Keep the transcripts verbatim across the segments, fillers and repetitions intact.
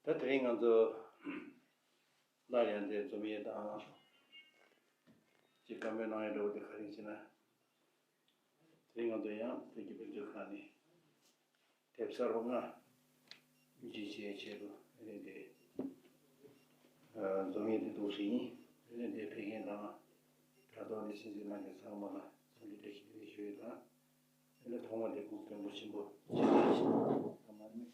ད་དེ་རིང་ང་ཚོ་སླར་ཡང་འདིར་འཛོམས་ཡས་དང་ཅིག་བཀའ་མོལ་གནང་ཡས་འདྲ་བོ་དེ་ག་རེ་ཡིན་ཟེར་ན། དེ་རིང་ང་ཚོ་ཡང་བོད་ཀྱི་དཔེ་མཛོད་ཁང་ནས་དེབ་གསར་པ་ལྔ་བརྒྱུད་བྱས་ཆེད་དུ་རེད་དེ། འཛོམས་ཡས་དེ་འདུག་སེ་ཡིན། རེད་དེ་ཕེབས་མཁན་དང་དྲ་ཐོག་ནས་གསན་གཟིགས་གནང་མཁན་ཚང་མ་ལ་འཚམས་འདྲི་བཀྲ་ཤིས་བདེ་ལེགས་ཞུ་ཡས་དང་། དེ་ནས་ཐོག་མ་དེ་སྐུ་མགྲོན་པོ་ཆེན་པོ་ཆེ་ཐག་ཆེ་ཐ་མ་ནི།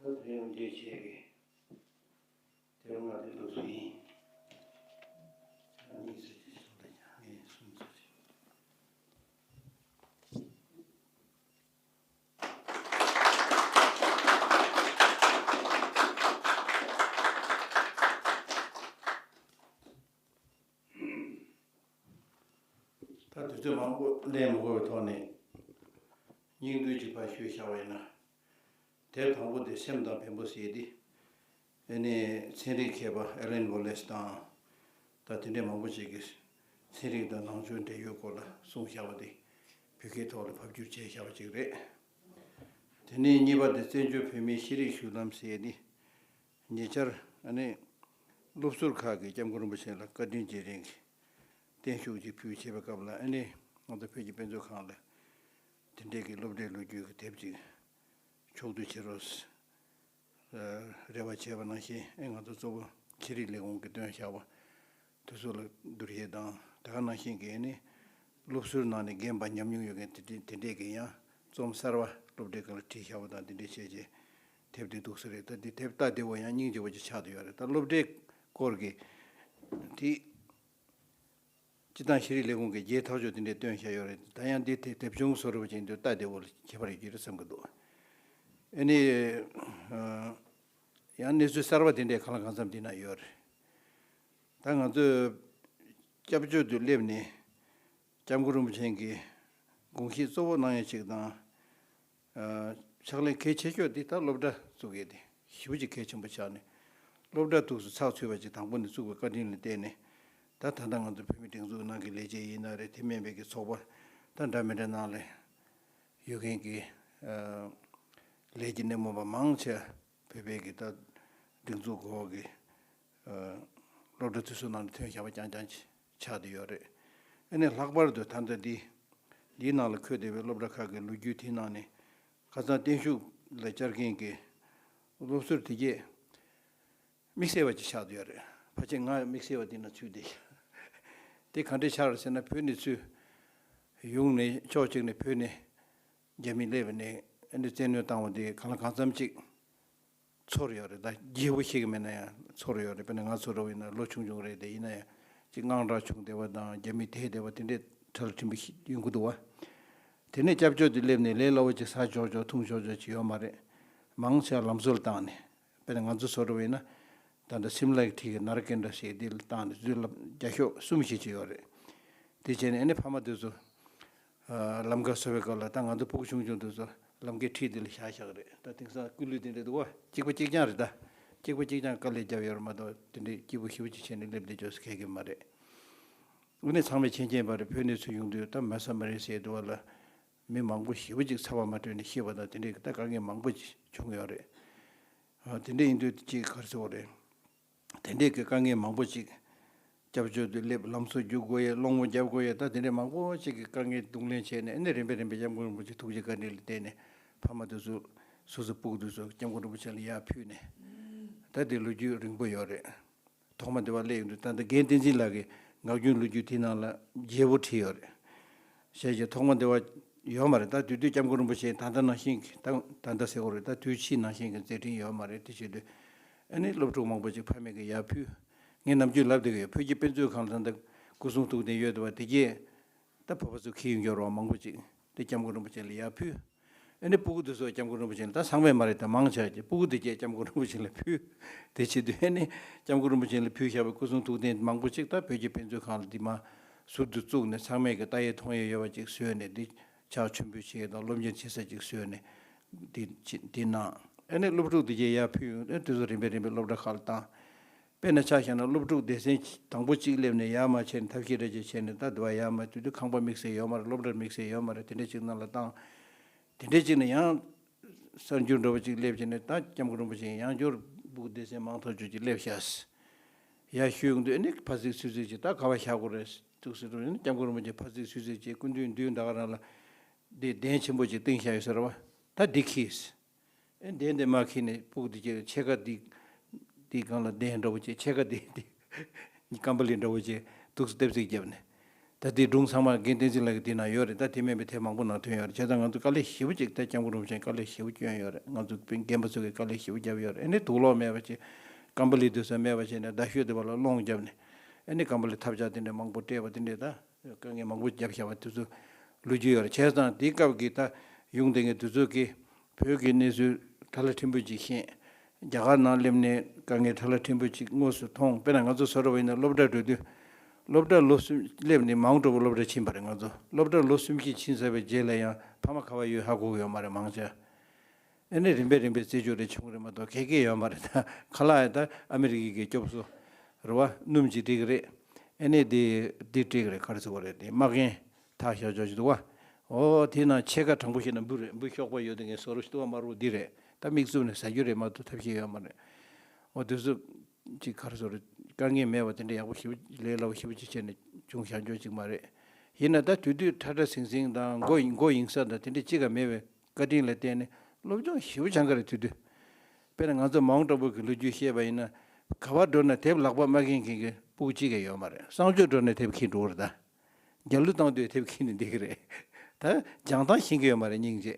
ད་དེ་ཡང་འདྲེས་བྱས་ཀྱི་དེ་རུ་ང་དེ་ལོ་སུ་ཡིན། ཨ་ནི་ཟེར་གྱི་སོང་ད་ཀྱང་ངས་གསུངས་ཚར་རེད། ད་དུས་ཚོད་མང་པོ་ལེན་མ་དགོས་པའི་ཐོག་ནས་སྙིང་བསྡུས་ཅིག་ཕར་ཞུས་བཞག་པ་ཡིན་ན། དེབ་དང་པོ་དེ་སེམས་དང་བེམ་པོ་ཟེར་ཏེ། ཨ་ནི་ཚན་རིག་མཁས་པ་ཨེ་ལན་ཝོ་ལེས་དང་། ད་དེ་འདྲའི་མང་པོ་ཞིག་གིས་ཚན་རིག་དང་ནང་ཆོས་འབྲེལ་ཡོད་སྐོར་ལ་གསུངས་བཞག་པ་དེ་བོད་སྐད་ཐོག་ལ་ཕབ་བསྒྱུར་བྱས་བཞག་པ་ཅིག་རེད། དེ་ནས་གཉིས་པ་དེ་བཙན་བྱོལ་བོད་མིའི་ཤེས་རིག་བཞུགས་ལམ་ཟེར་ཏེ། ཉེ་ཆར་ཨ་ནི་སློབ་ཟུར་ཁག་གིས་སྐྱབས་མགོན་རིན་པོ་ཆེ་ལ་བཀའ་དྲིན་རྗེས་དྲན་གྱི་བརྟན་བཞུགས་ཅིག་ཕུལ་བྱས་པའི་སྐབས་ལ། ཨ་ནི་ང་ཚོ་བོད་ཀྱི་དཔེ་མཛོད་ཁང་ལ་དེ་འདྲའི་གི་སློབ་གྲྭའི་ལོ་རྒྱུས་ཀྱི་དེབ་ཅིག་ཕྱོགས་བསྡུ་བྱེད་རོགས་ཟེར་རེ་བ་བྱས་པ་ནང་བཞིན། ཨེ་ང་ཚོ་གཙོ་བོ་ཤེས་རིག་ལས་ཁུངས་ཀྱིས་བཏོན་བཞག་པ་དེ་ཚོ་ལ་བསྡུར་ཡས་དང་། དེ་ག་ནང་བཞིན་གྱི་ཨ་ནི་སློབ་ཟུར་ནང་ནས་རྒན་པ་ཉམས་མྱོང་ཡོད་མཁན་དེ་འདྲས་དེ་འདྲས་ཀྱིས་ཡང་རྩོམ་གསར་པ་སློབ་གྲྭའི་སྒང་ལ་བྲིས་བཞག་པ་དང་དེ་འདྲས་བྱས་རྗེས་དེབ་དེ་འདུག་སེ་རེད། ད་འདི་དེབ་ལྟ་བདེ་བོ་ཡང་སྙིང་རྗེ་བོ་ཅིག་ཆགས་བསྡད་ཡོད་རེད། ད་སློབ་གྲྭའི་སྐོར་གྱི་དེ་སྤྱི་བཏང་ཤེས་རིག་ལས་ཁུངས་ཀྱིས་རྒྱལ་ཐག་ཆོད་དེ་འདྲས་བཏོན་བཞག་ཡོད་རེད། ད་ཡང་འདི་དེ་དེབ་ཆུང་བཟོ་འདྲ་བོ་ཅིག་འདུག་ལྟ་བདེ་བོ་ལ་ཁྱད་པར་ཡོད་ཀྱི་རེད་བསམ་གྱི་འདུག་ཨ་ནི་ཡང་གནས་ཚུལ་གསར་པ་དེ་འདྲས་གང་ལ་གང་འཚམ་འདི་ན་ཡོད་རེད། ད་ང་ཚོས་སྐྱབས་བཅོལ་དུ་སླེབས་ནས་སྐྱབས་མགོན་རིན་པོ་ཆེ་གི་དགོངས་བཞེད་གཙོ་བོ་གནང་ཡ་ཅིག་དང་། ཨ། ཕྱག་ལས་གལ་ཆེ་ཤོས་འདི་ད་སློབ་གྲྭ་བཙུགས་ཡས་དེ་ཞེ་པོ་ཅིག་གལ་ཆེན་པོ་ཆགས་ནས། སློབ་གྲྭ་འདུག་སེ་ཚགས་ཚུད་པ་ཅིག་དང་པོ་ནས་བཙུགས་པའི་བཀའ་དྲིན་ལ་བརྟེན་ནས། ད་ད་ལྟ་ང་ཚོ་བོད་མི་སྒྲིག་འཛུགས་ནང་གི་ལས་བྱེད་ཡིན་ན་རེད། དེ་མིན་པའི་གི་ཚོགས་པ་ད་འདྲ་མི་འདྲ་ནང་ལ་ཡོད་མཁན་གྱི་ཨ་ལས་ཀྱི་སྣེ་མོ་པ་མང་ཆེ་བ་བོད་པའི་གི་ད་སྒྲིག་འཛུགས་སྐོར་གྱི་ཨ་སློབ་གྲྭ་དེ་ཚོ་ནང་ལ་ཐོན་བཞག་པ་རྐྱང་རྐྱང་ཅིག་ཆགས་བསྡད་ཡོད་རེད། ཨ་ནི་ལྷག་པར་དུ་ད་ལྟ་འདི་འདིའི་ནང་ལ་འཁོད་བསྡད་པའི་སློབ་གྲྭ་ཁག་གི་ལོ་རྒྱུས་དེའི་ནང་ནས་ཁ་སང་བརྟན་བཞུགས་ལ་བཅར་མཁན་གྱི་སློབ་ཟུར་དེ་གས་དམིགས་བསལ་བ་ཅིག་ཆགས་བསྡད་ཡོད་རེད། ཕལ་ཆེར་ང་དམིགས་བསལ་བ་དེ་ན་ཚུད་བསྡད་ཤག་དེ་ག་འདྲས་ཆགས་རེད་ཟེར་ན། བོད་ནས་ཚུར་ཡོང་ནས་ཕྱོགས་གཅིག་ནས་བོད་ནས་རྒྱ་མི་སླེབས་ནས་ཨ་ནི་བཙན་གནོན་བཏང་བ་དེ་གང་ལ་གང་འཚམ་ཅིག་ཚོར་ཡོད་རེད། ད་རྒྱས་པོ་ཤེས་ཀྱི་མེད་ན་ཡང་ཚོར་ཡོད་རེད། དཔེར་ན་ང་ཚོ་འདྲ་བོ་ཡིན་ན་ལོ་ཆུང་ཆུང་རེད་དེ། ཡིན་ན་ཡང་ཅིག་དངངས་སྐྲག་བྱུང་བསྡད་པ་དང་རྒྱ་མི་དེད་བསྡད་པ་དེ་འདྲས་ཁྲ་ལ་ཁྲིམས་པ་ཞིག་ཡོང་གི་འདུག་བ། དེ་ནས་སྐྱབས་བཅོལ་དུ་སླེབས་ནས་ལས་སླ་བོ་ཅིག་ཟ་ཆོག་ཆོག་འཐུང་ཆོག་ཆོག་ཅིག་ཡོད་མ་རེད། མང་ཆེ་བ་ལམ་བཟོ་ལ་བཏང་ནས། དཔེར་ན་ང་ཚོ་ཚོ་འདྲ་བོ་ཡིན་ན་ད་ལྟ་སིམ་ལའི་འཁྲིས་ཀྱི་ནར་ཀེན་ཌ་ཞེས་དེ་ལ་བཏང་ནས་དུས་ཚོད་རྒྱ་ཤོག་གསུམ་བཞི་ཅིག་ཡོད་རེད། དེ་བྱས་ནས་ཨ་ནི་ཕ་མ་དེ་ཚོ་ཨ་ལམ་ཁ་བཟོ་བའི་སྐབས་ལ། ད་ང་ཚོ་ཕྲུ་གུ་ཆུང་ཆུང་དེ་ཚོ་ལམ་ཁའི་འཁྲིས་དེ་ལ་བཞག་བཞག་རེད། ད་དེང་སང་སྐུ་ལུས་དེ་འདྲ་འདུག་བ། གཅིག་པ་གཅིག་རྐྱང་རེད། ད་གཅིག་པ་གཅིག་རྐྱང་དཀའ་ལས་བརྒྱབ་ཡོད་རེད་མ་གཏོགས། དེ་འདྲའི་སྐྱིད་པོ་ཞེ་པོ་ཅིག་བྱས་ནས་སླེབས་བསྡད་ཆོག་ས་གང་ཡང་མ་རེད། དངོས་གནས་ཚང་མས་མཁྱེན་མཁྱེན་པ་རེད། བོད་ནས་ཚུར་ཡོང་དུས་ད་མ་ཟ་མ་རིག་ཟས་འདུག་བ་ལ། མི་མང་པོ་ཞེ་པོ་ཅིག་ཚ་བ་མ་དྲོས་ནས་ཤི་བ་དང་དེ་འདྲའི་ད་དཀའ་ངལ་མང་པོ་ཅིག་བྱུང་ཡོད་རེད། ཨ། དེ་འདྲ་ཡིན་དུས་ཅིག་ག་རེ་ཟེར་དགོས་རེད། དེ་འདྲའི་གི་དཀའ་ངལ་མང་པོ་ཅིག་སྐྱབས་བཅོལ་དུ་སླེབས། ལམ་བཟོ་རྒྱུག་དགོས་ཡས། སློང་མོ་རྒྱབ་དགོས་ཡས། ད་དེ་འདྲའི་མང་པོ་ཅིག་གི་དཀའ་ངལ་གདོང་ལེན་བྱས་ནས། ཨ་ནི་རིམ་པས་རིམ་པས་སྐྱབས་མགོན་རིན་པོ་ཆེ་ཐུགས་རྗེ་བཀའ་དྲིན་ལ་བརྟེན་ནས་ཕ་མ་དེ་ཚོ་སོ་སོའི་སྤུ་གུ་དེ་ཚོ་སྐྱབས་མགོན་རིན་པོ་ཆེ་ལ་ཡར་ཕུལ་ནས། ད་དེ་ལོ་རྒྱུས་རིང་པོ་ཡོད་རེད། ཐོག་མ་དེ་བ་སླེབས་ཡོང་དུས། ད་ལྟ་རྒན་བསྟན་འཛིན་ལགས་ཀྱིས་ངག་རྒྱུན་ལོ་རྒྱུས་དེའི་ནང་ལ་རྒྱས་པོ་བྲིས་ཡོད་རེད། བྱས་རྗེས་ཐོག་མ་དེ་བ་ཡོད་མ་རེད། ད་དེ་དུས་སྐྱབས་མགོན་རིན་པོ་ཆེ་ད་ལྟ་ནང་བཞིན་གྱི། ད་ད་ལྟ་ཟེར་དགོས་རེད། ད་དུས་ཕྱིས་ནང་བཞིན་གྱི་མཛད་འཕྲིན་ཡོད་མ་རེད། དེ་བྱེད་དུས་ཨ་ནི་སློབ་ཕྲུག་མང་པོ་ཅིག་ཕ་མེས་ཀྱིས་ཡར་ཕུལ། ངས་ནམ་རྒྱུན་ལབ་བསྡད་ཀྱི་ཡོད། བོད་ཀྱི་དཔེ་མཛོད་ཁང་ལ་ད་ལྟ་སྐུ་གསུང་ཐུགས་རྟེན་ཡོད་འདུག་བ། དེ་གས་ད་བོད་པ་ཚོ་འཁྱེར་ཡོང་རྒྱུ་རེད་བ། མང་པོ་ཅིག་དེ་སྐྱབས་མགོན་རིན་པོ་ཆེ་ལ་ཡར་ཕུལ། ཨ་ནི་སྤུ་གུ་དེ་ཚོ་སྐྱབས་མགོན་རིན་པོ་ཆེ་ལ། ད་ཚང་མས་མ་རེད། ད་མང་ཆེ་བ་ཅིག་སྤུ་གུ་དེ་གས་སྐྱབས་མགོན་རིན་པོ་ཆེ་ལ་ཕུལ། དེ་བྱེད་དུས་ཨ་ནི་སྐྱབས་མགོན་རིན་པོ་ཆེ་ལ་ཕུལ་བཞག་པའི་སྐུ་གསུང་ཐུགས་རྟེན་མང་པོ་ཅིག་ད་བོད་ཀྱི་དཔེ་མཛོད་ཁང་ལ་འདི་མར་ཟུར་དུ་བཙུགས་ནས། ཚང་མས་ཀྱི་ལྟ་ཡས་མཐོང་ཡས་ཡོད་པ་ཅིག་བཟོས་ནས། འདི་ ཕྱག་མཆོད་འབུལ་བྱེད་དང་སློབ་གཉེར་བྱེད་ས་ཅིག་བཟོས་ནས་འདི་འདི་གནང་། ཨ་ནི་སློབ་ཕྲུག་འདི་གའི་ཡར་ཕུལ་ཡོང་། ཨ་ནི་དེ་ཚོ་རིམ་པས་རིམ་པས་སློབ་གྲྭ་ཁག་ལ་བཏང་། དཔེར་ན་ཆ་བཞག་ན་སློབ་ཕྲུག་སྡེ་ཚན་དང་པོ་གཅིག་སླེབས་ནས་ཡར་མར་བྱས་ནས་ཐབས་ཤེས་འདྲ་ཅིག་བྱས་ནས། ད་དུ་བ་ཡར་མར་དུས་དུས་ཁང་པ་དམིགས་བསལ་ཡོད་མ་རེད། སློབ་གྲྭ་དམིགས་བསལ་ཡོད་མ་རེད། དེ་འདྲ་ཅིག་ནང་ལ་བཏང་། དེ་འདྲ་ཅིག་ནས་ཡང་གསར་འགྱུར་འདྲ་བོ་ཅིག་སླེབས་བྱས་ནས། ད་སྐྱབས་མགོན་རིན་པོ་ཆེ་ཡང་བསྐྱར་སྤུ་གུ་སྡེ་ཚན་མང་ཐག་ཆོད་ཅིག་སླེབས་ཤག་ཡར་ཞུ་ཡོང་དུས་ཨ་ནི་ཕར་གཟིགས་ཚུར་གཟིགས་བྱས། ད་ག་པར་བཞག་དགོས་རེད་འདུག་ཟེར་དུས། ཨ་ནི་སྐྱབས་མགོན་རིན་པོ་ཆེ་ཕར་གཟིགས་ཚུར་གཟིགས་བྱས། སྐུ་མདུན་མདུན་ད་ག་རང་ལ་འདི་གདན་ཆེན་པོ་ཅིག་བཏིང་བཞག་ཡོད་ཟེར་བ། ད་འདི་ཁྱེར། ཨེ་འདི་འདི་མ་ཁྱེར་ནས་སྤུ་གུ་འདི་ཅིག་ཕྱེད་ཀ་འདི་འདི་སྒང་ལ་གདན་འདྲ་བོ་ཅིག་ཕྱེད་ཀ་འདི་འདི་ཀམ་པ་ལི་འདྲ་བོ་ཅིག་འདུག་སེ་ལྟེབ་རྩིག་བརྒྱབ་ནས། ད་འདི་སྒྲུང་ཚང་མ་རྒན་བསྟན་འཛིན་ལགས་ཀྱི་འདི་ན་ཡོད་རེད། ད་དེ་མིན་པའི་དེབ་མང་པོ་ནང་ཐོན་ཡོད་རེད། བྱས་ཙང་ང་ཚོ་དཀའ་ལས་ཞེ་པོ་ཅིག་ད་སྐྱབས་མགོན་རིན་པོ་ཆེ་དཀའ་ལས་ཞེ་པོ་བསྐྱོན་ཡོད་རེད། ང་ཚོ་རྒན་པ་ཚོ་གིས་དཀའ་ལས་ཞེ་པོ་བརྒྱབ་ཡོད་རེད། ཨེ་ནི་དུག་ལོག་མེད་པ་ཅིག་ཀམ་པ་ལི་དེ་ཚོ་མེད་པ་བྱས་ནས། རྡ་ཤོད་དེ་བ་ལ་སློང་བརྒྱབ་ནས། ཨེ་ནི་ཀམ་པ་ལི་ཐབས་ཆག་དེ་འདྲ་མང་པོ་སྤྲད་པ་དེ་འདྲས། ད་དཀའ་ངལ་མང་པོ་བརྒྱབ་བཞག་པ་དེ་ཚོ་ལོ་རྒྱུས་ཡོད་རེད། བྱས་ཙང་དེའི་སྐབས་ཀྱི་ད་ཡོང་བསྡད་མཁན་དེ་ཚོ་གིས་བོད་ཀྱི་གནས་ཚུལ་ཕྲ་ལ་ཕྲན་བུ་ཅིག་ཤེས། རྒྱ་གར་ནང་སླེབས་ནས་དཀའ་ངལ་ཕྲ་ལ་ཕྲན་བུ་ཅིག་དངོས་སུ་མཐོང་། དཔེར་ན་ང་ཚོ་བཟོ་འདྲ་བ་ཡིན་ན་སློབ་གྲྭ་འགྲོ་དུས། སློབ་གྲྭ་ལོ་གསུམ་སླེབས་ནས་མའོན་ཊ་ཨ་བུ་སློབ་གྲྭ་ཕྱིན་པ་རེད། ང་ཚོ་སློབ་གྲྭ་ལོ་གསུམ་བཞི་ཕྱིན་ཚར་བའི་རྗེས་ལ་ཡང་ཕ་མ་ག་པར་ཡོད་ཧ་གོ་གི་ཡོད་མ་རེད་མང་ཆེ། ཨ་ནི་རིམ་པས་རིམ་པས་རྩེད་འཇོ་རེ་བྱུང་རེད་མ་གཏོགས་ག་གེ་ཡོད་མ་རེད། ད་ཁ་ལག་ཡང་ད་ཨ་མི་རི་ཀའི་གི་སྐྱོབ་གསོ་རེད་བ། སྣུམ་ཅིག་སྤྲད་གི་རེད། ཨ་ནི་དེ་དེ་སྤྲད་གི་རེད། ག་རེ་ཟེར་དགོས་རེད། དེ་མ་རྒན་ཐག་ཤར་ཆོག་ཅིག་འདུག་བ། ཨོ་དེ་ནང་ཕྱེད་ཀ་དྲང་པོ་བཤད་ན་འབུ་རེད། འབུ་གཤོག་པ་ཡོད་དེ་ངས་བཟོ་རོགས་ཞིག་འདུག་བ། དམར་པོ་འདི་རེད། ད་མིག་བཙུམ་ནས་ཟ་རྒྱུ་རེད་མ་གཏོགས་ཐབས་ཤེས་ཡོད་མ་རེད། ཨོ་དེ་ཚོ་ཅིག་ག་རེ་ཟེར་དགོས་རེད། དཀའ་ངལ་མེད་པ་དེ་འདྲ་ཡག་པོ་ཞེ་པོ་ལས་སླ་པོ་ཞེ་པོ་ཅིག་བྱས་ནས་བྱུང་བཞག་འཇོག་ཅིག་མ་རེད། ཡིན་ན་ད་དུས་དུས་ཁྲ་ཁྲ་ཟིང་ཟིང་དང་མགོ་མགོ་གཡེང་ས་དང་དེ་འདྲ་ཅིག་ག་མེད་པའི་བཀའ་དྲིན་ལ་བརྟེན་ནས་སློབ་སྦྱོང་ཞེ་པོ་སྦྱང་གི་རེད་དུས་དུས། དཔེར་ན་ང་ཚོ་མའོན་ཊ་ཨ་བུ་གི་ལོ་རྒྱུས་བཤད་པ་ཡིན་ན། ག་པར་འགྲོ་ན་དེབ་ལག་པ་མ་འཁྱེར་མཁན་གྱི་སྤུ་གུ་གཅིག་ཀྱང་ཡོད་མ་རེད། གསང་སྤྱོད་འགྲོ་ན་དེབ་འཁྱེར་འགྲོ་གི་རེད། ད་རྒྱབ་ལོག་བཏང་དུས་དེབ་འཁྱེར་ནས་བསྡད་ཀྱི་རེད། ད་སྦྱང་སྟངས་ཤེས་ཀྱི་ཡོད་མ་རེད་སྙིང་རྗེ།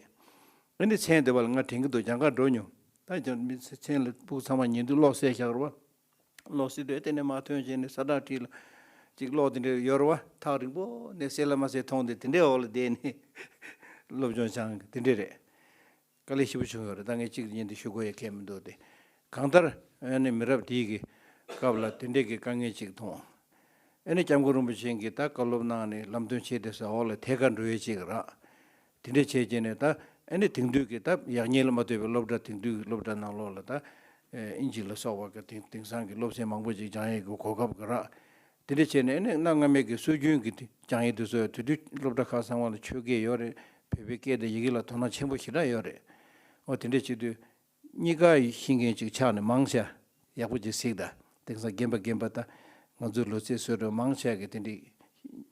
ཨ་ནི་མཚན་དེ་བ་ལ་ང་དྲན་གྱི་འདུག་སྦྱང་གར་འགྲོ་མྱོང་། ད་སྦྱང་མི་མཚན་ལ་སྤུ་གུ་ཚང་མ་ཉལ་དུས་གློག་བསད་བཞག་རེད་བ། གློག་བསད་དུས་དེ་ནས་མར་ཐོན་བྱས་ནས་ས་བསྲེགས་ཁྲིད་ལ་ཅིག་གློག་དེ་འདྲ་ཡོད་རེད་བ། ཐག་རིང་པོ་ནས་གསལ་ལ་མ་གསལ་མཐོང་སྟེ་དེ་འདྲའི་འོག་ལ་བསྡད་ནས་སློབ་སྦྱོང་སྦྱང་གི་དེ་འདྲ་རེད། དཀའ་ལས་ཞེ་པོ་བྱུང་ཡོད་རེད། ད་ངས་གཅིག་ཉིན་དེ་ཞུ་དགོས་ཡ་གལ་མི་འདུག་སྟེ། གང་ལྟར་ཨ་ནི་མི་རབས་དེའི་གི་སྐབས་ལ་དེ་འདྲའི་གི་དཀའ་ངལ་ཅིག་མཐོང་། ཨ་ནི་སྐྱབས་མགོན་རིན་པོ་ཆེ་གིས་ད་བཀའ་སློབ་གནང་ནས་ལམ་སྟོན་བྱས་དེ་ས་འོག་ལ་ཐད་ཀར་འགྲོ་ཡས་ཅིག་ར། དེ་འདྲ་བྱས་རྗེས་ནས་ད་ཨ་ནི་དེང་དུས་ཀྱི་ད་ཡག་ཉེས་ལ་མ་ལྟོས་པའི་སློབ་གྲྭ། དེང་དུས་ཀྱི་སློབ་གྲྭ་ནང་ལོགས་ལ་ད་ཨིན་ཇི་ལ་སོགས་པ་གི་དེང་དེང་སང་གི་སློབ་ཚན་མང་པོ་ཅིག་སྦྱང་ཡས་ཀྱི་གོ་སྐབས་ཀྱི་ར། དེ་འདྲ་བྱས་ནས་ཨ་ནི་གནའ་སྔ་མའི་གི་སྲོལ་རྒྱུན་གྱི་དེ་སྦྱང་ཡས་དེ་ཚོ་དེ་དུས་སློབ་གྲྭ་ཁག་ཚང་མ་ལ་ཆོས་སྐད་ཡོད་རེད། བོད་པའི་སྐད་དང་ཡི་གེ་ལ་དོ་སྣང་ཆེན་པོ་ཞེ་དྲག་ཡོད་རེད། འོ་དེ་འདྲ་བྱེད་དུས་གཉིས་ཀ་ཤེས་མཁན་ཅིག་ཆགས་ནས་མང་ཆེ་ཡག་པོ་ཅིག་གཟིགས་དང་། དེང་སང་རྒན་པ་རྒན་པ་ད་ང་ཚོའི་ལོ་ཚད་བཟོ་འདྲ་མང་ཆེ་གི་དེ་འདྲའི་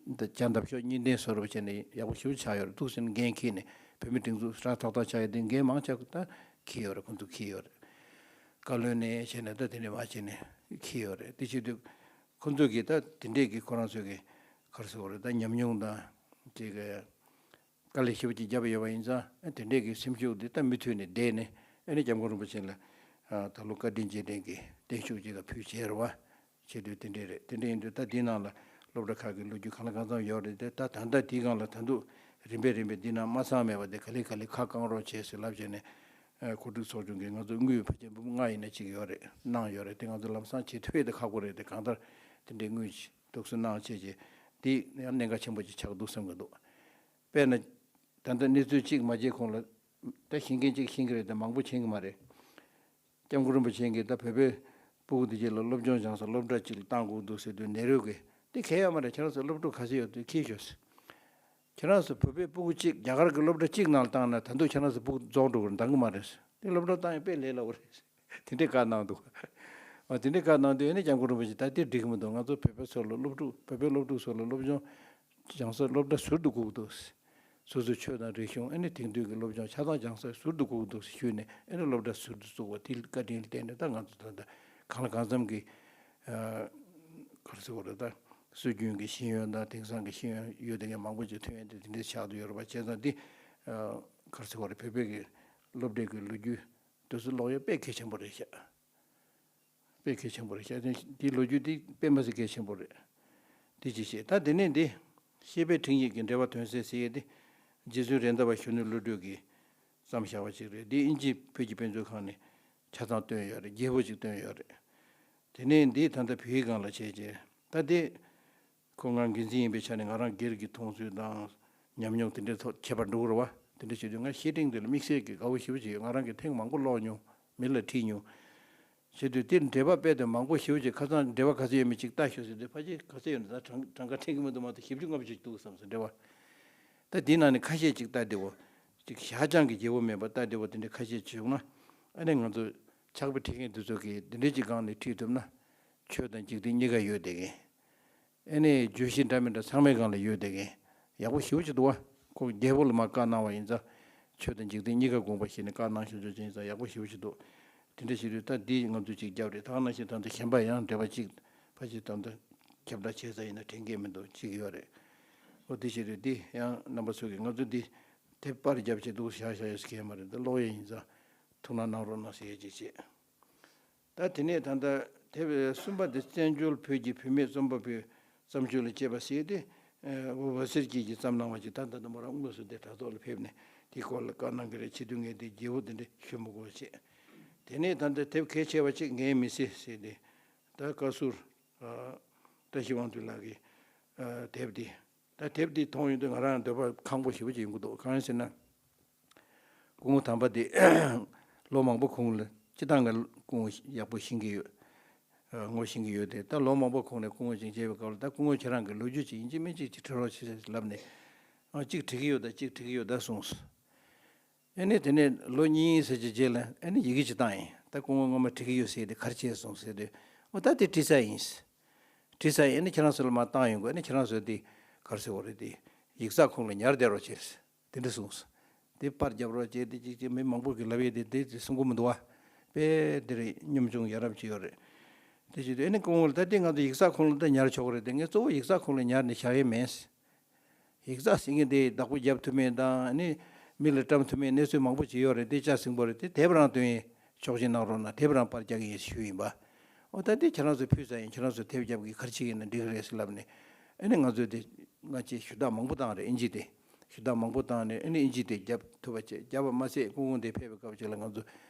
ད་བྱ་འདབ་གཤོག་གཉིས་ལྡན་བཟོ་འདྲ་བྱས་ནས་ཡག་པོ་ཞེ་པོ་ཆགས་ཡོད་རེད། འདུག་སེ་འགན་འཁྱེར་ནས་བོད་མི་སྒྲིག་འཛུགས་སྲ་ཐག་ཐག་ཆགས་ཡོད་དེ་འགན་མང་ཆེ་ད་འཁྱེར་ཡོད་རེད། ཁོང་ཚོ་འཁྱེར་ཡོད་རེད། བཀའ་བློན་ནས་བྱས་ནས་ད་དེ་འདྲ་མང་ཆེ་ནས་འཁྱེར་ཡོད་རེད། དེ་བྱེད་དུས་ཁོང་ཚོ་གིས་ད་དེ་འདྲས་ཀྱི་ཁོ་རང་ཚོ་གི་ག་རེ་ཟེར་དགོས་རེད། ད་ཉམས་མྱོང་དང་ཅིག་གི་དཀའ་ལས་ཞེ་པོ་ཅིག་བརྒྱབ་ཡོད་པ་ཡིན་ཙང་། ཨ་དེ་འདྲས་ཀྱི་སེམས་ཤུགས་འདི་ད་མུ་མཐུད་ནས་བསྡད་ནས། ཨ་ནི་སྐྱབས་མགོན་རིན་པོ་ཆེ་ལ་ཨ་ད་ལོ་བཀའ་དྲིན་རྗེས་དྲན་གྱི་བརྟན་བཞུགས་ཅིག་ཕུལ་བྱས་རེད་བ། བྱེད་དུས་དེ་འདྲས་རེད། དེ་འདྲས་ཡིན་དུས་ད་འདི་ནང་ལ་སློབ་གྲྭ་ཁག་གི་ལོ་རྒྱུས་གང་ལ་གང་འཚམ་ཡོད་རེད་དེ། ད་ད་ལྟ་འདི་སྒང་ལ་ད་དུང་རིམ་པས་རིམ་པས་འདི་ནང་མ་ཚང་མེད་པ་དེ་ག་ལེ་ག་ལེ་ཁ་བསྐང་རོགས་བྱས་ཟེར་ལབ་བྱས་ནས། ཨ་གོ་སྒྲིག་ཚོགས་ཆུང་གིས་ང་ཚོ་དངུལ་ཕལ་ཆེར་འབུམ་ལྔ་ཡིན་ན་གཅིག་ཡོད་རེད། གནང་ཡོད་རེད། དེ་ང་ཚོ་ལམ་སང་བྱེད་ཐུབ་ཡས་དེ་ཁག་པོ་རེད་དེ། གང་ལྟར་དེ་འདྲའི་དངུལ་ཅིག་འདུག་སེ་གནང་བྱས་རྗེས་འདི་ཡང་གནད་འགག་ཆེན་པོ་ཅིག་ཆགས་འདུག་བསམ་གྱི་འདུག་དཔེར་ན། ད་ལྟ་གནས་ཚུལ་གཅིག་མ་བརྗེད་གོང་ལ། ད་ཤེས་མཁན་གཅིག་ཤེས་ཀྱི་རེད་དེ། མང་པོ་མཁྱེན་གྱི་མ་རེད། སྐྱབས་མགོན་རིན་པོ་ཆེ་གིས་ད་བོད་པའི་སྤུ་གུ་འདི་གཅིག་ལ་སློབ་སྦྱོང་སྦྱང་ས་སློབ་གྲྭ་གཅིག་ལ་བཏང་དགོས་འདུག་ཟེར་དུས། ནེ་རོ་གིས་འདི་གལ་ཡོད་མ་རེད། ཁྱེད་རང་ཚོ་སློབ་ཕྲུག་ག་ཚོད་ཡོད་དེ་འཁྱེར་ཤོག་ཟེར། ཁྱེད་རང་ཚོ་བོད་པའི་སྤུ་གུ་གཅིག་རྒྱ་གར་གྱི་སློབ་གྲྭ་གཅིག་ནང་ལ་བཏང་ན་ད་དུང་ཁྱེད་རང་ཚོ་སྤུ་གུ་རྫོགས་འགྲོ་གི་རེད། འདང་གི་མ་རེད་ཟེར། འདི་སློབ་གྲྭ་བཏང་ཡང་དཔེ་ལས་སླ་པོ་རེད་ཟེར། དེ་འདྲའི་བཀའ་གནང་འདུག་ཨ་དེ་འདྲའི་བཀའ་གནང་དུས་ཨ་ནི་སྐྱབས་མགོན་རིན་པོ་ཆེ་ད་དེ་འགྲིག་གི་མི་འདུག་ང་ཚོ་བོད་པ་ཚོ་ལ་སློབ་ཕྲུག་བོད་པའི་སློབ་ཕྲུག་ཚོ་ལ་སློབ་སྦྱོང་སྦྱང་ས་སློབ་གྲྭ་ཟུར་དུ་བསྒུག་འདུག་སོ་སོའི་ཆོས་དང་རིག་གཞུང་ཨ་ནི་དེང་དུས་ཀྱི་སློབ་སྦྱོང་ཆ་ཚང་སྦྱང་ས་ཟུར་དུ་བསྒུག་འདུག་ཞུས་ནས། ཨ་ནི་སློབ་གྲྭ་ཟུར་དུ་བཙུགས་པ་དེ་བཀའ་དྲིན་ལ་བརྟེན་ནས། ད་ང་ཚོ་ད་ལྟ་གང་ལ་གང་འཚམ་གྱི་ཨ་ག་རེ་ཟེར་དགོས་རེད། ད་སྲོལ་རྒྱུན་གྱི་ཤེས་ཡོན་དང་དེང་སང་གི་ཤེས་ཡོན་ཡོད་དེ་ངས་མང་པོ་ཅིག་ཐོན་ཡོད་དེ། དེ་འདྲ་ཆགས་བསྡད་ཡོད་རེད་པ། བྱས་ཙང་འདི་ཨ་ག་རེ་ཟེར་དགོས་རེད། བོད་པའི་གི་སློབ་གྲྭའི་གི་ལོ་རྒྱུས་དེ་ཚོ་ཀློག་ཡ་དཔེ་གལ་ཆེན་པོ་རེད་ཤག་དཔེ་གལ་ཆེན་པོ་རེད་ཤག་དེ་འདིའི་ལོ་རྒྱུས་འདི་དཔེ་མ་སྲིད་གལ་ཆེན་པོ་རེད། འདི་ཅི་ཞེས། ད་དེ་ནས་འདི་ཤེས་པའི་འཕྲིན་ཡིག་གི་འགྲེལ་པ་དོན་གསལ་ཟེར་ཡས་འདི་རྗེ་བཙུན་རེད་མདའ་བ་གཞོན་ནུ་བློ་གྲོས་ཀྱིས་བརྩམས་བཞག་པ་ཅིག་རེད། འདི་དབྱིན་ཇི་བོད་ཀྱི་དཔེ་མཛོད་ཁང་ནས་ཆ་ཚང་བཏོན་ཡོད་རེད། རྒྱས་པོ་ཅིག་བཏོན་ཡོད་རེད། དེ་ནས་འདི་ད་ལྟ་བོད་ཡིག་སྒང་ལ་བྱས་རྗེས། ད་འདི་ཁོ་ང་འགན་འཛིན་ཡིན་པའི་ཆ་ནས་ང་རང་སྒེར་གྱི་མཐོང་ཚུལ་དང་ ཉམས་མྱོང་དེ་འདྲའི་ཐོག་ཁྱད་པར་འགྲོ་གི་རེད་བ། དེ་འདྲ་བྱེད་དུས་ང་བཤེས་སྤྲིང་དེ་ལ་དམིགས་བསལ་གྱི་དགའ་བོ་ཞེ་པོ་ཅིག་ཡོད། ང་རང་གིས་ཐེངས་མང་པོ་ཀློག་མྱོང་། མི་ལ་དྲིས་མྱོང་། བྱེད་དུས་དེ་འགྲེལ་པ་དཔེ་དེ་མང་པོ་ཞེ་པོ་ཅིག་ཁ་སང་འགྲེལ་པ་ག་ཚོད་ཡོད་མེད་ཅིག་ལྟ་ཤོག་ཟེར་དུས་ཕལ་ཆེར་ག་ཚོད་ཡོད་ན་ད་གྲངས་གྲངས་ཀ་དྲན་གྱི་མི་འདུག་མ་གཏོགས་བཞི་བཅུ་ལྔ་བཅུ་ཅིག་འདུག་བསམ་སོང་འགྲེལ་པ། ད་དེའི་ནང་ནས་ཁ་ཤས་ཅིག་ལྟ་བདེ་བོ། ཅིག་ཞག་རྐྱང་གི་རྒྱལ་པོ་མེད་པ་ལྟ་བདེ་བོ་དེ་འདྲ་ཁ་ཤས་ཅིག་བྱུང་ན། ཨ་ནི་ང་ཚོ་ཕྱག་དཔེ་ཁྲིད་མཁན་དེ་ཚོ་གིས་དེ་འདྲའི་ཅིག་སྒང་ནས་ཁྲིད་ཐུབ་ན། ཆོས་དང་འཇིག་རྟེན་གཉིས་ཀ་ཡོད་བསྡད་མཁན། ཨ་ནི་བརྗོད་གཞི་འདྲ་མི་འདྲ་ཚང་མའི་སྒང་ལ་ཡོད་བསྡད་མཁན་ཡག་པོ་ཞེ་པོ་ཅིག་འདུག་བ། ཁོ་རྒྱལ་པོ་ལ་མར་བཀའ་གནང་བ་ཡིན་ཙང་། ཆོས་དང་འཇིག་རྟེན་གཉིས་ཀ་དགོངས་པ་བཞེས་ནས་བཀའ་གནང་ཤོག་ཆོག་ཅིག་ཡིན་ཙང་ཡག་པོ་ཞེ་པོ་ཅིག་འདུག་དེ་འདྲ་ཞིག་རེད། ད་འདི་ང་ཚོས་ཅིག་རྒྱབ་རེད། ད་ག་ནང་བཞིན་ད་ལྟ་གཞན་པ་ཡང་འགྲེལ་པ་ཅིག་ཕ་ཅིག་ད་ལྟ་ཁྱབ་བསྒྲགས་བྱས་ཚར་ཡིན་ན་དྲན་གྱི་མི་འདུག་ཅིག་ཡོད་རེད། འོ་དེ་ཞིག་རེད། འདི་ཡང་རྣམ་པ་ཚོ་གིས་ང་ཚོ་འདི་དེབ་པར་རྒྱབ་བྱས་འདུག་བཞག་བཞག་ཡོད་ཟེར་མཁན་མ་རེད། འདི་ཀློག་ཡས་ཡིན་ཙང་ཐུགས་སྣང་གནང་རོགས་གནང་ཟེར་ཡས་ཅིག་བྱས། ད་དེ་ནས་ད་ལྟ་དེབ་གསུམ་པ་དེ་བཙན་བྱོལ་བོད་ཀྱི་བུད་མེད་རྩོམ་པ་པོའི་བརྩམས་ཆོས་ལ་དཔྱད་པ་ཟེར་ཏེ། ཨ་འོ་ཝ་སེར་སྐྱིད་ཀྱིས་བརྩམས་གནང་བ་ཅིག་ད་ལྟ་དུ་མ་རང་དངོས་སུ་དེ་དྲ་ཐོག་ལ་ཕེབས་ནས་དེའི་སྐོར་ལ་བཀའ་གནང་གི་རེད། བྱེད་དུས་ངས་དེ་རྒྱས་པོ་དེ་འདྲ་ཞུ་མི་དགོས་བྱས། དེ་ནས་ད་ལྟ་དེབ་གལ་ཆེ་བ་ཅིག་ངའི་མི་ཚེ་ཟེར་ཏེ། ད་བཀའ་ཟུར་ཨ་བཀྲ་ཤིས་དབང་འདུས་ལགས་ཀྱི་ཨ་དེབ་དེ། ད་དེབ་འདི་མཐོང་ཡོང་དུས་ང་རང་འདོད་པ་ཁེངས་པོ་ཞེ་པོ་ཅིག་ཡོང་གི་འདུག་གང་ཡིན་ཟེར་ན། སྐུ་ངོ་དམ་པ་འདི་ལོ་མང་པོ་གོང་ལ་སྤྱི་བཏང་གི་སྐུ་ངོ་ཡག་པོ་ཤེས་ཀྱི་ཡོད། ཨ་ངོ་ཤེས་ཀྱི་ཡོད་དེ། ད་ལོ་མང་པོ་གོང་ནས་སྐུ་ངོ་ཅིག་མཇལ་བའི་སྐབས་ལ། ད་སྐུ་ངོ་ཁྱེད་རང་གི་ལོ་རྒྱུས་ཅིག་ཡིན་གཅིག་མིན་གཅིག་ཅིག་དྲི་རོགས་བྱེད་ཟེར་ལབ་ནས། ཨ་གཅིག་དྲི་གི་ཡོད་ད། གཅིག་དྲི་གི་ཡོད་ད་གསུངས། ཨ་ནི་དེ་ནས་ལོ་གཉིས་ཙམ་གྱི་རྗེས་ལ་ཨ་ནི་ཡི་གེ་ཅིག་བཏང་ཡིན། ད་སྐུ་ངོ་སྔོན་མ་དྲི་གི་ཡོད་ཟེར་དེ་ག་རེ་བྱས་སོང་ཟེར་དུས། ཨོ་ད་དེ་དྲི་ས་ཡིན། དྲི་ས་ཡིན། ཨ་ནི་ཁྱེད་རང་ཚོ་ལ་མར་བཏང་ཡོང་དགོས། ཨ་ནི་ཁྱེད་རང་ཚོ་དེ་ག་རེ་ཟེར་དགོས་རེད། དེ་ཡིག་ཚགས་ཁོངས་ལ་ཉར་བསྡད་རོགས་བྱས། དེ་འདྲ་གསུངས། དེ་པར་རྒྱབ་རོགས་བྱས། དེ་གཅིག་གཅིག་མི་མང་པོ་གིས་ལབ་ཡས་དེ་དེ་དེ་གསུང་གི་མི་འདུག་བ། དཔེ་དེ་རེད། གཉོམ་ཆུང་ཡ་རབས་ཅིག་ཡོད་རེད། དེ་བྱེད་དུས་ཨ་ནི་སྐུ་ངོ་ལ་ད་དེ་ང་ཚོ་ཡིག་ཚགས་ཁོངས་ལ་ད་ཉར་ཆོག་གི་རེད། དེ་ངས་གཙོ་བོ་ཡིག་ཚགས་ཁོངས་ལ་ཉར་ནས་བཞག་ཡས་མེད། ཡིག་ཚགས་ཟེར་མཁན་དེ་བདག་པོ་རྒྱབ་ཐུབ་མེད་དང་། ཨ་ནི་མི་ལ་བཀྲམ་ཐུབ་མེད་གནས་ཚུལ་མང་པོ་ཅིག་ཡོད་རེད། དེ་ལྕགས་ཟིང་པོ་རེད། དེ་དེབ་རང་བཏོན་ཡས་ཆོག་མཆན་གནང་རོགས་གནང་། དེབ་རང་པར་རྒྱག་གི་ཡིན་ཞུས་ཡིན་པ། འོ་ད་དེ་ཁྱེད་རང་ཚོ་ཕུལ་ས་ཡིན། ཁྱེད་རང་ཚོ་དེབ་རྒྱབ་གི་ག་རེ་བྱེད་ཀྱི་ཡིན་ན་འགྲིག་གི་རེད་ཟེར་ལབ་ནས། ཨ་ནི་ང་ཚོས་དེ་སྔ་ཕྱི་ཞུ་དག་མང་པོ་བཏང་རེད། ཨིན་ཇི་དེ་ཞུ་དག་མང་པོ་བཏང་ནས། ཨ་ནི་ཨིན་ཇི་དེ་རྒྱབ་ཐུབ་པ་བྱས། རྒྱབ་པ་མ་ཟད་སྐུ་ངོ་འདི་ཕེབས་པའི་སྐབས་ཅིག་ལ་ང་ཚོ་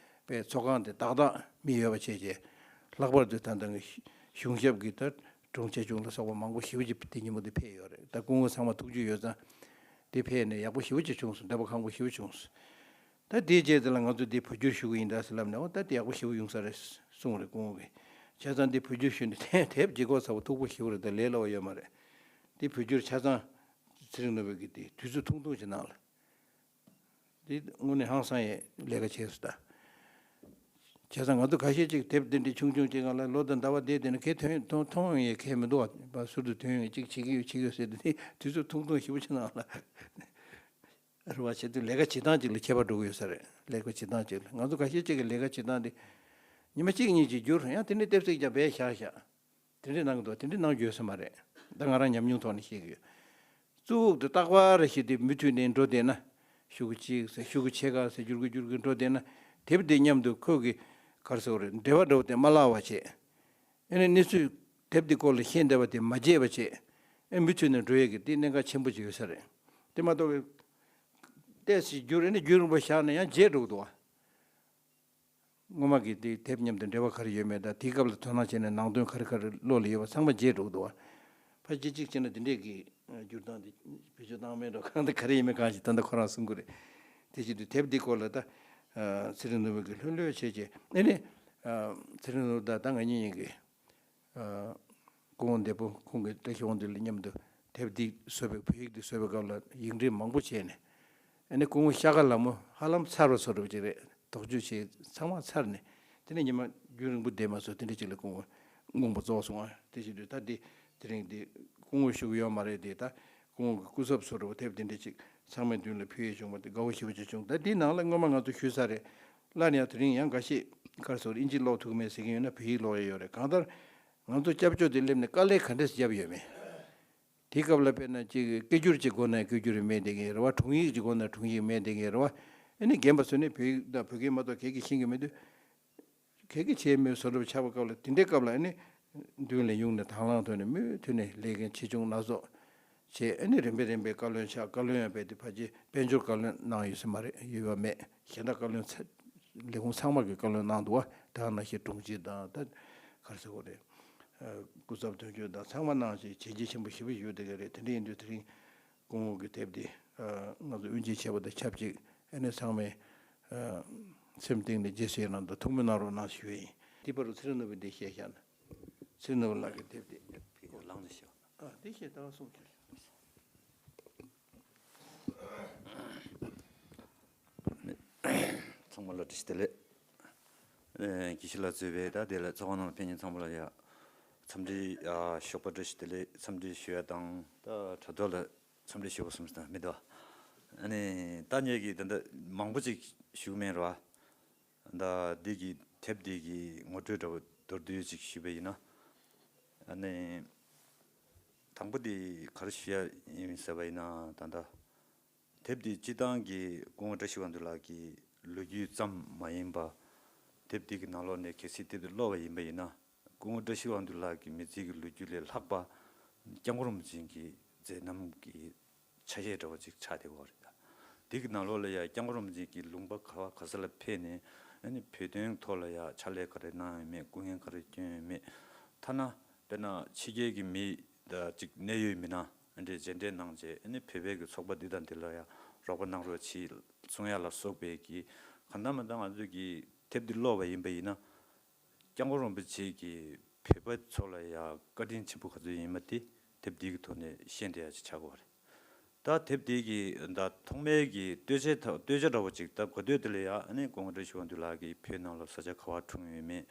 པའི་ཚོགས་ཁང་དེ་ཏག་ཏག་མི་ཡོད་པ་བྱས་བྱས། ལྷག་པར་དུ་ད་ལྟ་གཞུང་ཞབས་ཀྱི་ད་དྲུང་ཆེ་ཆུང་ལ་སོགས་པ་མང་པོ་ཞེ་པོ་ཅིག་དེ་ཉིན་མོ་དེ་ཕེབས་ཡོད་རེད། ད་སྐུ་ངོ་ཚང་མ་ཐུགས་རྒྱུས་ཡོད་ཙང་དེ་ཕེབས་ནས་ཡག་པོ་ཞེ་པོ་ཅིག་བྱུང་སོང་། འདོད་པ་ཁེངས་པོ་ཞེ་པོ་བྱུང་སོང་། ད་དེའི་རྗེས་དེ་ལ་ང་ཚོ་འདི་བོད་བསྒྱུར་ཞུ་གི་ཡིན་ད་ཟེར་ལབ་ནས། འོ་ད་དེ་ཡག་པོ་ཞེ་པོ་ཡོང་ས་རེད་གསུངས་རེད་སྐུ་ངོ་གིས། བྱས་ཙང་འདི་བོད་བསྒྱུར་ཞུས་ནས་དེབ་དེབ་ལྗིད་ཁོག་ཚ་པོ་མཐུག་པོ་ཞེ་པོ་རེད། ད་ལས་སླ་བོ་ཡོད་མ་རེད། འདི་བོད་བསྒྱུར་ཆ་ཚང་ཚེ་རིང་ནོར་བུ་གིས་དེ་དུས་ཚོད་ཐུང་ཐུང་ཞིག་ནང་ལ། འདི་དངོས་གནས་ཧང་སང་ཡས་ལས་ཀ་བྱས་སོང་ད། བྱས་ཙང་ང་ཚོ་ཁ་ཤས་ཅིག་དེབ་འདི་འདྲའི་ཆུང་ཆུང་ཅིག་སྒང་ལ་ལོ་དང་ཟླ་བ་བསྡད་བསྡད་ན་གས་ཐོན་མཐོང་མཐོང་ཡས་གས་མི་འདུག་བ། ཟུར་དུ་ཐོན་ཡས་ཅིག་བྱེད་ཀྱི་ཡོད་བྱེད་ཀྱི་ཡོད་ཟེར་དུས་དུས་ཚོད་ཐུང་ཐུང་ཞེ་པོ་ཅིག་ནང་ལ། རེད་བ། བྱེད་དུས་ལས་ཀ་བྱེད་སྟངས་ཅིག་ལ་ཁྱད་པར་འགྲོ་གི་ཡོད་ས་རེད། ལས་ཀ་བྱེད་སྟངས་ཅིག་ལ། ང་ཚོ་ཁ་ཤས་ཅིག་གི་ལས་ཀ་བྱེད་སྟངས་དེ་ཉི་མ་གཅིག་གཉིས་ཅིག་བསྒྱུར། ཡང་དེ་ནས་ལྟེབ་སྲེག་རྒྱབ་པས་བཞག་བཞག་དེ་འདྲས་གནང་གི་འདུག་དེ་འདྲས་གནང་རྒྱུ་ཡོད་ས་མ་རེད། ད་ང་རང་ཉམས་མྱོང་ཐོག་ནས་བཤད་ཀྱི་ཡོད། གཙུག་ཏུ་རྟག་པར་ཞིག་དེ་མུ་མཐུད་ནས་འགྲོ་བསྡད་ན། ཤོག་གུ་གཅིག་ཟེར་ཤོག་གུ་ཕྱེད་ཀ་ཟེར་བསྒྱུར་གི་བསྒྱུར་གི་འགྲོ་བསྡད་ན། དེབ་དེ་མཉམ་དུ་ཁོས་གི་ག་རེ་ཟེར་དགོས་རེད། འབྲེལ་བ་འདྲ་བོ་དེ་མ་བརླག་པ་བྱས། ཨ་ནི་གནས་ཚུལ་དེབ་འདི་སྐོར་ལ་ཤེས་བསྡད་པ་དེ་མ་བརྗེད་པ་བྱས། ཨ་མུ་མཐུད་ནས་འགྲོ་ཡས་ཀྱི་དེ་གནད་འགག་ཆེན་པོ་ཅིག་ཡོད་ས་རེད། དེ་མ་གཏོགས་པའི་ཏོག་ཙམ་བསྒྱུར། ཨ་ནི་རྒྱུན་རིང་པོ་བཞག་ན་ཡང་བརྗེད་འགྲོ་གི་འདུག་བ། སྔོན་མ་གི་དེ་དེབ་མཉམ་དུ་འབྲེལ་བ་ག་རེ་ཡོད་མེད་དང་། དེའི་སྐབས་ལ་དོ་སྣང་བྱས་ནས་ནང་དོན་ག་རེ་ག་རེ་བློ་ལ་ཡོད་པ་ཚང་མ་བརྗེད་འགྲོ་གི་འདུག་བ། ཕལ་ཆེར་གཅིག་བྱས་ན་དེ་འདྲས་ཀྱི་བསྒྱུར་སྟངས་དེ་བེད་སྤྱོད་བཏང་མེད་འགྲོ། གང་དེ་ག་རེ་ཡིན་མིན་གང་ཞིག་ད་ལྟ་ཁོ་རང་གསུང་གི་རེད། དེ་བྱེད་དུས་དེབ་འདི་སྐོར་ལ་ད་ཚེ་རིང་ནོར་བུ་གིས་ལྷོད་ལྷོད་བྱས་བྱས། ཨ་ནི་ཚེ་རིང་ནོར་བུ་དང་ད་ང་གཉིས་གཉིས་ཀྱིས། ཨ་སྐུ་ངོ་འདས་པོ་ཁོང་གི་བཀྲ་ཤིས་དབང་འདུས་ལ་མཉམ་དུ་དེབ་འདི་བཟོ་བའི་བོད་ཡིག་འདི་བཟོ་བའི་སྐབས་ལ་ཡིག་འབྲེལ་མང་པོ་བྱས་ནས། ཨ་ནི་སྐུ་ངོ་ཤ་ཁ་ལ་མོ་ཧ་ལམ་ཚར་བ་བཟོ་འདྲ་ཅིག་རེད། དོགས་གཅོད་བྱས་ཚང་མ་ཚར་ནས། དེ་ནས་ཉི་མ་རྒྱུན་རིང་པོ་བསྡད་མ་སོང་། དེ་འདྲ་ཅིག་ལ་སྐུ་ངོ་དགོངས་པ་རྫོགས་སོང་ཨ། དེ་བྱེད་དུས་ད་འདི་དེ་རིང་འདི་སྐུ་ངོ་ཞུ་གི་ཡོད་མ་རེད་དེ། ད་སྐུ་ངོ་གི་སྐུ་ཚབ་བཟོ་འདྲ་བོ་དེབ་དེ་འདྲ་ཅིག་ཚང་མའི་མདུན་ལ་ཕུལ་ཡས་བྱུང་བ་དེ་དགའ་བོ་ཞེ་པོ་ཅིག་བྱུང་། ད་འདིའི་ནང་ལ་སྔོན་མ་ང་ཚོ་ཞུས་ཚར་རེད། སླར་ཡང་དེ་རིང་ཡང་འགའ་ཤས་ག་རེ་ཟེར་དགོས་རེད། ཨིན་ཇི་ཀློག་ཐུབ་ཀྱི་མེད་ཟེར་མཁན་ཡོད་ན་བོད་ཡིག་ཀློག་ཡས་ཡོད་རེད། གང་ལྟར་ང་ཚོ་སྐྱབས་བཅོལ་དེ་སླེབས་ནས་དཀའ་ལས་ག་འདྲས་སེ་བརྒྱབ་ཡོད་མེད། དེའི་སྐབས་ལ་དཔེར་ན་ཅིག་སྐད་སྒྱུར་ཅིག་དགོས་ན་སྐད་སྒྱུར་མེད་བསྡད་མཁན་རེད་བ། དྲུང་ཡིག་ཅིག་དགོས་ན་དྲུང་ཡིག་མེད་བསྡད་མཁན་རེད་བ། ཨ་ནི་རྒན་པ་ཚོ་ནི་བོད་ཡིག་དང་བོད་སྐད་མ་གཏོགས་ག་གི་ཤེས་ཀྱི་མེད་དུས། ག་གི་བྱས་མེད་བཟོ་འདྲ་ཆགས་པའི་སྐབས་ལ། དེ་འདྲའི་སྐབས་ལ་ཨ་ནི་མདུན་ལ་ཡོང་ནས་དང་བླངས་ཐོག་ནས་མུ་མཐུད་ནས་ལས་འགན་ཆེ་ཆུང་སྣ་ཚོགས་བྱས། ཨ་ནི་རིམ་པས་རིམ་པས་བཀའ་བློན་ཆགས། བཀའ་བློན་ཡང་རྦད་དེ་ཕལ་ཆེར་དཔལ་འབྱོར་བཀའ་བློན་གནང་ཡོད་ས་མ་རེད། ཡོད་པ་མེད། གཞན་དག་བཀའ་བློན་ཚ་ལས་ཁུངས་ཚང་མ་གི་བཀའ་བློན་གནང་འདུག་བ། དེ་ག་ནང་བཞིན་དྲུང་ཆེ་དང་ད་ག་རེ་ཟེར་དགོས་རེད། ཨ་སྐུ་ཚབ་དོན་གཅོད་དང་ཚང་མ་གནང་བྱས་བྱས་རྗེས་ཆེན་པོ་ཞེ་པོ་ཡོད་བསྡད་ཀྱི་རེད། དེ་འདྲ་ཡིན་དུས་དེ་རིང་ སྐུ་ངོ་གི་དེབ་འདི་ཨ་ང་ཚོ་དབུ་འབྱེད་བྱས་པ་དང་ཆབས་ཅིག་ཨ་ནི་ཚང་མས་ཨ་སེམས་གཏིང་ནས་རྗེས་སུ་ཡི་རང་དང་ཐུགས་སྨོན་གནང་རོགས་གནང་ཞུ་ཡ་ཡིན། དེ་བར་དུ་ཚེ་རིང་ནོར་བུས་འདི་བཤད་བཞག་ན། ཚེ་རིང་ནོར་བུ་ལགས་ཀྱི་དེབ་འདི་ཕ་གིར་ལངས་ནས་བཤད། ཨ་འདི་བཤད་ད་གསུང་ཆོག་ཚང་མ་ལ་བཀྲ་ཤིས་བདེ་ལེགས། ཨེ་དགེ་བཤེས་ལགས་གཙོས་པའི་ད་དེ་ལ་ཚོགས་ཁང་ནང་ལ་ཕེབས་མཁན་ཚང་མ་ལ་ཡ་འཚམས་འདྲི་ཨ་ཞོགས་པ་བཀྲ་ཤིས་བདེ་ལེགས་འཚམས་འདྲི་ཞུ་ཡ་དང་། ད་དྲ་ཐོག་ལ་འཚམས་འདྲི་ཞུ་བ་གསུམ་དང་མི་འདུག་ཨ་ནི་ད་ངེད་ཀྱིས་ད་ལྟ་མང་པོ་ཅིག་ཞུ་གི་མེད་རེད་བ། ད་འདི་གི་དེབ་འདི་གི་ངོ་སྤྲོད་འདྲ་བོ་མདོར་བསྡུས་ཅིག་ཞུས་པ་ཡིན་ན། ཨ་ནི་དང་པོ་འདི་ག་རེ་ཞུ་ཡ་ཡིན་ཟེར་བ་ཡིན་ན། ད་ལྟ་དེབ་འདི་སྤྱིར་བཏང་གི་སྐུ་ངོ་བཀྲ་ཤིས་དབང་འདུས་ལགས་ཀྱི་ལོ་རྒྱུས་ཙམ་མ་ཡིན་པ། དེབ་འདི་གི་ནང་ལོགས་ནས་གལ་སྲིད་དེབ་འདི་ཀློག་པ་ཡིན་པ་ཡིན་ན། སྐུ་ངོ་བཀྲ་ཤིས་དབང་འདུས་ལགས་ཀྱི་མི་ཚེ་གི་ལོ་རྒྱུས་ལས་ལྷག་པ་སྐྱབས་མགོན་རིན་པོ་ཆེ་གི་མཛད་རྣམ་གྱི་ཆ་ཤས་འདྲ་བོ་ཅིག་ཆགས་བསྡད་ཡོད་རེད་ད། འདི་གི་ནང་ལོགས་ལ་ཡ་སྐྱབས་མགོན་རིན་པོ་ཆེ་གིས་ལུང་པ་ག་བ་ག་ས་ལ་ཕེབས་ནས་ཨ་ནི་བོད་དོན་ཐོག་ལ་ཡ་ཕྱག་ལས་ག་རེ་གནང་ཡོད་མེད། སྐུ་ངལ་ག་རེ་བསྐྱོན་ཡོད་མེད། ཐ་ན་དཔེར་ན་ཕྱི་རྒྱལ་གྱི་མི་ད་ཅིག་གནད་ཡོད་མི་སྣ་ཨ་འདྲས་མཇལ་འཕྲད་གནང་རྗེས་ཨ་ནི་བོད་པའི་གི་ཚོགས་པ་འདི་དང་འདི་ལ་ཡ་རོགས་པ་གནང་རོགས་གྱིས་གསུང་ཡ་ལ་སོགས་པའི་གི་གང་ལྟར་མ་ལྟར་ང་ཚོས་ཀྱི་དེབ་འདི་ཀློག་པ་ཡིན་པ་ཡིན་ན། སྐྱབས་མགོན་རིན་པོ་ཆེ་གིས་བོད་པ་ཚོ་ལ་ཡང་བཀའ་དྲིན་ཆེན་པོ་ག་ཚོད་ཡིན་མིན་དེ་དེབ་འདི་གི་ཐོག་ནས་ཤེས་བསྡད་ཡ་ཅིག་ཆགས་ཀྱི་ཡོད་རེད། ད་དེབ་འདི་གི་ད་ཐོག་མའི་གི་ལྟོས་བཅས་ཐ་ལྟོས་བཅས་འདྲ་བོ་ཅིག་ད་གོ་ཐོས་དེ་ལ་ཡང་ཨ་ནི་སྐུ་ངོ་བཀྲ་ཤིས་དབང་འདུས་ལགས་ཀྱིས་བོད་ནང་ལ་ས་ཆ་ག་བ་འཁྲུངས་ཡོད་མེད།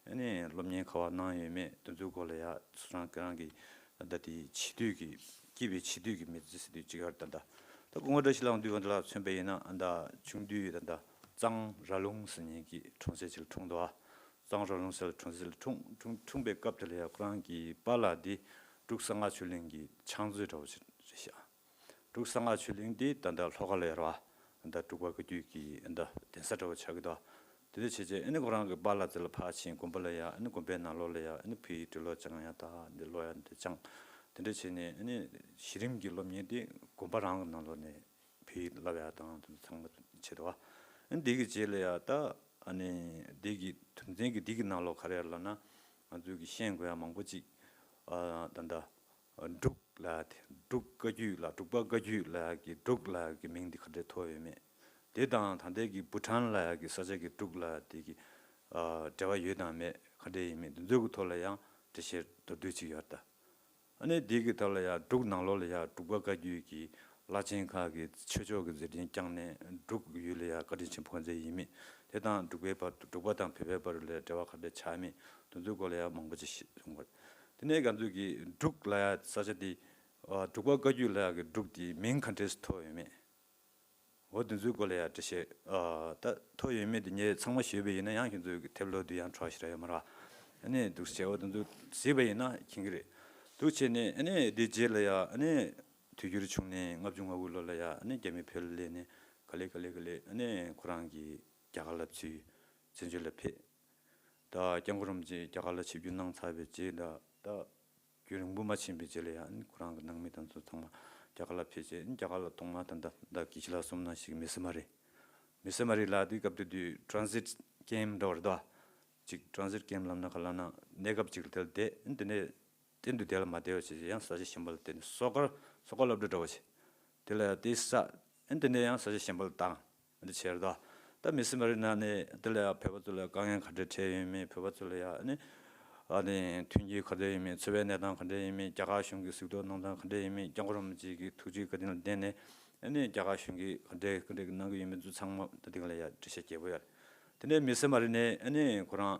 ཨ་ནི་སློབ་གཉེར་ག་བ་གནང་ཡོད་མེད་དེ་ཚོའི་སྐོར་ལ་ཡང་སོ་རང་ཁྱེད་རང་གི་ད་དེ་བྱིས་དུས་ཀྱི་སྐྱེས་པའི་བྱིས་དུས་ཀྱི་མི་ཚེ་ཟེར་དུས་ཅིག་ཡོད་རེད་ད། ད་སྐུ་ངོ་བཀྲ་ཤིས་དབང་འདུས་ལགས་མཚོན་པ་ཡིན་ན་ཨ་ད་ཆུང་དུས་ད་ད་གཙང་ར་ལུང་ཟེར་མཁན་གྱི་གྲོང་གསེབ་ཅིག་ལ་འཁྲུངས་འདུག་ཨ། གཙང་ར་ལུང་ཟེར་གྲོང་གསེབ་ལ་འཁྲུངས་འཁྲུངས་འཁྲུངས་པའི་སྐབས་དེ་ལ་ཡང་ཁོ་རང་གི་པཱ་ལགས་འདི་འབྲུག་གསང་སྔགས་ཆོས་གླིང་གི་ཕྱག་མཛོད་འདྲ་བོ་ཞིག་རེད་ཤག་འབྲུག་གསང་སྔགས་ཆོས་གླིང་འདི་ད་ལྟ་ལྷོ་ཁ་ལ་ཡོད་རེད་བ། ད་འབྲུག་པ་བཀའ་བརྒྱུད་ཀྱི་ད་གདན་ས་འདྲ་བོ་ཆགས་ཀྱི་འདུག་དེ་འདྲ་བྱས་རྗེས་ཨ་ནི་ཁོ་རང་གི་པཱ་ལགས་དེ་ལ་ཕར་ཕྱིན་དགོན་པ་ལ་ཡ་ཨ་ནི་དགོན་པའི་ནང་ལོགས་ལ་ཡ་ཨ་ནི་བོད་ཡིག་འབྲི་ཀློག་སྦྱང་ཡ་དང་འདི་ཀློག་ཡ་འདི་སྦྱངས། དེ་འདྲ་བྱས་ནས་ཨ་ནི་གཞི་རིམ་གྱི་སློབ་གཉེར་དེ་དགོན་པ་རང་གི་ནང་ལོགས་ནས་བོད་ཡིག་བསླབ་ཡ་དང་དེ་ཚང་མ་བྱེད་དོ། ཨ་ནི་འདི་གི་རྗེས་ལ་ཡ་ད་ཨ་ནི་འདི་གི་དོན་ཚན་གྱི་འདི་གི་ནང་ལོགས་ག་རེ་ལབ་ན་ང་ཚོས་ཀྱི་ཤེས་དགོས་ཡ་མང་པོ་ཅིག་ཨ་ད་ལྟ་འབྲུག་ལ་དེ་འབྲུག་བཀའ་བརྒྱུད་ལ་འབྲུག་པ་བཀའ་བརྒྱུད་ལ་ཡ་གི་འབྲུག་ལ་ཡ་གི་མིང་འདི་ག་འདྲས་ཐོགས་ཡོད་མེད། དེ་དང་ད་ལྟའི་གི་བྷུ་ཊཱན་ལ་ཡ་གི་ས་ཆ་གི་འབྲུག་ལ་ཡ་དེ་གི་ཨ་འབྲེལ་བ་ཡོད་དང་མེད་ག་འདྲས་ཡིན་མིན་དེ་ཚོའི་གི་ཐོག་ལ་ཡང་འགྲེལ་བཤད་མདོར་བསྡུས་ཅིག་ཡོད་ད། ཨ་ནི་དེ་གི་ཐོག་ལ་ཡང་འབྲུག་ནང་ལོགས་ལ་ཡང་འབྲུག་པ་བཀའ་བརྒྱུད་ཀྱི་བླ་ཆེན་ཁག་གིས་ཆོས་ཕྱོགས་ཀྱི་མཛད་འཕྲིན་བསྐྱངས་ནས་འབྲུག་ཡུལ་ལ་ཡང་བཀའ་དྲིན་ཆེན་པོ་ག་ཚོད་ཡིན་མིན། དེ་དང་འབྲུག་པའི་བར་དུ་འབྲུག་པ་དང་བོད་པའི་བར་ལ་འབྲེལ་བ་ག་འདྲ་ཆགས་མིན་དེ་ཚོའི་སྐོར་ལ་ཡང་མང་པོ་ཅིག་ཤེས་ཡོང་གི་རེད། དེ་ནས་ང་ཚོས་ཀྱི་འབྲུག་ལ་ཡང་ས་ཆ་དེ་ཨ་འབྲུག་པ་བཀའ་བརྒྱུད་ལ་ཡང་གི་འབྲུག་དེ་མིང་ག་འདྲས་སུ་ཐོགས་ཡོད་མེད། འོ་དེ་ཚོའི་སྐོར་ལ་ཡང་འགྲེལ་བཤད་ཨ་ད་ཐོགས་ཡོད་མེད་དེ་ངས་ཚང་མ་ཞུས་པ་ཡིན་ན་ཡང་ཁྱེད་ཚོའི་གི་དེབ་ཀློག་དུས་ཡང་འཕྲོ་ཞེ་དྲག་ཡོད་མ་རེད། ཨ་ནི་འདུག་བྱས་འོ་དེ་ཚོ་གཟིགས་པ་ཡིན་ན་མཁྱེན་གི་རེད། འདུག་བྱས་ནས་ཨ་ནི་དེ་རྗེས་ལ་ཡང་ཨ་ནི་དུས་འགྱུར་བྱུང་ནས་ལྔ་བཅུ་ང་དགུ་ལོ་ལ་ཡང་ཨ་ནི་རྒྱ་མི་བོད་ལ་སླེབས་ནས་ག་ལེ་ག་ལེ་ག་ལེ་ཨ་ནི་ཁོ་རང་གིས་རྒྱ་གར་ལ་ཚུར་བཙན་བྱོལ་ལ་ཕེབས། ད་སྐྱབས་མགོན་རིན་པོ་ཆེ་རྒྱ་གར་ལ་ཆིབས་བསྒྱུར་གནང་ཚར་བའི་རྗེས་ལ་ད། རྒྱུན་རིང་པོ་མ་ཕྱིན་པའི་རྗེས་ལ་ཡང་ཁོ་རང་གི་ནང་མི་དང་ཚོ་ཚང་མ་རྒྱ་གར་ལ་ཕེབས་རྗེས་རྒྱ་གར་ལ་ཐོག་མར་ད་ལྟ་ད་དགེ་བཤེས་ལགས་གསུངས་ནང་བཞིན་མི་སི་མ་རི། མི་སི་མ་རི་ལ་དེའི་སྐབས་དེ་དུས་transit camp་འདྲ་བ་རེད་དོ། ཅིག་transit camp་ལབ་ན་ག་ལབ་ན་གནས་སྐབས་ཅིག་ལ་དེ་ལ་བསྡད་དེ་ནས་གཏན་དུ་དེ་ལ་མ་བསྡད་པ་བྱས་ཡང་ས་ཆ་གཞན་པ་ལ་བསྡད་ནས་སོ་ཀར་སོ་ཀར་སློབ་གྲྭ་འདྲ་བ་ཞིག་དེ་ལ་ཡང་དེ་ས་དེ་ནས་ཡང་ས་ཆ་གཞན་པ་ལ་བཏང་། འདི་བྱས་རེད་དོ། ད་མི་སི་མ་རི་ནང་ནས་དེ་ལ་ཡང་བོད་པ་ཚོ་ལ་དཀའ་ངལ་ག་འདྲ་འཕྲད་ཡོད་མེད། བོད་པ་ཚོ་ལ་ཡང་ཨ་ནི་ཨ་ནི་མཐུན་རྐྱེན་ག་འདྲ་ཡོད་མེད། འཚོ་བའི་གནས་སྟངས་ག་འདྲ་ཡོད་མེད། རྒྱ་གར་གཞུང་གི་གཟིགས་རྟོག་གནང་སྟངས་ག་འདྲ་ཡོད་མེད། སྐྱབས་མགོན་རིན་པོ་ཆེ་གི་ཐུགས་རྗེ་བཀའ་དྲིན་ལ་བརྟེན་ནས་ཨ་ནི་རྒྱ་གར་གཞུང་གིས་ག་འདྲ་ག་འདྲ་གནང་གི་ཡོད་མེད་ཚོ་ཚང་མ་ད་དེ་ག་ལ་ཡང་འགྲེལ་བཤད་རྒྱས་པོ་ཡོད་རེད། དེ་ནས་མི་སི་མ་རི་ནས་ཨ་ནི་ཁོ་རང་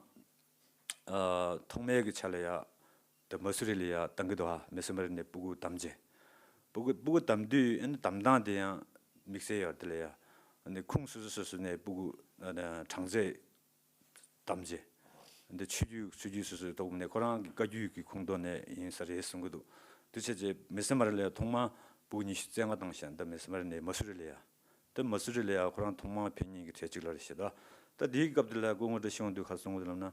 ཨ་ཐོག་མའི་གི་ཆ་ལ་ཡང་། དེ་མ་སུ་རི་ལ་ཡ་བཏང་གི་འདུག་ཨ། མི་སི་མ་རི་ནས་སྤུ་གུ་བདམས་རྗེས། སྤུ་གུ་སྤུ་གུ་བདམས་དུས་ཨ་ནི་བདམས་སྟངས་དེ་ཡང་དམིགས་བསལ་ཡོད་རེད། དེ་ལ་ཡ་ཨ་ནི་ཁུངས་སོ་སོ་སོ་སོ་ནས་སྤུ་གུ་ཨ་ནི་གྲངས་ཚད་བདམས་རྗེས། འདི་ཆོས་བརྒྱུད་ཆོས་བརྒྱུད་སོ་སོའི་ཐོག་ནས་ཁོ་རང་གི་བཀའ་བརྒྱུད་ཀྱི་ཁུངས་ཐོག་ནས་ཡིན་ས་རེད་གསུང་གི་འདུག་དེ་བྱས་རྗེས་མི་སི་མ་རི་ལ་ཡ་ཐོག་མར་སྤུ་གུ་ཉི་ཤུ་རྩ་ལྔ་བཏང་ཤག་འདི་མི་སི་མ་རི་ནས་མ་སུ་རི་ལ་ཡ། ད་མ་སུ་རི་ལ་ཡ་ཁོ་རང་ཐོག་མར་ཕེབས་མཁན་གྱི་གྲས་གཅིག་ལ་རེད་ཤག་ད་ད་དེའི་སྐབས་དེ་ལ་སྐུ་ངོ་བཀྲ་ཤིས་དབང་འདུས་ག་རེ་གསུངས་འདུག་ལབ་ན།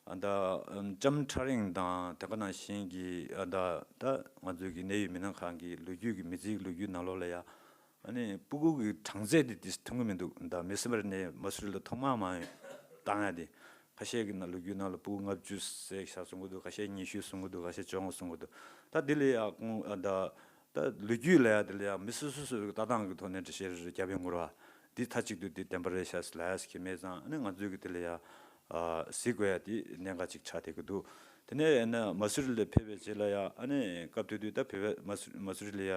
ཨ་ད་ཨམ་ལྕམ་ཁྲ་རིང་དང་དེ་ག་ནང་བཞིན་གྱི་ཨ་ད་ད་ང་ཚོའི་གི་གནད་ཡོད་མི་སྣ་ཁག་གི་ལོ་རྒྱུས་ཀྱི་མི་ཚེའི་ལོ་རྒྱུས་ནང་ལོགས་ལ་ཡ། ཨ་ནི་སྤུ་གུ་གི་གྲངས་ཚད་དེ་དེ་མཐོང་གི་མི་འདུག་ད་མི་སི་མ་རི་ནས་མ་སུ་རི་ལ་ཐོག་མར་མར་བཏང་ཡ་དེ། ཁ་ཤས་ཀྱི་ནང་ལོ་རྒྱུས་ནང་ལ་སྤུ་གུ་ལྔ་བཅུ་ཟེར་ཤག་གསུང་གི་འདུག་ཁ་ཤས་ཉི་ཤུ་གསུང་གི་འདུག་ཁ་ཤས་བཅོ་ལྔ་གསུང་གི་འདུག་ད་དེ་ལ་ཡ་ཁོང་ཨ་ད་ད། ད་ལོ་རྒྱུས་ལ་ཡ་དེ་ལ་ཡ་མི་སོ་སོ་སོའི་ལྟ་སྟངས་ཀྱི་ཐོག་ནས་འགྲེལ་བཤད་རེ་རེ་རྒྱབ་ཡོང་གི་རེད་བ། འདི་མཐའ་གཅིག་ཏུ་འདི་བདེན་པ་རེད་ཤག་ཟེར་ལབ་ཡ་ཟེར་གྱི་མེད་ཙང་། ཨ་ནི་ང་ཚོས་ཀྱི་དེ་ལ་ཡ་ཨ་གཟིགས་དགོས་ཡ་དེ་གནད་འགག་ཅིག་ཆགས་བསྡད་ཀྱི་འདུག་དེ་ནས་ཡང་ན་མ་སུ་རི་ལ་ཕེབས་པའི་རྗེས་ལ་ཡ་ཨ་ནི་སྐབས་དེ་དུས་ད་བོད་པ་མ་སུ་མ་སུ་རི་ལ་ཡ་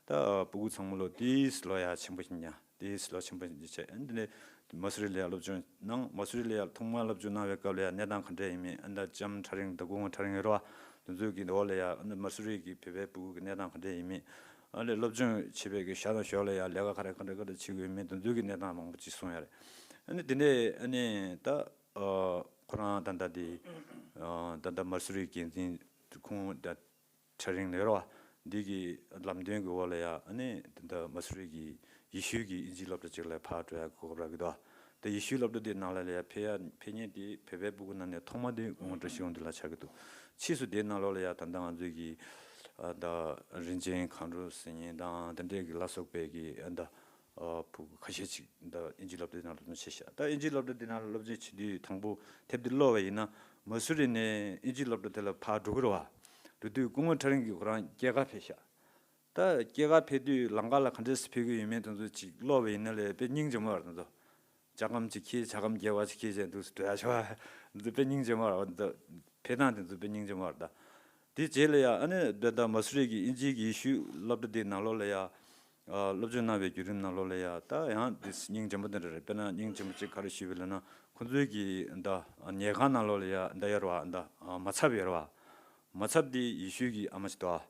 ད་ཕྲུ་གུ་ཚང་མ་ལོ་ཏོག་ཙམ་ལོ་ཡ་ཆེན་པོ་ཞིག་ཉར། དེའི་ལོ་ཆེན་པོ་ཞིག་བྱས། ཨ་ནི་མ་སུ་རི་ལ་ཡ་སློབ་སྦྱོང་གནང་། མ་སུ་རི་ལ་ཡ་ཐོག་མར་སློབ་སྦྱོང་གནང་བའི་སྐབས་ལ་ཡ་གནས་སྟངས་ག་འདྲ་ཡིན་མིན། ཨ་ནི་ལྕམ་ཁྲ་རིང་དང་སྐུ་ངོ་ཁྲ་རིང་ཡོད་རེད་བ། དེ་ཚོ་གི་འོག་ལ་ཡ་ཨ་ནི་མ་སུ་རི་གི་བོད་པའི་ཕྲུ་གུ་གི་གནས་སྟངས་ག་འདྲ་ཡིན་མིན། ཨ་ནི་སློབ་སྦྱོང་བྱེད་པའི་གི་ཞག་དང་ཞོར་ལ་ཡ་ལས་ཀ་ག་རེ་ག་འདྲ་ག་འདྲ་བྱེད་དགོས་མིན། དེ་ཚོ་གི་གནས་སྟངས་མང་པོ་ཅིག་གསུངས་ཡ་རེད། ཨ་ནི་དེ་ནས་ཨ་ནི་ད་ཨ་ཁོ་རང་ད་ལྟ་དེ་ཨ་ད་ལྟ་མ་སུ་རི་འགན་འཛིན་ཁོང་ད་ཁྲ་རིང་ལབ་རེད་བ། འདི་གི་ལམ་སྟོན་གྱི་འོག་ལ་ཡ་ཨ་ནི་འདི་འདྲ་མ་སུ་རི་གི་ཡེ་ཤུའི་གི་ཨིན་ཇིའི་སློབ་གྲྭ་ཅིག་ལ་ཕར་འགྲོ་ཡ་གོ་སྐབས་རག་གི་འདུག་དེ་ཡེ་ཤུའི་སློབ་གྲྭ་དེའི་ནང་ལ་ལ་ཡ་ཕེབས་ཡ་ཕེབས་མཁན་དེ་བོད་པའི་ཕྲུ་གུ་ནང་ནས་ཐོག་མ་དེ་སྐུ་ངོ་བཀྲ་ཤིས་དབང་འདུས་ལགས་ཆགས་ཀྱི་འདུག་ཕྱིས་སུ་དེའི་ནང་ལོགས་ལ་ཡ་ད་ལྟ་ང་ཚོའི་གི་ཨ་ད་རིན་ཆེན་མཁའ་འགྲོ་ཟེར་མཁན་དང་དེ་འདྲའི་གི་ལ་སོགས་པའི་གི་ཨ་ད་ཕྲུ་གུ་ཁ་ཤས་ཅིག་ད་ཨིན་ཇིའི་སློབ་གྲྭ་དེ་ནང་སློབ་སྦྱོང་བྱས་ཤག་ད་ཨིན་ཇིའི་སློབ་གྲྭ་དེ་ནང་སློབ་སྦྱོང་བྱེད་དུས་དང་པོ་ཕེབས་དུས་ཀློག་པ་ཡིན་ན། མ་སུ་རི་ནས་ཨིན་ཇིའི་སློབ་གྲྭ་དེ་ལ་ཕར་འགྲོ་གི་རེད་བ། འགྲོ་དུས་སྐུ་ངོ་ཁྲ་རིང་གིས་ཁོ་རང་སྐྱེས་སྐར་ཕེབས་ཤག་ད་སྐྱེས་སྐར་ཕེབས་དུས་ལམ་ཁ་ལ་ག་འདྲས་སེ་ཕེབས་ཀྱི་ཡོད་མེད་དེ་ཚོ་ཅིག་ཀློག་པ་ཡིན་ན་ལས་དཔེ་སྙིང་རྗེ་མོ་རེད་དེ་ཚོ། ཇ་སྒམ་ཅིག་འཁྱེར། ཇ་སྒམ་བརྒྱབ་པ་ཅིག་འཁྱེར་བྱས་འདུག་སེ་འགྲོ་ཡ་ཆོག་པ་འདི་དཔེ་སྙིང་རྗེ་མོ་རེད་བ། འདི་ཕེབས་སྟངས་དེ་ཚོ་དཔེ་སྙིང་རྗེ་མོ་རེད་ད། དེ་རྗེས་ལ་ཡ་ཨ་ནི་ད་ལྟ་མ་སུ་རི་གི་ཨིན་ཇིའི་གི་ཡེ་ཤུ་སློབ་གྲྭ་དེའི་ནང་ལོགས་ལ་ཡ་ཨ་སློབ་སྦྱོང་གནང་བའི་བརྒྱུད་རིམ་ནང་ལོགས་ལ་ཡ་ད་ཡང་དེ་སྙིང་རྗེ་མོ་དེ་འདྲ་རེད། དཔེར་ན་སྙིང་རྗེ་མོ་ཅིག་ག་རེ་ཞུས་པ་ལབ་ན། ཁོང་ཚོའི་གི་ད་ཉལ་ཁང་ནང་ལོགས་ལ་ཡ་ད་ཡོད་རེད་བ། ད་མ་ཚབ་ཡོད་རེད་བ། མ་ཚབ་དེ་ཡེ་ཤུའི་གི་ཨ་མ་ཅིག་འདུག་ཨ།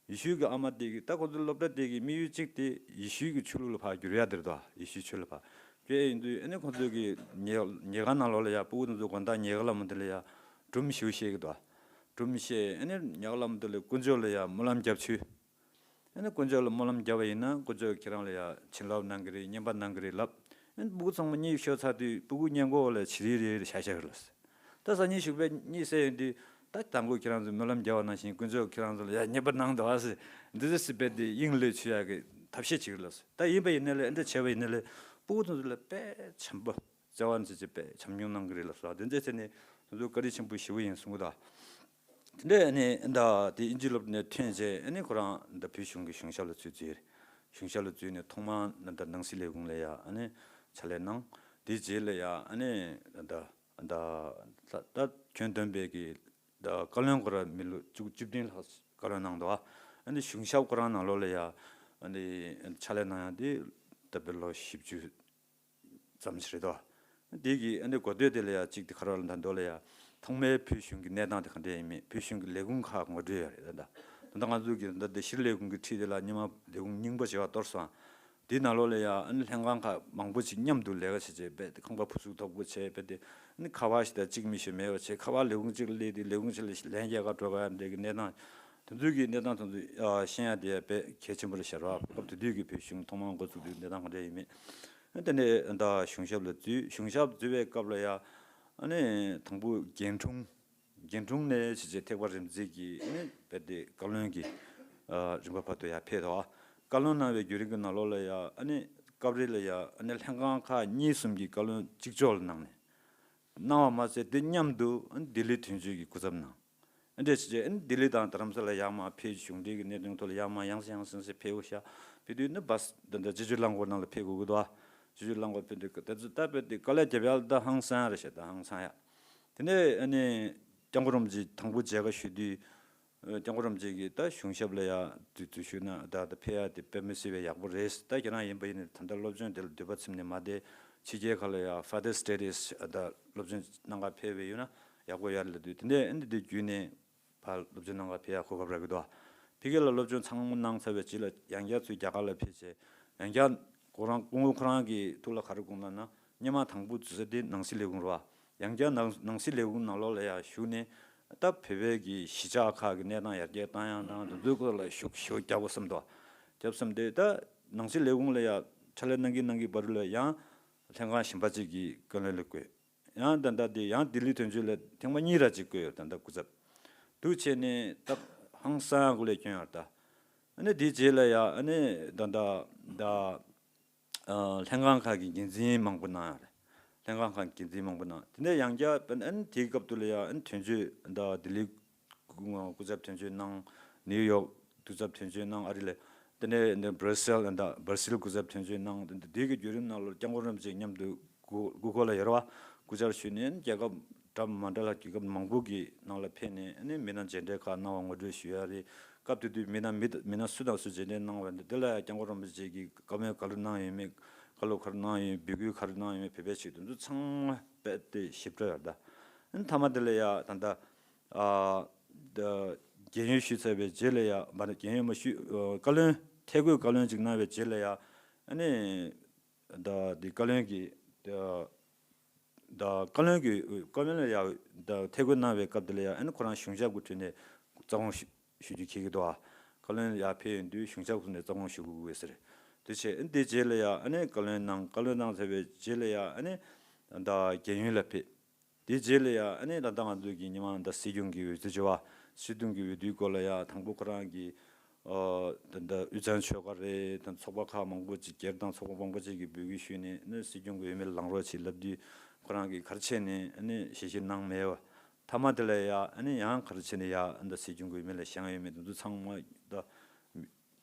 ཡེ་ཤུའི་གི་ཨ་མ་དེ་གི་ད་ཁོ་ཚོའི་སློབ་གྲྭ་དེ་གི་དམིགས་ཡུལ་གཅིག་དེ་ཡེ་ཤུའི་གི་ཆོས་ལུགས་ལ་ཕར་བསྒྱུར་ཡ་དེ་རེད་དོ། ཡེ་ཤུའི་ཆོས་ལ་ཕར་བསྒྱུར་ཡ་ཡིན་དུས། ཨ་ནི་ཁོ་ཚོའི་གི་ཉལ་ཉལ་ཁང་ནང་ལོགས་ལ་ཡ་ཕྲུ་གུ་དེ་ཚོ་དགོང་དག་ཉལ་ཁ་ལ་མོ་དེ་ལ་ཡ་སྒྲུང་ཞིག་བཤད་གི་འདུག་སྒྲུང་བཤད། ཨ་ནི་ཉལ་ཁ་ལ་མོ་དེ་ལ་དཀོན་མཆོག་ལ་ཡ་སྨོན་ལམ་རྒྱབ་བྱོས། ཨ་ནི་དཀོན་མཆོག་ལ་སྨོན་ལམ་བརྒྱབ་པ་ཡིན་ན་དཀོན་མཆོག་གིས་ཁྱེད་རང་ལ་ཡ་བྱིན་རླབས་གནང་གི་རེད། བསྙེན་པ་གནང་གི་རེད་ལབ། ཨ་ནི་ཕྲུ་གུ་ཚང་མ་གཉིད་ཤོར་ཚར་དུས་ཕྲུ་གུ་སྔས་མགོ་ལ་བྱི་རིལ་རེ་རེ་བཞག་བཞག་རེད་ལབ། ད་སང་ཉིན་ཞོགས་པ་གཉིད་སད་ཡོང་དུས། ད་དང་པོ་ཁྱེད་རང་ཚོས་སྨོན་ལམ་བརྒྱབ་པ་ནང་བཞིན་དཀོན་མཆོག་ཁྱེད་རང་ཚོ་ལ་ཡ་བསྙེན་པ་གནང་འདུག་ཨ་ཟེར། འདི་ཚོ་སྲིད་པའི་དེ་དབྱིངས་ལས་ཆོས་ཡག་གི་ཐབས་ཤེས་བྱེད་ཀྱི་ལབ་ཟེར། ད་ཡིན་པ་ཡིན་ནའི་ལས་ཨེ་འདྲ་བྱས་པ་ཡིན་ནའི་ལས་ཕྲུ་གུ་ཚོ་ལ་དཔེ་བྱམས་པོ་བརྩེ་བ་ཚོ་ཅིག་དཔེ་བྱམས་སྐྱོང་གནང་གི་རེད་ལབ་སོང་། དེ་འདྲ་བྱས་ནས་ང་ཚོ་བཀའ་དྲིན་ཆེན་པོ་ཞེ་པོ་ཡིན་གསུང་གི་འདུག་དེ་འདྲ་ནས་ད་དེ་ཨིན་ཇི་སློབ་གྲྭ་ནས་ཐོན་རྗེས་ཨ་ནི་ཁོ་རང་ད་བོད་གཞུང་གི་གཞུང་ཞབས་ལ་ཚུར་འཛུལ། གཞུང་ཞབས་ལ་འཛུལ་ནས་ཐོག་མར་ད་ནང་སྲིད་ལས་ཁུངས་ལ་ཡ་ཨ་ནི་ཕྱག་ལས་གནང་། དེའི་རྗེས་ལ་ཡ་ཨ་ནི་ད་ད་ད་ད་ཁྱོན་བསྡོམས་པའི་གི་ད་བཀའ་བློན་ཁོ་ར་མི་ལོ་བཅུ་བཅུ་བདུན་ལྷག་བཀའ་བློན་གནང་འདུག་ཨ་ནི་གཞུང་ཞབས་ཁོ་རང་ནང་ལོགས་ལ་ཡ་ཨ་ནི་ཕྱག་ལས་གནང་ཡ་དེ་ད་བོད་ལོ་བཞི་བཅུ་ཙམ་ཞིག་རེད་དོ། དེ་གི་ཨ་ནི་འགོ་སྟོད་དེ་ལ་ཡ་གཅིག་དེ་ག་རེ་ལབ་ན་ད་མདོ་ལ་ཡ་ཐོག་མའི་བོད་གཞུང་གི་གནས་སྟངས་དེ་ག་འདྲ་ཡིན་མིན། བོད་གཞུང་གི་ལས་ཁུངས་ཁག་ངོ་སྤྲོད་ཡ་རེད། ད་ད་ད་ང་ཚོ་གི་ད་ལྟ་གཞིས་ལས་ཁུངས་ཀྱི་འཁྲིས་དེ་ལ་སྔོན་མ་ལས་ཁུངས་རྙིང་པ་བྱས་པ་གཏོར་སོང་། དེའི་ནང་ལོགས་ལ་ཡ་ཨ་ནི་ལྷན་ཁང་ཁག་མང་པོ་ཅིག་མཉམ་དུ་ལས་ཀ་བྱེད་བྱས་བྱས་ཏེ་ཁང་པ་བུ་ཚུགས་མཐོ་པོ་བྱས་བྱས་ཏེ། ཨ་ནི་ཁ་པར་ཞིག་དང་གཅིག་མི་ཤེས་མེད་པ་བྱས། ཁ་པར་ལས་ཁུངས་གཅིག་ལ་སླེབས་དུས་ལས་ཁུངས་གཅིག་ལ་ལན་རྒྱག་ག་འགྲོ་ག་ཡ་འདྲ་གི་གནས་སྟངས། དེ་ཚོའི་གི་གནས་སྟངས་དེ་ཚོ་ཨ་ཤེས་ཡ་དེ་ཡ་དཔེ་གལ་ཆེན་པོ་རེད་ཤག་ར། སྐབས་དེ་དུས་ཀྱི་བོད་གཞུང་ཐོག་མར་འགོ་བཙུགས་དུས་གནས་སྟངས་ག་འདྲ་ཡིན་མིན། ཨ་དེ་ནས་ད་གཞུང་ཞབས་ལ་འཛུལ། གཞུང་ཞབས་འཛུལ་བའི་སྐབས་ལ་ཡ་ཨ་ནི་དང་པོ་རྒན་དྲུང་། རྒན་དྲུང་ནས་བྱས་བྱས་ཐེག་པ་རིམ་འཛེགས་ཀྱི་ཨ་ནི་དཔེ་དེ་བཀའ་བློན་གྱི་ཨ་རིམ་པ་བར་དུ་ཡར་ཕེབས་དོ། བཀའ་བློན་གནང་བའི་བརྒྱུད་རིམ་གྱི་ནང་ལོགས་ལ་ཡ་ཨ་ནི་སྐབས་རེ་ལ་ཡ་ཨ་ནི་ལྷན་ཁང་ཁག་གཉིས་གསུམ་གྱི་བཀའ་བློན་གཅིག་ལྕོགས་ལ་གནང་ནས། གནང་བ་མ་ཟད་དེ་མཉམ་དུ་ཨ་ནི་ལྡི་ལི་དོན་གཅོད་ཀྱི་སྐུ་ཚབ་གནང་། ཨ་འདྲས་བྱས་བྱས་ཨ་ནི་ལྡི་ལི་དང་རྡ་རམ་ས་ལ་ཡར་མར་ཕེབས། གཞུང་འབྲེལ་གྱི་གནད་དོན་ཐོག་ལ་ཡར་མར་ཡང་སེ་ཡང་སེ་ཡང་སེ་ཕེབས་དགོས་ཤག་ཕེབས་དུས་ནི་བཱས་ད་ལྟ་སྤྱི་སྤྱོད་རླངས་འཁོར་ནང་ལ་ཕེབས་དགོས་ཀྱི་འདུག་སྤྱི་སྤྱོད་རླངས་འཁོར་ཕེབས་དུས་ད་ཚོ་ད་ཕེབས་དུས་དཀའ་ལས་རྒྱབ་ཡག་ད་ཧང་སང་རེད་ཤག་ད་ཧང་སང་ཡ། དེ་ནས་ཨ་ནི་སྐྱབས་མགོན་རིན་པོ་ཆེ་དང་པོ་མཇལ་ཁ་ཞུ་དུས། ཨ་སྐྱབས་མགོན་རིན་པོ་ཆེ་གིས་ད་གཞུང་ཞབས་ལ་ཡ་འཛུལ་འཛུལ་ཞུས་ན་ད་ད་ཕེབས་ཡ་དེ་དཔེ་མི་སྲིད་པའི་ཡག་པོ་རེད། ད་ཁྱེད་རང་ཡིན་པ་ཡིན་ནའི་ད་ལྟ་སློབ་སྦྱོང་དེ་ལ་འདོད་པ་ཚིམ་ནས་མ་བསྡད། ཕྱི་རྒྱལ་ཁག་ལ་ཡ་further studies ད་སློབ་སྦྱོང་གནང་ག་ཕེབས་པ་ཡིན་ན་ཡག་པོ་ཡོད་རེད་ལབ་དུས། དེ་ནས་ཨ་ནི་དེ་བརྒྱུད་ནས་ཕར་སློབ་སྦྱོང་གནང་ག་ཕེབས་ཡ་གོ་སྐབས་རག་གི་འདུག་ཕ་གི་ལ་སློབ་སྦྱོང་ཚང་མ་གནང་ཚར་བའི་རྗེས་ལ་ཡང་བསྐྱར་ཚུར་རྒྱ་གར་ལ་ཕེབས་བྱས། ཡང་བསྐྱར་ཁོ་རང་སྐུ་ངོ་ཁོ་རང་གི་ཐུགས་ལ་ག་རེ་དགོངས་ལབ་ན། སྔོན་མ་དང་པོ་འཛུལ་ས་དེ་ནང་སྲིད་ལས་ཁུངས་རེད་བ། ཡང་བསྐྱར་ནང་ནང་སྲིད་ལས་ཁུངས་ནང་ལོགས་ལ་ཡ་ཞུགས་ནས། ད་བོད་པའི་གི་གཞིས་ཆགས་ཁག་གི་གནས་སྟངས་ཡར་རྒྱས་བཏང་ཡག་དང་དེ་ཚོའི་སྐོར་ལ་ཤུགས་ཤུགས་རྒྱག་དགོས་བསམ་འདུག་རྒྱབ་བསམ་དེ་ད་ནང་སྲིད་ལས་ཁུངས་ལ་ཡ་ཕྱག་ལས་གནང་གི་གནང་གི་བར་དུ་ལ་ཡང་ལྷན་ཁང་གཞན་པ་ཅིག་གི་བཀའ་བློན་ལ་བསྐོས། ཡང་ད་ལྟ་དེ་ཡང་ལྡི་ལི་དོན་གཅོད་ལ་ཐེངས་མ་གཉིས་ར་ཅིག་བསྐོས་ཡོད། ད་ལྟ་སྐུ་ཚབ་འདུག་བྱས་ནས་ད་ཧང་སང་སྐུ་ལས་བསྐྱོན་ཡོད་ད། ཨ་ནི་དེའི་རྗེས་ལ་ཡ་ཨ་ནི་ད་ད་ད། ཨ་ལྷན་ཁང་ཁག་གི་འགན་འཛིན་མང་པོ་གནང་ཡ་རེད། ལྷན་ཁང་ཁག་གི་འགན་འཛིན་མང་པོ་གནང་། དེ་ནས་ཡང་བསྐྱར་ཨ་ནི་དེའི་སྐབས་དུ་ལ་ཡ་ཨ་ནི་དོན་གཅོད་ད་ལྡི་ལི་སྐུ་སྐུ་ཚབ་དོན་གཅོད་གནང་། ནིའུ་ཡོག་ སྐུ་ཚབ་དོན་གཅོད་གནང་ཨ་རི་ལ། དེ་ནས་འདི་བྷར་སེལ་ད་བྷར་སེལ་སྐུ་ཚབ་དོན་གཅོད་གནང་། འདི་འདི་གི་བརྒྱུད་རིམ་ནང་ལོགས་སྐྱབས་མགོན་རིན་པོ་ཆེ་མཉམ་དུ་སྐུ་སྐུ་འཁོར་ལ་ཡོད་རེད་བ། སྐུ་བཅར་ཞུས་ནས་རྒྱལ་ཁབ་འདྲ་མི་འདྲ་ལ་རྒྱལ་ཁབ་མང་པོ་གི་ནང་ལ་ཕེབས་ནས་ཨ་ནི་མི་སྣ་མཇལ་འཕྲད་ཁག་གནང་བ་ངོ་སྤྲོད་ཞུ་ཡ་རེད། སྐབས་དེ་དུས་མི་སྣ་མི་མི་སྣ་སུ་དང་སུ་མཇལ་འཕྲད་གནང་བ་འདི་དེ་ལ་ཡང་སྐྱབས་མགོན་རིན་པོ་ཆེ་གིས་བཀའ་མོལ་ག་རེ་གནང་ཡོད་མེད། བཀའ་སློབ་ག་རེ་གནང་ཡོད། འབོད་སྐུལ་ག་རེ་གནང་ཡོད་མེད། བོད་པའི་ཆེད་དུ་འདི་ཚང་མ་རྦད་དེ་ཞིབ་ཕྲ་ཡོད་རེད་ད། ཨ་ནི་མཐའ་མ་དེ་ལ་ཡང་ད་ལྟ་ཨ་ད་རྒན་ཡོལ་ཞུས་ཚར་བའི་རྗེས་ལ་ཡང་མ་རྒན་ཡོལ་མ་ཞུས་ཨ་བཀའ་བློན་ཐད་བསྐོས་བཀའ་བློན་ཅིག་གནང་བའི་རྗེས་ལ་ཡང་ཨ་ནི་ད་འདི་བཀའ་བློན་གྱི་ད་ད་བཀའ་བློན་གྱི་བཀའ་བློན་ལ་ཡང་ད་ཐད་བསྐོས་གནང་བའི་སྐབས་དེ་ལ་ཡང་ཨ་ནི་ཁོ་རང་གཞུང་ཞབས་ཀྱི་ཁྲོད་ནས་རྩ་དགོངས་ཞུ་ཞུ་རྒྱུ་འཁེལ་གྱི་འདུག་ཨ། བཀའ་བློན་ཡར་ཕེབས་ཡོང་དུས་གཞུང་ཞབས་ཁོངས་ནས་རྩ་དགོངས་ཞུ་དགོས་ཀྱི་ཡོད་ཟེར། དེ་བྱས་དེ་རྗེས་ལ་ཡང་ཨ་ནི་བཀའ་བློན་གནང་། བཀའ་བློན་གནང་ཚར་བའི་རྗེས་ལ་ཡང་ཨ་ནི་ད་རྒན་ཡོལ་ལ་ཕེབས། དེ་རྗེས་ལ་ཡང་ཨ་ནི་ད་ལྟ་ང་ཚོ་གི་ཉི་མ་ད་སྲིད་སྐྱོང་གི་འོས་བསྡུ་བྱ་བ། སྲིད་སྐྱོང་གི་འོས་བསྡུའི་སྐོར་ལ་ཡང་དང་པོ་ཁོ་རང་གི་ཨ་ད་ད་དབུས་གཙང་ཆོལ་ཁ་རེད། ད་ཚོགས་པ་ཁག་མང་པོ་ཅིག་སྒེར་དང་ཚོགས་པ་མང་པོ་ཅིག་གིས་འབོད་སྐུལ་ཞུས་ནས་ཨ་ནི་སྲིད་སྐྱོང་གི་འོས་མི་ལངས་རོགས་བྱེད་ལབ་དུས་ཁོ་རང་གིས་ག་རེ་བྱས་ནས་ཨ་ནི་ཞལ་བཞེས་གནང་མེད་པ། མཐའ་མ་དེ་ལ་ཡ་ཨ་ནི་ཡང་ག་རེ་བྱས་ནས་ཡ་ཨ་ནི་སྲིད་སྐྱོང་གི་འོས་མི་ལ་བཞེངས་ཡོད་མེད་དེ་ཚོ་ཚང་མ་ད་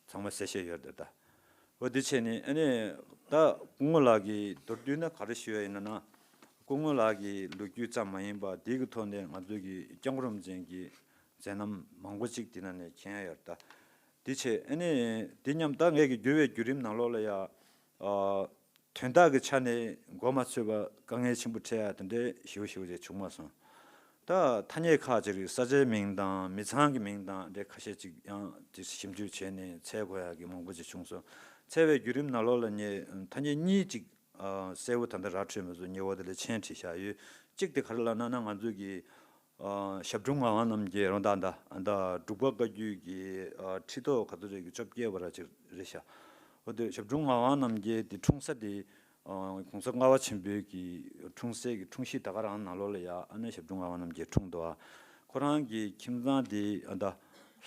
ཚང་མ་གསལ་བཤད་ཡོད་རེད་ད། འོ་དེ་བྱས་ནས་ཨ་ནི་ད་སྐུ་ངོ་ལགས་ཀྱི་མདོར་བསྡུས་ན་ག་རེ་ཞུ་ཡ་ཡིན་ན་ན། སྐུ་ངོ་ལགས་ཀྱི་ལོ་རྒྱུས་ཙམ་མ་ཡིན་པར་དེ་གི་ཐོག་ནས་ང་ཚོ་གི་སྐྱབས་མགོན་རིན་པོ་ཆེ་གི་མཛད་རྣམ་མང་པོ་ཅིག་དེ་ནང་ནས་མཁྱེན་ཡ་ཡོད་རེད་ད། དེ་བྱས་ཨ་ནི་དེ་མཉམ་ད་ངས་ཀྱི་འགྱུར་བའི་བརྒྱུད་རིམ་ནང་ལོགས་ལ་ཡ། ཨ། དོན་དག་གི་ཆ་ནས་མགོ་མ་ཚོས་པ་དཀའ་ངལ་ཆེན་པོ་འཕྲད་ཡ་དེ་འདྲའི་ཞེ་པོ་ཞེ་པོ་ཅིག་བྱུང་མ་སོང་། ད་ཐ་སྙད་ཁག་ཅིག་རེད། ས་ཆའི་མིང་དང་མི་ཚང་གི་མིང་དང་འདྲ་ཁ་ཤས་ཅིག་ཡང་ཅིག་ཞིབ་འཇུག་བྱས་ནས་འཚོལ་དགོས་ཡ་གི་མང་པོ་ཅིག་བྱུང་སོང་། འཚོལ་བའི་བརྒྱུད་རིམ་ནང་ལོགས་ལ་ངས་ཐ་སྙད་གཉིས་ཅིག་ཨ་གསལ་པོ་ད་ལྟ་ར་འཕྲོད་མ་སོང་། ཉེ་བ་དེ་ལ་མཆན་བྲིས་བཞག་ཡོད། གཅིག་དེ་ག་རེ་ལབ་ན་ན་ང་ཚོ་གི་ཨ་ཞབས་དྲུང་ངག་དབང་རྣམ་རྒྱལ་རོང་ད་ད་ད་འབྲུག་པ་བཀའ་བརྒྱུད་ཀྱི་ཨ་ཁྲི་ཐོག་ག་ཚོད་རེད་ཀྱི་བཅོ་བརྒྱད་པ་ར་ཅིག་རེད་ཤག་འོ་དེ་ཞབས་དྲུང་ངག་དབང་རྣམ་རྒྱལ་དེ་འཁྲུངས་ས་དེ་ཨ་གོང་ས་ལྔ་པ་ཆེན་པོའི་གི་འཁྲུངས་སའི་གི་འཁྲུངས་གཞིས་ད་ག་རང་ནང་ལོགས་ལ་ཡ་ཨ་ནི་ཞབས་དྲུང་ངག་དབང་རྣམ་རྒྱལ་འཁྲུངས་འདུག་ཨ་ཁོ་རང་གི་ཁྱིམ་ཚང་དེ་ཨ་ད་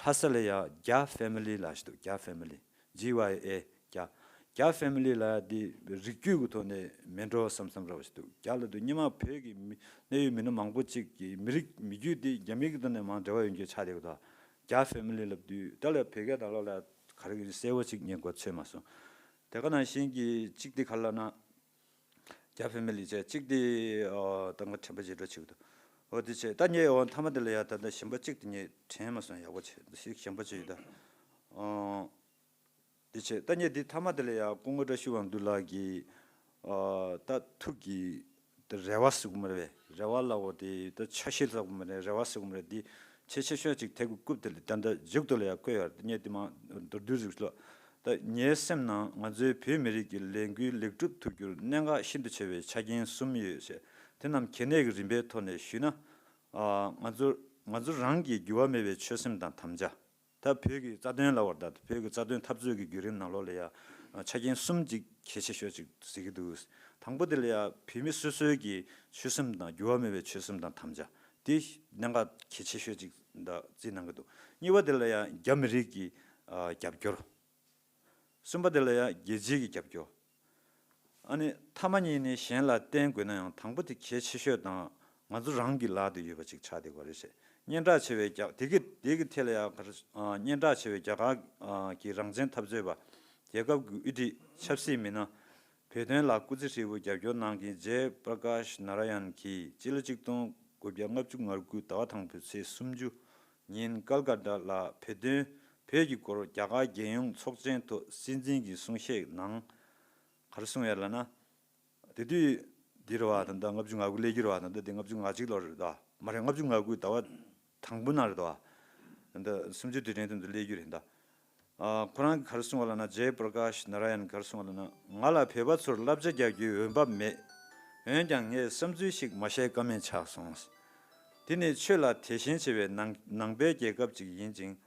ལྷ་ས་ལ་ཡ་རྒྱ་ཕེ་མི་ལི་ལབ་ཞིག་འདུག་རྒྱ་ཕེ་མི་ལི། ཇི་ཝའི་ཨེ་རྒྱ། རྒྱ་ཕེ་མི་ལི་ལབ་ཡ་དེ་རིགས་རྒྱུད་ཀྱི་ཐོག་ནས་མེད་འགྲོ་བསམ་བསམ་འདྲ་བ་ཞིག་འདུག་རྒྱ་ལབ་དུས་སྔོན་མ་བོད་ཀྱི་མི་གནད་ཡོད་མི་སྣ་མང་པོ་ཅིག་གི་མི་རིགས་མི་རྒྱུད་དེ་རྒྱ་མི་གི་སྟེང་ནས་མར་འབྲེལ་བ་ཡོད་མཁན་ཆགས་བསྡད་ཀྱི་འདུག་རྒྱ་ཕེ་མི་ལི་ལབ་དུས་ད་ལྟ་བོད་སྐད་ནང་ལོགས་ལ་ག་རེ་གི་གསལ་པོ་ཅིག་ངས་མགོ་ཚོས་མ་སོང་། དེ་ག་ནང་བཞིན་གྱི་གཅིག་དེ་ག་རེ་ལབ་ན། རྒྱ་ཕེ་མི་ལི་བྱས་གཅིག་དེ་ཨ་ད་ང་དྲན་པ་བརྗེད་འགྲོ་བྱེད་ཀྱི་འདུག་འོ་དེ་བྱས་ད་ངས་འོ་མཐའ་མ་དེ་ལ་ཡ་ད་ལྟ་གཞན་པ་གཅིག་དེ་ངས་དྲན་མ་སོང་། ཡག་པོ་བྱས་ཞིག་གཞན་པ་ཅིག་ཡོད་ད། ཨ། དེ་བྱས་ད་ངས་འདི་མཐའ་མ་དེ་ལ་ཡང་སྐུ་ངོ་བཀྲ་ཤིས་དབང་འདུས་ལགས་ཀྱི་ཨ་ད་ཐུགས་ཀྱི་ད་རེ་བ་ཟེར་དགོས་མ་རེད་པས། རེ་བ་ལབ་དགོས། དེ་ད་འཆར་གཞི་ཟེར་དགོས་མ་རེད། རེ་བ་ཟེར་དགོས་མ་རེད། འདི་གལ་ཆེ་ཤོས་ཅིག་དེ་གི་རྐུབ་དེ་ལ་ད་ལྟ་མཇུག་ཏུ་ལ་ཡང་བཀོད་ཡོད་རེད། ངས་འདི་མ་མདོར་བསྡུས་ཅིག་ལབ། ད་ངའི་སེམས་ནང་ང་ཚོའི་བོད་མི་རིགས་ཀྱི་ལས་འགུལ་ལེགས་གྲུབ་ཐུབ་རྒྱུར་གནད་འགག་ཤིན་ཏུ་ཆེ་བའི་ཆ་རྐྱེན་གསུམ་ཡོད་ཅེས། དེ་རྣམས་གལ་གནད་ཀྱི་རིམ་པའི་ཐོག་ནས་ཞུས་ན། ཨ་ང་ཚོ་ང་ཚོ་རང་གི་འགྱུར་བ་མེད་པའི་ཆོད་སེམས་དང་དམ་བཅའ། ད་བོད་ཀྱི་རྩ་དོན་ལབ་པ་རེད། ད་བོད་ཀྱི་རྩ་དོན་འཐབ་རྩོད་ཀྱི་བརྒྱུད་རིམ་ནང་ལོགས་ལ་ཡང་ཆ་རྐྱེན་གསུམ་ཅིག་གལ་ཆེ་ཤོས་ཅིག་གཟིགས་ཀྱི་འདུག་དང་པོ་དེ་ལ་ཡང་བོད་མི་སོ་སོའི་གི་ཆོད་སེམས་དང་འགྱུར་བ་མེད་པའི་ཆོད་སེམས་དང་དམ་བཅའ་དེ་གནད་འགག་གལ་ཆེ་ཤོས་ཅིག་ད་བརྩིས་གནང་གི་འདུག་གཉིས་པ་དེ་ལ་ཡང་རྒྱ་མི་རིགས་ཀྱི་ཨ་རྒྱབ་སྐྱོར། གསུམ་པ་དེ་ལ་ཡང་རྒྱལ་སྤྱིའི་གི་རྒྱབ་སྐྱོར། ཨ་ནི་མཐའ་མ་གཉིས་ནི་གཞན་ལ་བརྟེན་དགོས་ན་ཡང་དང་པོ་དེ་གལ་ཆེ་ཤོས་དང་ང་ཚོ་རང་གི་ལག་ཏུ་ཡོད་པ་ཅིག་ཆགས་བསྡད་ཀྱི་རེད་ཟེར། སྙན་གྲགས་ཆེ་བའི་རྒྱ་དེ་གི་དེ་གི་ཐད་ལ་ཡང་ག་རེ་ཨ་སྙན་གྲགས་ཆེ་བའི་རྒྱ་གར་ཨ་གི་རང་བཙན་འཐབ་རྩོད་པ། རྒྱལ་ཁབ་ཀྱི་དབུ་ཁྲིད། ཆབ་སྲིད་མི་སྣ། བོད་དོན་ལ་སྐུ་ཚེ་ཧྲིལ་པོ་རྒྱབ་སྐྱོར་གནང་མཁན་ཇེ་པྲ་ཀཱཤ་ནཱ་ར་ཡན་གྱིས་སྤྱི་ལོ་གཅིག་སྟོང་དགུ་བརྒྱ་ལྔ་བཅུ་ང་དགུ་ཟླ་བ་དང་པོའི་ཚེས་སུམ་ཅུ་ཉིན་ཀལ་ཀ་ཏ་ལ་བོད་དོན་བོད་ཀྱི་སྐོར་རྒྱ་གར་རྒྱལ་ཡོངས་ཚོགས་ཆེན་ཐོག་སྲིད་འཛིན་གྱི་གསུང་བཤད་ནང་ག་རེ་གསུངས་ཡོད་ལབ་ན། དེ་དུས་འདི་རེད་བ། ད་ལྟ་ལྔ་བཅུ་ང་དགུ་སླེབས་རྒྱུ་རེད་བ། ད་ལྟ་འདི་ལྔ་བཅུ་ང་གཅིག་ལོ་རེད་ད། མ་རེད། ལྔ་བཅུ་ང་དགུ་ཟླ་བ་དང་པོ་ནང་རེད་ད། ད་ལྟ་སུམ་ཅུ་དུས་དྲན་དུ་འདི་སླེབས་རྒྱུ་རེད་ད། ཨ་ཁོ་རང་གིས་ག་རེ་གསུངས་པ་ལབ་ན། ཇེ་པྲ་ཀཱཤ་ནཱ་ར་ཡན་ག་རེ་གསུངས་པ་ལབ་ན། ང་ལ་བོད་པ་ཚོར་བསླབ་བྱ་རྒྱག་རྒྱུའི་འོས་འབབ་མེད། འོན་ཀྱང་ངས་བསམ་ཚུལ་ཞིག་མ་བཤད་ཀ་མེད་ཆགས་སོང་། དེ་ནི་ཆོས་ལ་དད་ཞེན་ཆེ་བའི་ནང་ནང་པའི་རྒྱལ་ཁབ་ཅིག་ཡིན་ཅིང་།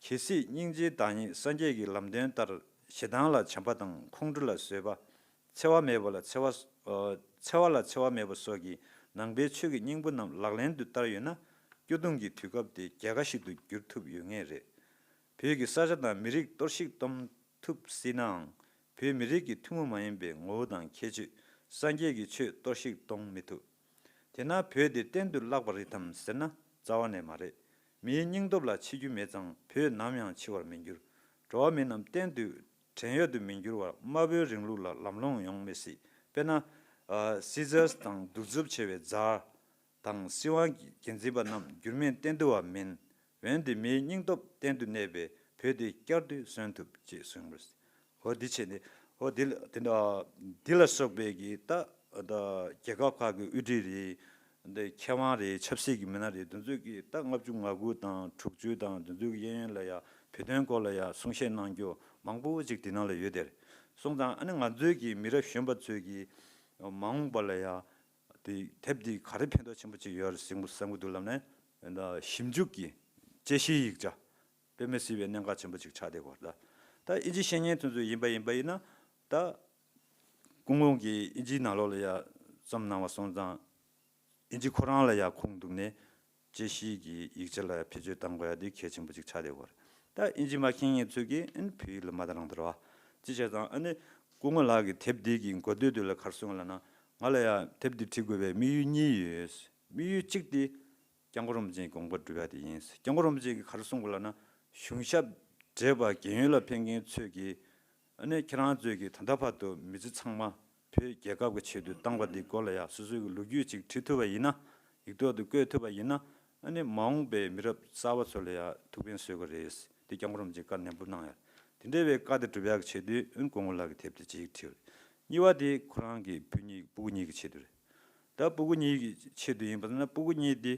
གལ་སྲིད་སྙིང་རྗེའི་བདག་ཉིད་སངས་རྒྱས་ཀྱི་ལམ་སྟོན་ལྟར་ཞེ་སྡང་ལ་བྱམས་པ་དང་ཁོང་ཁྲོ་ལ་བཟོད་པ། འཚེ་བ་མེད་པ་ལ་འཚེ་བ། ཨ་འཚེ་བ་ལ་འཚེ་བ་མེད་པ་སོགས་ཀྱི་ནང་པའི་ཆོས་ཀྱི་སྙིང་པོ་རྣམས་ལག་ལེན་དུ་བསྟར་ཡོད་ན། སྐྱོ་གདུང་གི་དུས་སྐབས་དེ་རྒྱལ་ཁ་ཞིག་ཏུ་འགྱུར་ཐུབ་ཡོད་ངེས་རེད། བོད་ཀྱི་ས་ཆ་དང་མི་རིགས་གཏོར་བཤིག་གཏོང་ཐུབ་སྲིད་ནའང་། བོད་མི་རིགས་ཀྱི་ཐུན་མོང་མ་ཡིན་པའི་ངོ་བོ་དང་ཁྱད་ཆོས། སངས་རྒྱས་ཀྱི་ཆོས་གཏོར་བཤིག་གཏོང་མི་ཐུབ། དེས་ན་བོད་དེ་གཏན་དུ་བརླག་པ་རེད་དམ་ཟེར་ན་རྩ་བ་ནས་མ་རེད། མིའི་སྙིང་སྟོབས་ལ་འཆི་རྒྱུ་མེད་ཙང་བོད་ནམ་ཡང་འཆི་བར་མི་འགྱུར། འགྲོ་བ་མི་རྣམས་གཏན་དུ་བྲན་གཡོག་ཏུ་མི་འགྱུར་བར་དམར་པོའི་རིང་ལུགས་ལ་ལམ་ལྷོང་ཡོང་མི་སྲིད། དཔེར་ན། ཨ། སི་ཛར་དང་གདུག་རྩུབ་ཆེ་བའི་ཛར་དང་སྲིད་དབང་འགན་འཛིན་པ་རྣམས་འགྱུར་མེད་གཏན་དུ་བ་མིན། འོན་ཏེ་མིའི་སྙིང་སྟོབས་གཏན་དུ་གནས་པའི་བོད་དེ་བསྐྱར་དུ་གསོན་ཐུབ་ཅེས་གསུངས་པ་རེད། འོ་འདི་བྱས་ནས་འོ་འདི་ལ་འདི་འདྲ་འདི་ལ་སོགས་པའི་གི་ད་ད་རྒྱལ་ཁབ་ཁག་གི་དབུ་ཁྲིད་རེད། འདི་མཁས་དབང་རེད། ཆབ་སྲིད་ཀྱི་མི་སྣ་རེད། དེ་ཚོས་ཀྱི་ད་ལྔ་བཅུ་ང་དགུ་དང་དྲུག་ཅུ་དང་དེ་ཚོའི་གི་གཡས་གཡོན་ལ་ཡ་བོད་དོན་སྐོར་ལ་ཡ་གསུང་བཤད་གནང་རྒྱུ་མང་པོ་ཅིག་དེ་ནང་ལ་ཡོད་དེ་རེད། སོང་ཙང་ཨ་ནི་ང་ཚོའི་གི་མི་རབས་གཞོན་པ་ཚོས་ཀྱི་མ་འོངས་པ་ལ་ཡ་དེ་དེབ་འདི་ག་རེ་ཕན་ཐོགས་ཆེན་པོ་ཅིག་ཡོད་རེད་བསམ་གི་བསམ་གི་འདུག་ལབ་ན། ཞིབ་འཇུག་གི་དཔྱད་གཞིའི་ཡིག་ཆ་དཔེ་མི་སྲིད་པའི་གནད་འགག་ཆེན་པོ་ཅིག་ཆགས་བསྡད་ཡོད་རེད། ད་ཨིན་ཇི་ཤེས་མཁན་དེ་ཚོ་ཡིན་པ་ཡིན་པ་ཡིན་ན་ད་སྐུ་ངོ་གིས་ཨིན་ཇིའི་ནང་ལོགས་ལ་ཡ་རྩོམ་གནང་བ་སོང་ཙང་། ཨིན་ཇི་ཁོ་རང་ལ་ཡ་ཁུངས་གཏུགས་ནས་དཔྱད་གཞིའི་གི་ཡིག་ཆ་ལ་ཡ་བེད་སྤྱོད་གཏང་དགོས་ཡ་དེ་གལ་ཆེན་པོ་ཅིག་ཆགས་བསྡད་ཡོད་རེད། ད་ཨིན་ཇི་མ་མཁྱེན་མཁན་ཚོས་ཀྱིས་ཨ་ནི་བོད་ཡིག་ལ་མ་ད་རང་དོར་བ་ཅི་བྱས་ཙང་། ཨ་ནི་སྐུ་ངོ་ལགས་ཀྱིས་དེབ་འདི་གི་འགོ་སྟོད་དུ་ལ་ག་རེ་གསུངས་ལབ་ན། ང་ལ་ཡ་དེབ་འདི་བྲི་དགོས་པའི་དམིགས་ཡུལ་གཉིས་ཡོད། དམིགས་ཡུལ་གཅིག་དེ་སྐྱབས་མགོན་རིན་པོ་ཆེའི་དགོངས་པ་སྒྲུབ་ཡ་དེ་ཡིན། སྐྱབས་མགོན་རིན་པོ་ཆེ་གིས་ག་རེ་གསུངས་པ་ལབ་ན། གཞུང་ཞབས་བགྲེས་པ་རྒན་ཡོལ་ལ་ཕེབས་མཁན་ཚོས་ཀྱིས་ཨ་ནི་ཁྱེད་རང་ཚོས་ཀྱིས་ད་ལྟ་བར་དུ་མི་ཚེ་ཚང་མ་བོད་རྒྱལ་ཁབ་ཀྱི་ཆེད་དུ་བཏང་བ་འདི་སྐོར་ལ་ཡ་སོ་སོའི་གི་ལོ་རྒྱུས་ཅིག་བྲིས་ཐུབ་པ་ཡིན་ན། ཡིག་ཐོག་ཏུ་བཀོད་ཐུབ་པ་ཡིན་ན། ཨ་ནི་མ་འོངས་པའི་མི་རབས་གསར་པ་ཚོ་ལ་ཡ་ཐུགས་ཕན་གསོས་ཀྱི་རེད། དེ་སྐྱབས་མགོན་རིན་པོ་ཆེས་བཀའ་ནན་པོ་གནང་ཡ། དེ་འདྲ་བའི་བཀའ་དེ་སྒྲུབ་ཡག་གི་ཆེད་དུ་ཨ་ནི་སྐུ་ངོ་ལགས་ཀྱིས་དེབ་དེ་ཅིག་བྲིས་པ་རེད། གཉིས་པ་དེ་ཁོ་རང་གི་བུ་གཉིས་སྤུ་གུ་གཉིས་ཀྱི་ཆེད་དུ་རེད། ད་སྤུ་གུ་གཉིས་ཀྱི་ཆེད་དུ་ཡིན་པ་ན་སྤུ་གུ་གཉིས་དེ་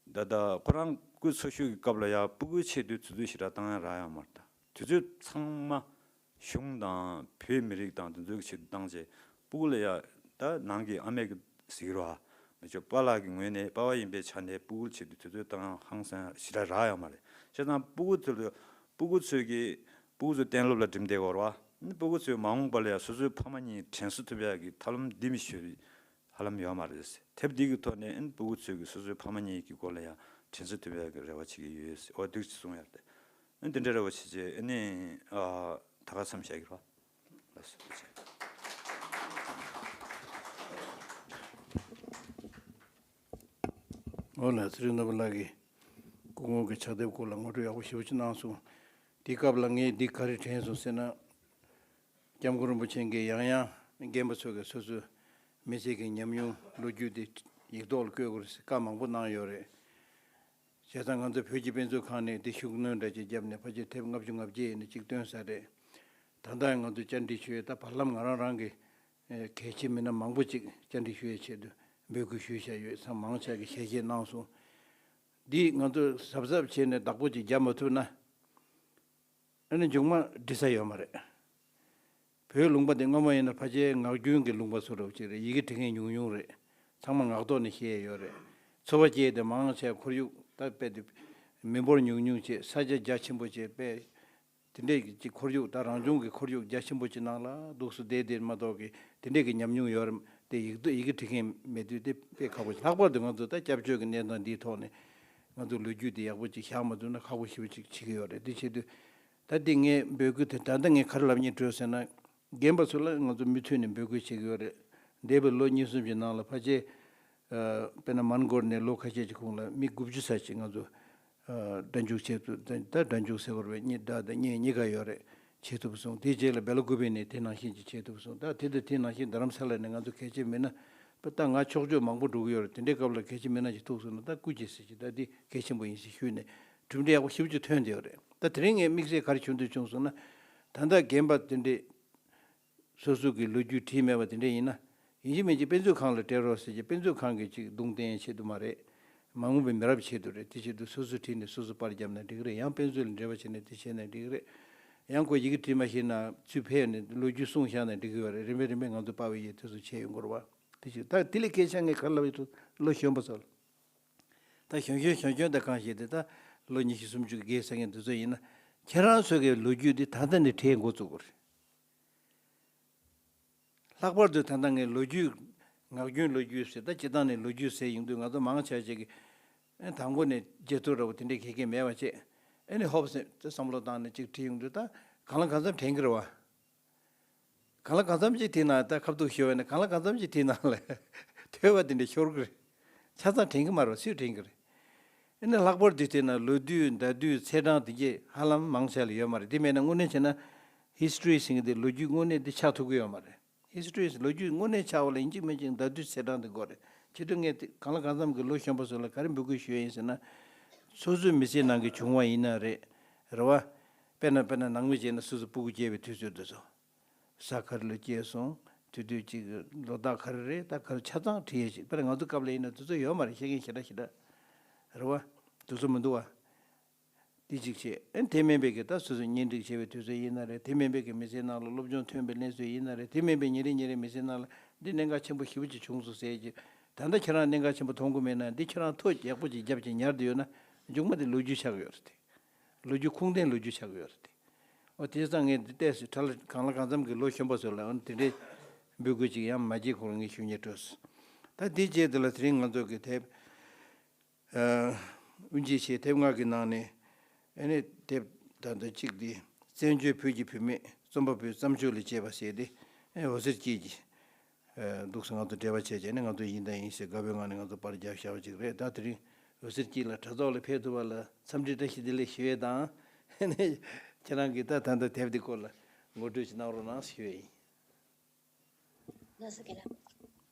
ད་ལྟ་ཁོ་རང་སྐུ་འཚོ་བཞུགས་ཀྱི་སྐབས་ལ་ཡ་སྤུ་གུའི་ཆེད་དུ་དུས་ཚོད་ཞེ་དྲག་བཏང་ཡ་རག་ཡོད་མ་རེད། ད་དུས་ཚོད་ཚང་མ་གཞུང་དང་བོད་མི་རིགས་དང་དེ་ཚོའི་ཆེད་དུ་བཏང་བྱས། སྤུ་གུ་ལ་ཡ་ད་ནང་གི་ཨ་མས་ཀྱི་ཟེར་གྱི་རེད་བ། མི་ཆོག་པཱ་ལགས་ཀྱི་ངོས་ནས་པཱ་ཕ་ཡིན་པའི་ཆ་ནས་སྤུ་གུའི་ཆེད་དུ་དུས་ཚོད་བཏང་ཡ་ཧང་སང་ཞེ་དྲག་རག་ཡོད་མ་རེད། བྱས་ཙང་སྤུ་གུ་ཚོ་ལ་སྤུ་གུ་ཚོས་ཀྱི་སྤུ་གུ་ཚོ་གཏན་སློབ་ལ་འགྲིམ་བསྡད་ཡོད་རེད་བ། སྤུ་གུ་ཚོས་མ་འོངས་པ་ལ་ཡ་སོ་སོའི་ཕ་མ་གཉིས་དྲན་གསོ་ཐུབ་ཡ་གི་ཐབས་ལམ་འདི་མི་ཤོད། ཧ་ལམ་ཡོད་མ་རེད། དེབ་འདི་གི་ཐོག་ནས་ཨ་ནི་སྤུ་གུ་ཚོས་ཀྱི་སོ་སོའི་ཕ་མ་གཉིས་ཀྱི་སྐོར་ལ་ཡང་དྲན་གསོ་ཐུབ་ཡག་གི་རེ་བ་བྱེད་ཀྱི་ཡོད། འོ་འདུག་ཅེས་གསུངས་ཡོད་རེད། ཨ་ནི་འདི་འདྲ་རེ་བ་བྱེད་ཆེད་ཨ་ནི་ཨ་ད་ག་མཚམས་བཞག་གི་རེད། ལགས་སོ། འོ་ལགས་སོ། རིག་རྣམ་པ་ལགས་ཀྱིས་སྐུ་ངོ་གི་ཕྱག་དེབ་སྐོར་ལ་ངོ་སྤྲོད་ཡག་པོ་ཞེ་པོ་ཅིག་གནང་སོང་། དེའི་སྐབས་ལ་ངས་འདི་ག་རེ་དྲན་སོང་ཟེར་ན། སྐྱབས་མགོན་རིན་པོ་ཆེ་གིས་ཡང་ཡང་རྒན་པ་ཚོ་གིས་སོ་སོའི་མི་ཚེ་གི་ཉམས་མྱོང་ལོ་རྒྱུས་དེ་ཡིག་ཐོག་ལ་བཀོད་དགོས་རེད་ཟེར་བཀའ་མང་པོ་གནང་ཡོད་རེད། བྱས་ཙང་ང་ཚོ་བོད་ཀྱི་དཔེ་མཛོད་ཁང་ནས་དེ་ཤུགས་སྣོན་འདྲ་ཅིག་བརྒྱབ་ནས་ཕལ་ཆེར་དེབ་ལྔ་བཅུ་ང་བརྒྱད་ཡིན་ན་གཅིག་བཏོན་ཚར་རེད། ད་ལྟ་ང་ཚོ་བཅར་འདྲི་ཞུ་ཡས་ད་བར་ལམ་ང་རང་རང་གི་ཨེ་གལ་ཆེ་མི་སྣ་མང་པོ་ཅིག་བཅར་འདྲི་ཞུ་ཡས་ཆེད་དུ་འབོད་སྐུལ་ཞུས་བཞག་ཡོད་ཙང་མང་ཆེ་གིས་ཞལ་བཞེས་གནང་སོང་། འདི་ང་ཚོ་གཟབ་གཟབ་བྱས་ནས་བདག་པོ་ཅིག་རྒྱག་མ་ཐུབ་ན། ཨ་ནི་མཇུག་མ་འབྲི་ས་ཡོད་མ་རེད། བོད་ལུང་པ་འདི་སྔོན་མ་ཡིན་ན་ཕལ་ཆེར་ངག་རྒྱུན་གྱི་ལུང་པ་བཟོ་འདྲ་བོ་ཅིག་རེད། ཡི་གེ་འབྲི་མཁན་ཉུང་ཉུང་རེད། ཚང་མ་ངག་ཐོག་ནས་བཤད་ཡོད་རེད། འཚོ་བ་སྐྱེལ་ཏེ་མང་ཆེ་ཁོར་ཡུག་ད་དཔེ་དེ་མི་འབོར་ཉུང་ཉུང་བྱས་ས་ཆ་རྒྱ་ཆེན་པོ་བྱས་དཔེ་དེ་འདྲས་ཀྱི་ཅིག་ཁོར་ཡུག་ད་རང་བྱུང་གི་ཁོར་ཡུག་རྒྱ་ཆེན་པོ་ཅིག་ནང་ལ་འདུག་སེ་བསྡད་བསྡད་མ་གཏོགས་ཀྱི་དེ་འདྲས་ཀྱི་ཉམས་མྱོང་ཡོད་རེད། དེ་ཡིག་ཐོག་ཡི་གེ་འབྲི་མཁན་མེད་དུས་དེ་དཔེ་ཁག་པོ་ཞིག་ལྷག་པར་དུ་ང་ཚོ་ད་སྐྱབས་བཅོལ་གྱི་གནས་སྟངས་འདིའི་ཐོག་ནས་ང་ཚོ་ལོ་རྒྱུས་དེ་ཡག་པོ་ཅིག་བཞག་མ་ཐུབ་ན་ཁག་པོ་ཞེ་པོ་ཅིག་བྱེད་ཀྱི་ཡོད་རེད། དེ་བྱེད་དུས། ད་འདི་ངས་འབོད་སྐུལ་དེ་ད་ལྟ་ངས་ག་རེ་ལབ་སྙིང་བྲོས་ཟེར་ན། རྒན་པ་ཚོ་ལ་ང་ཚོ་མུ་མཐུད་ནས་འབོད་སྐུལ་བྱེད་ཀྱི་ཡོད་རེད། འདས་པའི་ལོ་གཉིས་གསུམ་གྱི་ནང་ལ་ཕལ་ཆེར། ཨ། དཔེར་ན་མོན་གྷོ་ནས་ལོ་ཁ་ཤས་ཀྱི་གོང་ལ་མི་དགུ་བཅུ་ཙམ་ཞིག་ང་ཚོ། ཨ། སྒྲ་འཇུག་བྱེད་ཐུབ། ད་སྒྲ་འཇུག་ཟེར་བ་རེད་པས། གཉིས་སྒྲ་དང་བརྙན་གཉིས་ཀ་ཡོད་རེད། བྱེད་ཐུབ་སོང་། དེའི་རྗེས་ལ་སྦེ་ལ་ཀུ་པེ་ནས་དེ་ནང་བཞིན་ཅིག་བྱེད་ཐུབ་སོང་། ད་དེ་དང་དེ་ནང་བཞིན་རྡ་རམ་ས་ལ་ནས་ང་ཚོ་གལ་ཆེ་མི་སྣ། ད་ང་ཕྱོགས་བསྐྱོད་མང་པོ་འགྲོ་གི་ཡོད་རེད། དེ་འདྲའི་སྐབས་ལ་གལ་ཆེ་མི་སྣ་ཞིག་ཐུག་སོང་ན་ད་སྐུ་མཁྱེན་ཟེར་གྱི་ད་འདི་གལ་ཆེན་པོ་ཡིན་ཟེར་ཞུས་ནས་གྲུབ་འབྲས་ཡག་པོ་ཞེ་པོ་ཅིག་ཐོན་བསྡད་ཡོད་རེད། ད་དེ་རིང་ངས་དམིགས་བསལ་ག་རེ་བྱུང་འདོད་བྱུང་སོང་ན། ད་ལྟ་རྒན་པ་དེ་འདྲས་སོ་སོ་གི་ལོ་རྒྱུས་བྲིས་མེད་པ་དེ་འདྲས་ཡིན་ན་ཡིན་གཅིག་མིན་གཅིག་དཔེ་མཛོད་ཁང་ལ་སྤྲད་རོགས་ཟེར་གྱི་དཔེ་མཛོད་ཁང་གིས་ཅིག་གདོང་བསྟན་ཆེད་དུ་མ་རེད། མ་འོངས་པའི་མི་རབས་ཆེད་དུ་རེད། དེ་ཆེད་དུ་སོ་སོ་བྲིས་ནས་སོ་སོ་པར་བརྒྱབ་ན་འགྲིག་གི་རེད། ཡང་དཔེ་མཛོད་ལ་འབྲེལ་བ་བྱས་ནས་དེ་བྱས་ན་འགྲིག་གི་རེད། ཡང་ཁོ་ཡི་གེ་བྲིས་མ་ཤེས་ན་ཚུར་ཕེབས་ནས་ལོ་རྒྱུས་གསུངས་བཞག་ན་འགྲིག་གི་ཡོད་རེད། རིམ་པས་རིམ་པས་ང་ཚོ་པ་ཕའི་ཡི་དེ་ཚོ་བྱས་ཡོང་གི་རེད་བ། དེ་ཆེད་ད་དེ་ལས་སྐད་ཆ་ངས་ག་རེ་ལབ་ཡོད་དུ་ལོ་གཞོན་པ་ཚོ་ལ། ད་གཞོན་གཞོན་གཞོན་གཞོན་དང་གང་ཞིག་དེ་ད་ལོ་ཉི་ཤུ་སུམ་ཅུ་བརྒལ་ས་མཁན་དེ་ཚོ་ཡིན་ན་ཁྱེད་རང་ཚོ་གི་ལོ་རྒྱུས་འདི་ད་ལྟ་ནས་དྲན་འགོ་བཙུགས་དགོས་རེད། ལྷག་པར་དུ་ད་ལྟ་ངས་ལོ་རྒྱུས་ངག་རྒྱུན་ལོ་རྒྱུས་ཟེར་ད་སྤྱིར་བཏང་ནས་ལོ་རྒྱུས་ཟེར་ཡོང་དུས་ང་ཚོ་མང་ཆེ་ཅིག་གིས་ཨེ་དང་པོ་ནས་བརྗེད་ཐུབ་འདྲ་བོ་དེ་འདྲའི་གལ་གལ་མེད་པ་བྱས་ཨེ་ནི་ཧོབ་སེ་བསམ་བློ་བཏང་ནས་ཅིག་བྲིས་ཡོང་དུས་ད་གང་ལ་གང་འཚམ་དྲན་གི་རེད་བ། གང་ལ་གང་འཚམ་ཅིག་དེའི་ནང་ད་ཁ་ཐུག་ཤོར་བས་ན་གང་ལ་གང་འཚམ་ཅིག་དེའི་ནང་ལ་ཐོས་པ་དེ་འདྲ་ཤོར་གི་རེད། ཆ་ཚང་དྲན་གི་མ་རེད་བ། སུས་དྲན་གི་རེད། ཨ་ནི་ལྷག་པར་དུ་བལྟས་ན་ལོ་དུས་ཟླ་དུས་ཚེས་གྲངས་དེ་གྱད་ཧ་ལམ་མང་ཆེ་ལ་ཡོད་མ་རེད། དེ་མེད་ན་དངོས་གནས་བྱས་ན་ཧི་སི་ཊོ་རི་ཟེར་མཁན་དེ་ལོ་རྒྱུས་དངོས་གནས་དེ་ཆགས་ཐུབ་ཀྱི་ཡོད་མ་རེད། ཧི་སི་ཊོ་རི་ལོ་རྒྱུས་དངོས་གནས་ཆགས་པ་ལ་ཡིན་གཅིག་མིན་གཅིག་ཟླ་དུས་ཚེས་གྲངས་དེ་དགོས་རེད། བྱེད་དུས་ངས་དེ་གང་ལ་གང་འཚམ་གྱི་ལོ་གཞོན་པ་ཚོ་ལ་ག་རེ་འབོད་སྐུལ་ཞུ་ཡ་ཡིན་ཟེར་ན། སོ་སོའི་མི་ཚེའི་ནང་གི་བྱུང་བ་ཡིན་ན་རེད། རེད་བ། དཔེར་ན་དཔེར་ན་ནང་མི་བྱས་ན་སོ་སོ་སྤུ་གུ་སྐྱེས་པའི་དུས་ཚོད་དེ་ཚོ། ས་ག་རེ་ལ་སྐྱེས་སོང་། དུས་དུས་གཅིག་ལོ་རྟགས་ག་རེ་རེད། ད་ག་རེ་ཆ་ཚང་བྲིས་ཡས་ཅིག་དཔེར་ང་ཚོ་སྐབས་ལ་ཡིན་ན་དུས་ཚོད་ཡོད་མ་རེད། ཤེས་མཁན་ཞེ་དྲག་ཞེ་དྲག་རེད་བ། དུས་ཚོད་མི་འདུག་བ། འདི་གཅིག་བྱས། ཨེ་དེ་མིན་པའི་གི་ད་སོ་སོ་གཉེན་སྒྲིག་བྱས་པའི་དུས་ཚོད་ཡིན་ན་རེད། དེ་མིན་པའི་གི་མི་ཚེའི་ནང་ལ་སློབ་སྦྱོང་ཐོན་པའི་གླེང་སྲོལ་ཡིན་ན་རེད། དེ་མིན་པའི་ཉིན་རེ་ཉིན་རེ་མི་ཚེའི་ནང་ལ་འདི་གནད་འགག་ཆེན་པོ་ཞེ་པོ་ཅིག་བྱུང་སོང་ཟེར་གྱི། ད་ལྟ་ཁྱེད་རང་གནད་འགག་ཆེན་པོ་མཐོང་གི་མེད་ན་འདི་ཁྱེད་རང་ཐོ་ཡག་པོ་ཅིག་བརྒྱབ་ཅིག་ཉར་བསྡད་ཡོད་ན་མཇུག་མ་དེ་ལོ་རྒྱུས་ཆགས་ཀྱི་ཡོད་རེད་དེ། ལོ་རྒྱུས་ཁུངས་ལྡན་ལོ་རྒྱུས་ཆགས་ཀྱི་ཡོད་རེད་དེ། ཨོ་དེ་ཙང་ངས་འདི་ལྟས་སུ་གྲ་ལ་གང་ལ་གང་འཚམ་གྱི་ལོ་གཞོན་པ་ཚོ་ལ་ཨོ་དེ་འདྲའི་འབོད་སྐུལ་ཅིག་ཡང་མ་བྱེད་ཁོང་ངས་ཞུ་སྙན་སྤྲོད་སོང་། ད་དེ་རྗེས་དེ་ལ་དེ་རིང་ང་ཚོ་གི་དེབ་ཨ་དབུ་འབྱེད་བྱས། དེབ་ལྔ་གི་ནང་ནས་ཨ་ནི་དེབ་ད་ལྟ་གཅིག་འདི་བཙན་བྱོལ་བོད་ཀྱི་བུད་མེད་རྩོམ་པ་པོའི་བརྩམས་ཆོས་ལ་དཔྱད་པ་ཟེར་ཏེ། ཨ་འོད་ཟེར་སྐྱིད་ཀྱིས་ཨ་འདུག་སེ་ང་ཚོ་འབྲེལ་བ་བྱས་བྱས་ནས་ང་ཚོ་ཡིན་དང་ཡིན་ཞེས་དགའ་པོའི་ངང་ནས་ང་ཚོ་པར་རྒྱབ་བཞག་པ་ཅིག་རེད། ད་དེ་རིང་འོད་ཟེར་སྐྱིད་ལགས་གྲྭ་ཚོགས་ལ་ཕེབས་ཐུབ་པ་ལ་འཚམས་འདྲི་བཀྲ་ཤིས་བདེ་ལེགས་ཞུ་ཡས་དང་། ཨ་ནི་ཁྱེད་རང་གིས་ད་ད་ལྟ་དེབ་འདི་སྐོར་ལ་ངོ་སྤྲོད་ཅིག་གནང་རོགས་གནང་ཞུ་ཡས་ཡིན། ལགས་སོ་རྒན་ལགས།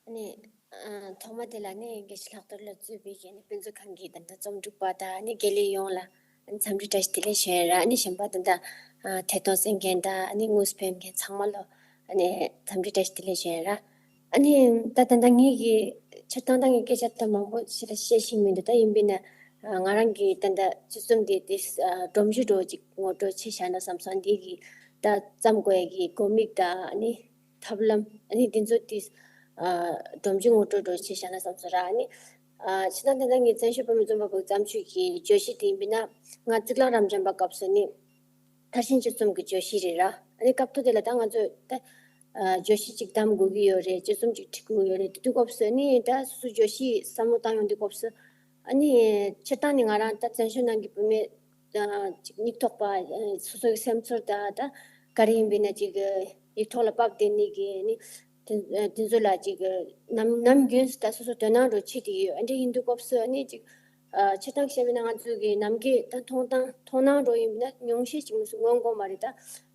ཨ་ནི་ཨ་ཐོག་མ་དེ་ལ་ནི་དགེ་བཤེས་ལྷག་རྡོར་ལགས་གཙོས་པའི་ཨ་ནི་དཔེ་མཛོད་ཁང་གི་ད་ལྟ་རྩོམ་སྒྲིག་པ་དང་ཨ་ནི་དགེ་ལས་ཡོངས་ལ་ཨ་ནི་འཚམས་འདྲི་བཀྲ་ཤིས་བདེ་ལེགས་ཞུ་ཡ་ར། ཨ་ནི་གཞན་པ་ད་ལྟ་ཨ་ཐད་གཏོང་གསན་མཁན་དང་ཨ་ནི་དངོས་སུ་ཕེབས་མཁན་ཚང་མ་ལ་ཨ་ནི་འཚམས་འདྲི་བཀྲ་ཤིས་བདེ་ལེགས་ཞུ་ཡ་ར། ཨ་ནི་ད་ད་ལྟ་ངེད་ཀྱི་སྤྱིར་བཏང་ད་ངས་སྐད་ཆ་ད་མང་པོ་ཞིག་ལ་བཤད་ཤེས་མི་འདུག་ད་ཡིན་པས་ན་ཨ་ང་རང་གི་ད་ལྟ་སྤྱི་རྩོམ་དེ་དེ་ཨ་སྒྲོམ་གཞི་འདྲ་བོ་ཅིག་ངོ་སྤྲོད་བྱས་བཞག་ན་བསམ་སོང་། འདི་གི་ད་བརྩམ་དགོས་ཡ་གི་དགོས་དམིགས་དང་ཨ་ནི་ཐབས་ལམ། ཨ་ནི་འདི་ཚོ་དེ་ཨ་སྒྲོམ་གཞི་ངོ་སྤྲོད་འདྲ་བོ་བྱས་བཞག་ན་བསམ་སོང་ར། ཨ་ནི་ཨ་སྤྱིར་བཏང་ད་ལྟ་ངས་བཙན་བྱོལ་བོད་མིའི་རྩོམ་པ་པོའི་བརྩམས་ཆོས་ཀྱི་བརྗོད་གཞི་དེ་ཡིན་པས་ན་ང་གཙུག་ལག་རབ་འབྱམས་པ་སྐབས་སུ་ནི་མཐར་ཕྱིན་སྤྱི་རྩོམ་གྱི་བརྗོད་གཞི་རེད་ར། ཨ་ནི་སྐབས་ཐོག་དེ་ལ་ད་ང་ཚོས་ད་ཨ་བརྗོད་གཞི་གཅིག་བདམས་དགོས་ཀྱི་ཡོད་རེད། སྤྱི་རྩོམ་གཅིག་བྲི་དགོས་ཀྱི་ཡོད་རེད། དེ་དུས་སྐབས་སུ་ཨ་ནི་ད་སོ་སོའི་བརྗོད་གཞི་བསམ་བློ་བཏང་ཡོང་དུས་སྐབས་སུ་ཨ་ནི་སྤྱིར་བཏང་ནི་ང་རང་ད་བཙན་བྱོལ་ནང་གི་བུད་མེད་ཨ་ཅིག་སྙིང་ཐག་པ་ཨ་སོ་སོ་གི་སེམས་ཚོར་དང་ད་ག་རེ་ཡིན་པས་ན་ཅིག་ཡིག་ཐོག་ལ་ཕབ་བསྡད་ནི་གི་ནི་དེ་དེ་ཚོ་ལ་ཅིག་ནམ་ནམ་རྒྱུན་སུ་ད་སོ་སོ་དོ་སྣང་འདྲ་བོ་བྱེད་བསྡད་ཡོད། ཨ་འདྲ་ཡིན་དུས་སྐབས་སུ་ཨ་ནི་ཅིག་ཨ་སྤྱིར་བཏང་བཤད་པ་ཡིན་ན་ང་ཚོ་གི་ནམ་མཁའི་ད་མཐོང་སྟངས་མཐོང་སྣང་འདྲ་བོ་ཡིན་པས་ན་ཉུང་ཤས་ཅིག་མི་སུ་མངོན་གོ་མ་རེད། ད་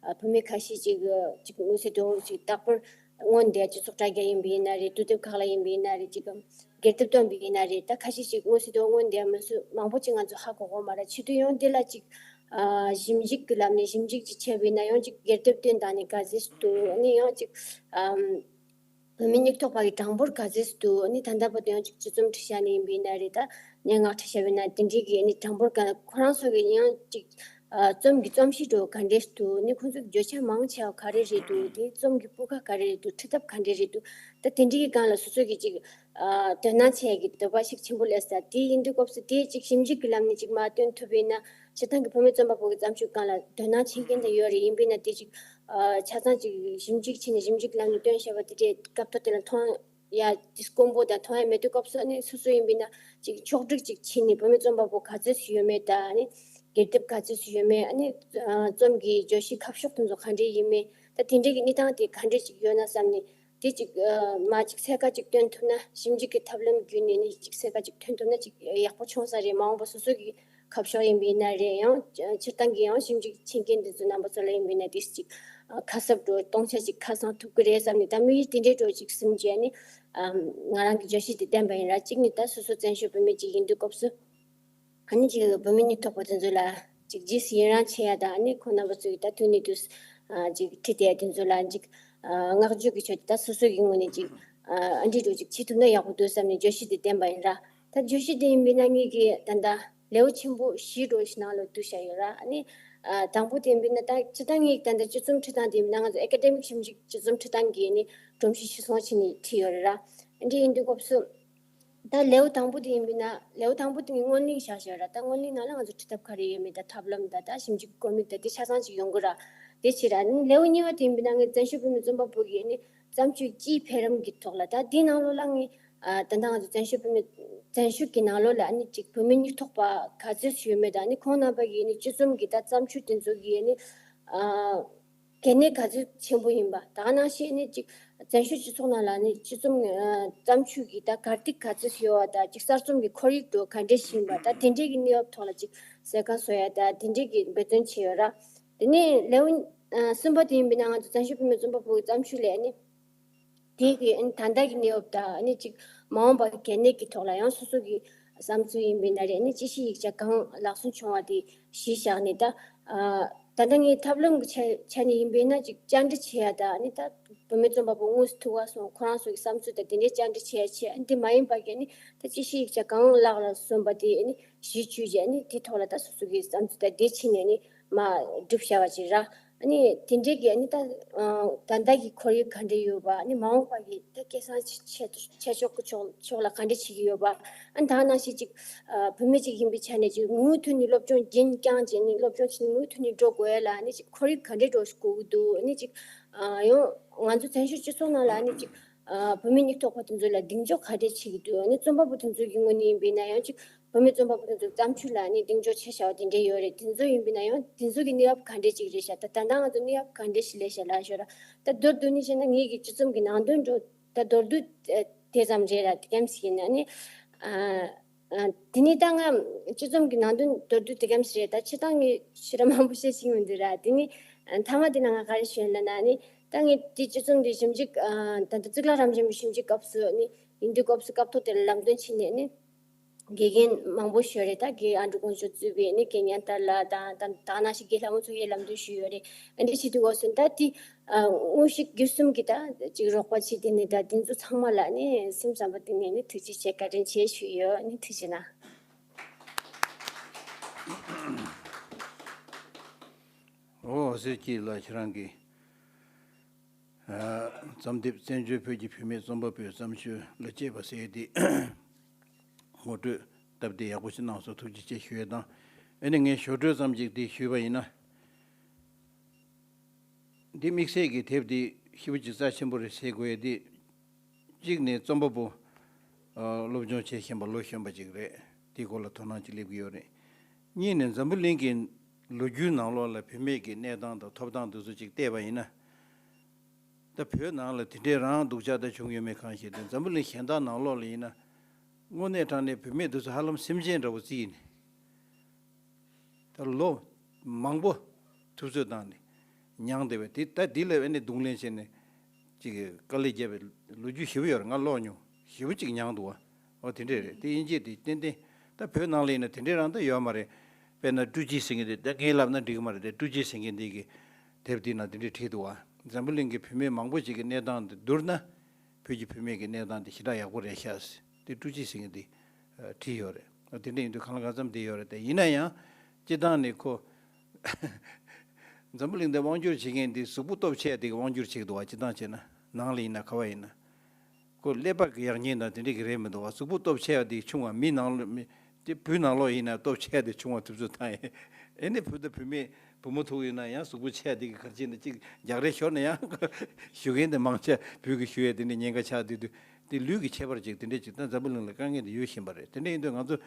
ཨ་བུད་མེད་ཁ་ཤས་ཅིག་ཅིག་དངོས་སུ་དོ་ཅིག་རྟག་པར་མངོན་བསྡད་སྤྱི་ཚོགས་དྲ་རྒྱ་ཡིན་པ་ཡིན་ན་རེད། དུས་དེབ་ཁག་ལ་ཡིན་པ་ཡིན་ན་རེད། ཅིག་གམ་སྒེར་དེབ་བཏོན་པ་ཡིན་ན་རེད། ད་ཁ་ཤས་ཅིག་དངོས་སུ་དོ་མངོན་བསྡད་མི་སུ་མང་པོ་ཅིག་ང་ཚོ་ཧ་གོ་གོ་མ་རེད། བྱེད་དུས་ཡང་འདི་ལ་ཅིག་ཨ་ཞིབ་འཇུག་གི་ལམ་ནས་ཞིབ་འཇུག་ཅིག་བྱས་པ་ཡིན་ན་ཡང་ཅིག་སྒེར་དེབ་བཏོན་དང་ནི་ག་ཚོད་འདུག་ཨ་ནི་ཡང་ཅིག་ཨམ། བུད་མེད་སྙིང་ཐག་པ་གི་གྲངས་འབོར་ག་ཚོད་འདུག་ཨ་ནི་ད་ལྟ་བར་དུ་ཡང་ཅིག་སྤྱི་རྩོམ་བྲིས་བཞག་ནི་ཡིན་པ་ཡིན་ན་རེད། ད་སྙན་ངག་བྲིས་བཞག་པ་ཡིན་ན་དེ་འདྲའི་གི་ཨ་ནི་གྲངས་འབོར་ག་ཁོ་རང་ཚོ་གི་ཡང་ཅིག་ཨ་རྩོམ་གྱི་རྩོམ་གཤིས་འདྲ་བོ་ག་འདྲས་འདུག་ཨ་ནི་ཁོང་ཚོ་གི་བརྗོད་བྱ་མང་ཆེ་བ་ག་རེ་རེད་འདུག་དེ་རྩོམ་གྱི་སྤུས་ཀ་ག་རེ་རེད་འདུག་ཁྲིད་ཐབས་ག་འདྲས་རེད་འདུག་ད་དེ་འདྲའི་གི་སྒང་ལ་སོ་སོ་གི་ཅིག་ཨ་དོ་སྣང་བྱེད་ཡ་གི་འདོད་པ་ཞིག་ཆེན་པོ་སླེབས་ས་དེ་ཡིན་དུས་སྐབས་སུ་དེ་ཅིག་ཞིབ་འཇུག་གི་ལམ་ནས་ཅིག་མར་བཏོན་ཐུབ་པ་ཡིན་ན་སྤྱིར་བཏང་གི་བུད་མེད་རྩོམ་པ་པོ་གི་བརྩམས་ཆོས་སྒང་ལ་དོ་སྣང་བྱེད་མཁན་དེ་ཡོད་རེད། ཡིན་པས་ན་དེ་ཅིག་ཨ་ཆ་ཚང་ཅིག་ཞིབ་འཇུག་བྱས་ནས་ཞིབ་འཇུག་ལམ་ནས་བཏོན་བཞག་པ་དེ་འདྲའི་སྐབས་ཐོག་དེ་ལ་མཐོང་ཡ་དེ་དཀོན་པོ་དང་མཐོང་ཡ་མེད་དུས་སྐབས་སུ་ཨ་ནི་སོ་སོ་ཡིན་པས་ན་ཅིག་ཕྱོགས་སྒྲིག་ཅིག་བྱས་ནས་བུད་མེད་རྩོམ་པ་པོ་ག་ཚོད་ཅིག་ཡོད་མེད་དང་ཨ་ནི་སྒེར་དེབ་ག་ཚོད་ཅིག་ཡོད་མེད། ཨ་ནི་ཨ་རྩོམ་གྱི་བརྗོད་གཞིའི་ཁ་ཕྱོགས་དེ་ཚོ་ག་འདྲས་ཡིན་མེད། ད་དེ་འདྲའི་གི་གནས་སྟངས་དེ་ག་འདྲས་ཅིག་ཡོད་ན་བསམ་ནས་དེ་ཅིག་ཨ་མར་ཅིག་གསལ་ཁ་ཅིག་སྟོན་ཐུབ་ན་ཞིབ་འཇུག་གི་ཐབས་ལམ་བརྒྱུད་ནས་ནི་ཅིག་གསལ་ཁ་ཅིག་སྟོན་ཐུབ་ན་ཅིག་ཡག་པོ་བྱུང་ས་རེད། མ་འོངས་པ་སོ་སོ་གི་ཁ་ཕྱོགས་ཡིན་པ་ཡིན་ན་རེད། ཡང་སྤྱིར་བཏང་གི་ཡང་ཞིབ་འཇུག་བྱེད་མཁན་འདི་ཚོ་རྣམ་པ་ཚོ་ལ་ཡིན་པ་ཡིན་ན་དེ་ཅིག་ཨ་ཁ་གསབ་འགྲོ་སྟོང་ཆ་ཅིག་ཁ་སང་ཐུབ་ཀྱི་རེད་བསམ་ནས་ད་དམིགས་ཡུལ་དེ་འདྲའི་འགྲོ་ཅིག་སེམས་བྱས་ནས་ཨ་ང་རང་གི་བརྗོད་གཞི་དེ་བཏོན་པ་ཡིན་ར། གཅིག་ནི་ད་སོ་སོ་བཙན་བྱོལ་བོད་མི་ཅིག་ཡིན་དུས་སྐབས་སུ་ཨ་ནི་ཅིག་བུད་མེད་སྙིང་ཐག་པ་དེ་ཚོ་ལ་ཅིག་རྗེས་སུ་ཡི་རང་བྱེད་ཡ་དང་ཨ་ནི་ཁོང་རྣམ་པ་ཚོ་གི་ད་དུས་ནས་དུས་སུ་ཨ་ཅིག་ཁྲིད་དེ་ཡ་དེ་ཚོ་ལ་ཅིག་ཨ་བསྔགས་བརྗོད་ཀྱི་ཆེད་དུ་ད་སོ་སོ་གི་ངོས་ནས་ཅིག་ཨ་འདྲི་འགྲོ་ཅིག་བྱེད་ཐུབ་ན་ཡག་པོ་འདུག་བསམ་ནས་བརྗོད་གཞི་དེ་བཏོན་པ་ཡིན་ར། ད་བརྗོད་གཞི་དེ་ཡིན་པས་ན་ངེད་ཀྱི་ད་ལྟ་ལེའུ་ཆེན་པོ་བཞི་འགྲོ་ཞིག་ནང་ལ་བསྡུས་བཞག་ཡོད་ར། ཨ་ནི་ཨ་དང་པོ་དེ་ཡིན་པས་ན་ད་ཅི་ད་ངེད་ཀྱི་ད་ལྟ་སྤྱི་རྩོམ་ཁྲིད་སྟངས་དེ་ཡིན་པས་ན་ང་ཚོ་ཨེ་ཀ་ཌེ་མིག་ཞིབ་འཇུག་སྤྱི་རྩོམ་ཁྲིད་སྟངས་ཀྱི་ཨ་ནི་སྒྲོམ་གཞི་གཞིར་བཟུང་བྱས་ནས་ཁྲིད་ཡོད་རེད་ར། ཨ་འདྲ་ཡིན་དུས་སྐབས་སུ། ད་ལེའུ་དང་པོ་དེ་ཡིན་པས་ན་ལེའུ་དང་པོ་དེ་ངས་སྔོན་གླེང་བཞག་བཞག་ར། ད་སྔོན་གླེང་ནང་ལ་ང་ཚོ་ཁྲིད་ཐབས་ག་རེ་ཡོད་མེད་དང་ཐབས་ལམ་དང་ད་ཞིབ་འཇུག་གི་དགོས་དམིགས་དང་དེ་ཆ་ཚང་ཅིག་ཡོང་གི་ར། དེ་བྱས་ར་ནི་ལེའུ་གཉིས་པ་དེ་ཡིན་པས་ན་ངས་བཙན་བྱོལ་བོད་མིའི་རྩོམ་པ་པོ་གི་ནི་བརྩམས་ཆོས་སྤྱིའི་འཕེལ་རིམ་གྱི་ཐོག་ལ་ད་དེའི་ནང་ལོགས་ལ་ངས་ཨ་ད་ལྟ་ང་ཚོ་བཙན་བྱོལ་བོད་མི་བཙན་བྱོལ་གྱི་ནང་ལོགས་ལ་ནི་ཅིག་བུད་མེད་སྙིང་ཐག་པ་ག་ཚོད་ཡོད་མེད་དང་ནི་ཁོང་རྣམ་པ་གི་ནི་སྤྱི་རྩོམ་གྱི་ད་བརྩམས་ཆོས་དེ་ཚོ་གི་ནི་ཨ། གལ་གནད་ག་ཚོད་ཆེན་པོ་ཡིན་པ། ད་ག་ནང་བཞིན་ནི་ཅིག་བཙན་བྱོལ་སྤྱི་ཚོགས་ནང་ལ་ནི་སྤྱི་རྩོམ་ཨ་བརྩམས་ཆོས་ཀྱི་ད་གར་སྟེགས་ག་ཚོད་ཡོད་པ་དང་ཅིག་གསར་རྩོམ་གྱི་ཁོར་ཡུག་དེ་ག་འདྲས་ཤིག་ཡིན་པ། ད་དེ་འདྲས་ཀྱི་གནས་བབ་ཐོག་ལ་ཅིག་གསལ་ཁ་བཟོ་ཡ་ད་དེ་འདྲས་ཀྱི་འབད་བརྩོན་བྱས་ཡོད་ར། དེ་ནས་ལེའུ་ཨ་གསུམ་པ་དེ་ཡིན་པས་ན་ང་ཚོ་བཙན་བྱོལ་བོད་མིའི་རྩོམ་པ་པོའི་བརྩམས་ཆོས་ལས་ནི། དེ་གི་ཨ་ནི་ད་ལྟ་གི་གནས་བབ་དང་ཨ་ནི་ཅིག་མ་འོངས་པ་གི་གལ་གནད་ཀྱི་ཐོག་ལ་ཡང་སོ་སོ་གི་བསམ་ཚུལ་ཡིན་པས་ན་རེད། ཨ་ནི་ཅི་ཞིག་ཡིག་ཆ་གང་ལག་སོན་བྱུང་བ་དེ་གཞི་བཞག་ནས་ད་ཨ་ད་ལྟ་ངའི་ཐབས་ལམ་གི་ཆ་ཆ་ནས་ཡིན་པས་ན་ཅིག་བཅར་འདྲི་བྱེད་ཡ་ད་ཨ་ནི་ད་བུད་མེད་རྩོམ་པ་པོ་དངོས་སུ་ཐུག་ག་སོང་ཁོ་རང་ཚོ་གི་བསམ་ཚུལ་ད་དེ་འདྲའི་བཅར་འདྲི་བྱེད་ཡ་བྱེད། ཨ་ནི་དེ་མ་ཡིན་པ་གི་ཨ་ནི་ད་ཅི་ཞིག་ཡིག་ཆ་གང་ལག་ལ་སོན་པ་དེ་ཨ་ནི་གཞི་བཅུག་བྱས་ཨ་ནི་དེ་ཐོག་ལ་ད་སོ་སོ་གི་བསམ་ཚུལ་ད་དེ་ཕྱིན་ནས་ཨ་ནི་མ་སྒྲུབ་བྱ་བ་ཅིག་ར། ཨ་ནི་དེ་འདྲའི་གི་ཨ་ནི་ད་ཨ་ད་ལྟ་གི་ཁོར་ཡུག་ག་འདྲ་ཡོད་པ། ཨ་ནི་མ་འོངས་པ་གི་ད་སྐལ་བཟང་ཆེ་ཆེ་ཆེ་ཕྱོགས་ཀྱི་ཕྱོགས་ཕྱོགས་ལ་ག་འདྲ་བྱེད་ཀྱི་ཡོད་པ། ཨ་ནི་ད་ནང་བཞིན་ཅིག་ཨ་བུད་མེད་ཅིག་ཡིན་པའི་ཆ་ནས་ཅིག་མུ་མཐུད་ནས་སློབ་སྦྱོང་རྒྱུན་བསྐྱངས་བྱས་ནས་སློབ་སྦྱོང་བྱས་ནས་མུ་མཐུད་ནས་འགྲོ་དགོས་ཡ་ལ་ཨ་ནི་ཅིག་ཁོར་ཡུག་ག་འདྲའི་འགྲོ་དགོས་ཀྱི་འདུག་ཨ་ནི་ཅིག་ཨ་ཡང་ང་ཚོ་བཙན་བྱོལ་སྤྱི་ཚོགས་ནང་ལ་ཨ་ནི་ཅིག་ཨ་བུད་མེད་སྙིང་སྟོབས་པ་དེ་ཚོ་ལ་གདེང་འཇོག་ག་འདྲས་བྱེད་ཀྱི་འདུག་ཨ་ནི་རྩོམ་པ་པོ་དེ་ཚོ་གི་ངོས་ནས་ཡིན་པས་ན་ཡང་ཅིག་བུད་མེད་རྩོམ་པ་པོ་དེ་ཚོའི་བརྩམས་ཆོས་ལ་ནི་གདེང་འཇོག་བྱས་བཞག་པ་དེ་འདྲས་ཡོད་རེད། དེ་ཚོ་ཡིན་པས་ན་ཡང་དེ་ཚོ་གི་གནས་བབ་ག་འདྲས་ཅིག་རེད་ཤག་ད་ད་ལྟ་ང་ཚོ་གནས་བབ་ག་འདྲས་ཤིག་སླེབས་ཤག་ལབ་ཞོར་ད་མདོར་བསྡུས་ནས་བཤད་ན་ངེད་ཀྱི་སྤྱི་རྩོམ་གྱི་ནང་དོན་འགྲོ་ད་མདོར་བསྡུས་དེ་ཙམ་རེད་ར། དེ་གམ་ཞིག་ཡིན་ན་ནི་ཨ་ཨ་དེ་ནི་ད་ང་སྤྱི་རྩོམ་གྱི་ནང་དོན་མདོར་བསྡུས་དེ་གམ་ཞིག་རེད། ད་སྤྱིར་བཏང་ངས་ཞེ་དྲག་མང་པོ་བཤད་ཤེས་ཀྱི་མི་འདུག་ར། དེ་ནི་མཐའ་མ་དེ་ན་ང་ག་རེ་ཞུ་ཡིན་ལབ་ན་ནི། ད་ངས་དེ་སྤྱི་རྩོམ་དེ་ཞིབ་འཇུག་ཨ་ད་ལྟ་གཙུག་ལག་རབ་འབྱམས་པའི་ཞིབ་འཇུག་སྐབས་སུ་ནི་ཡིན་དུས་སྐབས་སུ་སྐབས་ཐོག་དེར་ལམ་སྟོན་བྱས་ནས་ནི་དགེ་རྒན་མང་པོ་ཞིག་ཡོད་རེད། ད་དགེ་ཨ་འབྲུག་དཀོན་མཆོག་གཙོས་པའི་ནི་དགེ་བསྙེན་དར་ལགས་དང་ད་ད་ནང་བཞིན་དགེ་ལྷ་མོ་ཚོ་ཡི་ལམ་སྟོན་ཞུས་ཡོད་རེད། ཨ་འདི་བྱེད་དུས་འོག་སོན་ད་དེ་ཨ་དངོས་གཞི་བརྒྱུད་གསུམ་གྱི་ད་ཅིག་རོགས་པ་བྱས་དེ་ནི་ད་དེ་ཚོ་ཚང་མ་ལ་ནི་སེམས་བསམ་པ་དེ་ནས་ནི་ཐུགས་རྗེ་ཆེ་བཀའ་དྲིན་ཆེ་ཞུས་ཡོད། ནི་ཐུགས་རྗེ་གནང་། འོ་ཟེར་གྱིས་ལ་ཁྱེད་རང་གིས། ཨ་རྩོམ་དེབ་བཙན་བྱོལ་བོད་ཀྱི་བུད་མེད་རྩོམ་པ་པོའི་བརྩམས་ཆོས་ལ་དཔྱད་པ་ཟེར་ཏེ་ངོ་སྤྲོད་སྟབས་བདེ་ཡག་པོ་ཞིག་གནང་སོང་། ཐུགས་རྗེ་ཆེ་ཞུ་ཡས་དང་། ཨ་ནི་ངས་ཞོར་འཕྲོས་ཙམ་ཅིག་དེ་ཞུས་པ་ཡིན་ན། འདི་དམིགས་བསལ་གྱི་དེབ་འདི་ཞེ་པོ་ཅིག་རྩ་ཆེན་པོ་རེད་ཟེར་དགོས་ཡས་འདི། གཅིག་ནས་རྩོམ་པ་པོ་ཨ་སློབ་སྦྱོང་བྱེད་བཞིན་པ་ལོ་གཞོན་པ་ཅིག་རེད། དེའི་སྐོར་ལ་དོ་སྣང་ཅིག་སླེབས་ཀྱི་ཡོད་རེད། གཉིས་ནས་འཛམ་བུ་གླིང་གི་ལོ་རྒྱུས་ནང་ལོགས་ལ་བུད་མེད་ཀྱི་གནས་སྟངས་དང་ཐོབ་ཐང་དེ་ཚོ་ཅིག་བལྟས་པ་ཡིན་ན། ད་བོད་ནང་ལ་དེ་འདྲའི་རང་སྡུག་ཅག་ད་བྱུང་ཡོད་མེད་གང་ཤེས་ཏེ་འཛམ་བུ་གླིང་གཞན་དག་ནང་ལོགས་ལ་ཡིན་ན། དངོས་གནས་དྲང་གནས་བུད་མེད་དེ་ཚོ་ཧ་ལམ་སེམས་ཅན་འདྲ་བོ་བརྩིས་ནས། ད་ལོ་མང་པོ་ཐུབ་ཚོད་བཏང་ནས་མྱངས་བསྡད་པས་དེ་ད་འདི་ལ་ཨ་ནི་རྡུང་ལེན་བྱས་ནས་ཅིག་དཀའ་ལས་བརྒྱབ་པའི་ལོ་རྒྱུས་ཞེ་པོ་ཡོད་རེད། ང་ཀློག་མྱོང་། ཞེ་པོ་ཅིག་མྱངས་འདུག་བ། འོ་དེ་འདྲས་རེད། དེ་དབྱིན་ཇིའི་དེ་ཏན་ཏན་ད་བོད་ནང་ལ་ཡིན་ན་དེ་འདྲས་རང་ད་ཡོད་མ་རེད། དཔེར་ན་ཀྲུའུ་ཅི་ཟེར་མཁན་དེ་ད་ངས་ལབ་ན་འགྲིག་གི་མ་རེད་དེ། ཀྲུའུ་ཅི་ཟེར་མཁན་དེ་གི་དེབ་དེའི་ནང་དེ་འདྲས་བྲིས་འདུག་བ། འཛམ་བུ་གླིང་གི་བུད་མེད་མང་པོ་ཅིག་གི་གནས་སྟངས་དེ་བསྡུར་ན། བོད་ཀྱི་བུད་མེད་ཀྱི་གནས་སྟངས་དེ་ཞེ་དྲག་ཡག་པོ་རེད་ཤག་ཟེར་དེ་ཀྲུའུ་ཅི་ཟེར་མཁན་དེ་བྲིས་ཡོད་རེད། དེ་འདྲ་ཡིན་དུས་གང་ལ་གང་འཚམ་བསྡད་ཡོད་རེད་དེ། ཡིན་ན་ཡང་སྤྱིར་བཏང་ནས་ཁོ་འཛམ་བུ་གླིང་འདི་དབང་སྒྱུར་བྱེད་མཁན་འདི་གཟུགས་པོ་སྟོབས་ཆེ་བ་དེ་གི་དབང་སྒྱུར་བྱེད་ཀྱི་འདུག་བ། སྤྱིར་བཏང་བྱས་ན་ནང་ལ་ཡིན་ན་ག་བ་ཡིན་ན། ཁོ་ཀླད་པ་གི་ཡག་ཉེས་དང་དེ་འདྲ་གི་རེད་མི་འདུག་བ། གཟུགས་པོ་སྟོབས་ཆེ་བ་དེ་ཆུང་བ་མི་ནང་ལ་མི་དེ་བུ་ནང་ལོགས་ཡིན་ན་སྟོབས་ཆེ་བ་དེ་ཆུང་བ་ཐུབ་ཚོད་བཏང་ཡིན། ཨེ་ནི་བུ་དང་བུད་མེད་བུ་མོ་ཐུག་ཡོད་ན་ཡང་གཟུགས་པོ་ཆེ་བ་དེ་གི་གར་ཅིག་ན་ཅིག་རྒྱག་རེས་ཤོར་ན་ཡང་ཞུ་མཁན་དེ་མང་ཆེ་བོད་ཀྱི་ཞུ་ཡས་དེ་འདྲ་ཉེན་ཁ་ཆགས་དུས་དུས་དེ་ལུས་ཀྱི་ཁྱད་པར་ཅིག་དེ་འདྲ་ཅིག་ད་འཛམ་བུ་གླིང་ལ་དཀའ་ངལ་དེ་ཡོད་བཞིན་པ་རེད། དེ་འདྲ་ཡིན་དུས་ང་ཚོ་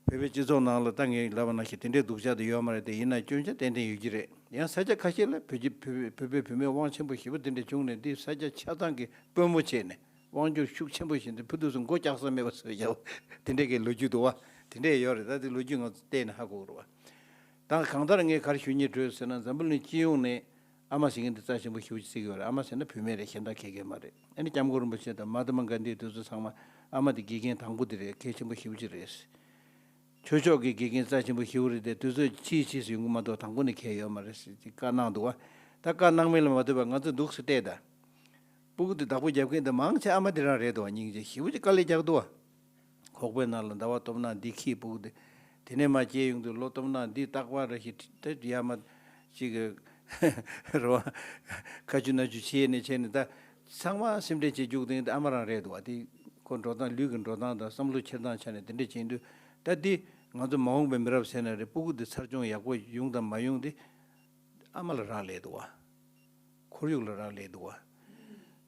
བོད་པའི་སྤྱི་ཚོགས་ནང་ལ་ད་ངས་ལབ་པ་ནང་བཞིན་དེ་འདྲའི་སྡུག་ཅག་དེ་ཡོད་མ་རེད་དེ། ཡིན་ན་སྐྱོན་ཆ་ཏན་ཏན་ཡོད་ཀྱི་རེད། ཡང་ས་ཆ་ཁ་ཤས་ལ་བོད་ཀྱི་བོད་བོད་པའི་བུད་མེད་དབང་ཆེན་པོ་ཞེ་པོ་དེ་འདྲ་བྱུང་ནས་འདི་ས་ཆ་ཆ་ཚང་གི་དཔོན་མོ་བྱས་ནས་དབང་སྒྱུར་ཤུགས་ཆེན་པོ་བྱས་ནས་བུ་དེ་ཚོ་མགོ་བཀྱག་ས་མེད་པ་བཟོས་བཞག་པ་དེ་འདྲའི་གི་ལོ་རྒྱུས་འདུག་བ། དེ་འདྲས་ཡོད་རེད། ད་དེ་ལོ་རྒྱུས་ང་ཚོ་བལྟས་ནས་ཧ་གོ་གི་རེད་བ། ད་གང་ལྟར་ངས་ག་རེ་ཞུ་སྙིང་བྲོས་ཟེར་ན་འཛམ་བུ་གླིང་སྤྱི་ཡོངས་ནས་ཨ་མ་ཟེར་མཁན་འདི་རྩ་ཆེན་པོ་ཞེ་པོ་ཅིག་བརྩི་གི་ཡོད་རེད། ཨ་མ་ཟེར་ན་བུད་མེད་རེད། གཞན་དག་ག་གེ་མ་རེད། ཨ་ནི་སྐྱབས་མགོན་རིན་པོ་ཆེ་དང་མ་ཧཱ་ཏ་མ་གྷན་དྷི་དེ་ཚོ་ཚང་མ་ཨ་མ་དེ་དགེ་རྒན་དང་པོ་དེ་རེད། གལ་ཆེན་པོ་ཞེ་པོ་ཅིག་རེད། ཆོས་ཕྱོགས་ཀྱི་དགེ་རྒན་རྩ་ཆེན་པོ་ཞེ་པོ་རེད་དེ། དེ་ཚོ་ཕྱིས་ཕྱིས་སུ་ཡོང་གི་མ་གཏོགས་དང་པོ་ནས་གལ་ཡོད་མ་རེད་ཟེར་ཅིག་བཀའ་གནང་འདུག་བ། ད་བཀའ་གནང་མིན་ལ་མ་ལྟོས་པར་ང་ཚོ་འདུག་སེ་བལྟས་ད། སྤུ་གུ་དེ་བདག་པོ་རྒྱབ་མཁན་དེ་མང་ཆེ་ཨ་མ་དེ་རང་རེད་འདུག་བ། སྙིང་རྗེ་ཞེ་པོ་ཅིག་དཀའ་ལས་རྒྱག་འདུག་བ། ཁོག་པའི་ནང་ལ་ཟླ་བ་སྟོབས་ན་འདི་ཁྱིའི་སྤུ་གུ་དེ། དེ་ནས་མར་སྐྱེས་ཡོང་དུས་ལོ་སྟོབས་ན་འདི་རྟག་པར་རེ་ཞིག་དེ་ཡ་མ་ཅིག་རེད་བ། ཁ་ཆུ་སྣ་ཆུ་བྱས་ནས་བྱས་ནས་ད་ཚང་མ་སེམས་ཁྲལ་བྱེད་རྒྱུག་དེ་ཨ་མ་རང་རེད་འདུག་བ། དེ་ཁོ་འགྲོ་སྟངས་ལུས་ཀྱི་འགྲོ་སྟངས་དང་བསམ་བློ་འཁྱེར་སྟངས་ཆ་ནས་དེ་འདྲ་བྱེད་དུས་ད་འདི་ང་ཚོ་མ་འོངས་པའི་མི་རབས་ཟེར་ན་རེད། སྤུ་གུ་འདི་འཚར་སྐྱོང་ཡག་པོ་ཡོང་དང་མ་ཡོང་དེ་ཨ་མ་ལ་རག་ལས་འདུག་བ། ཁོར་ཡུག་ལ་རག་ལས་འདུག་བ།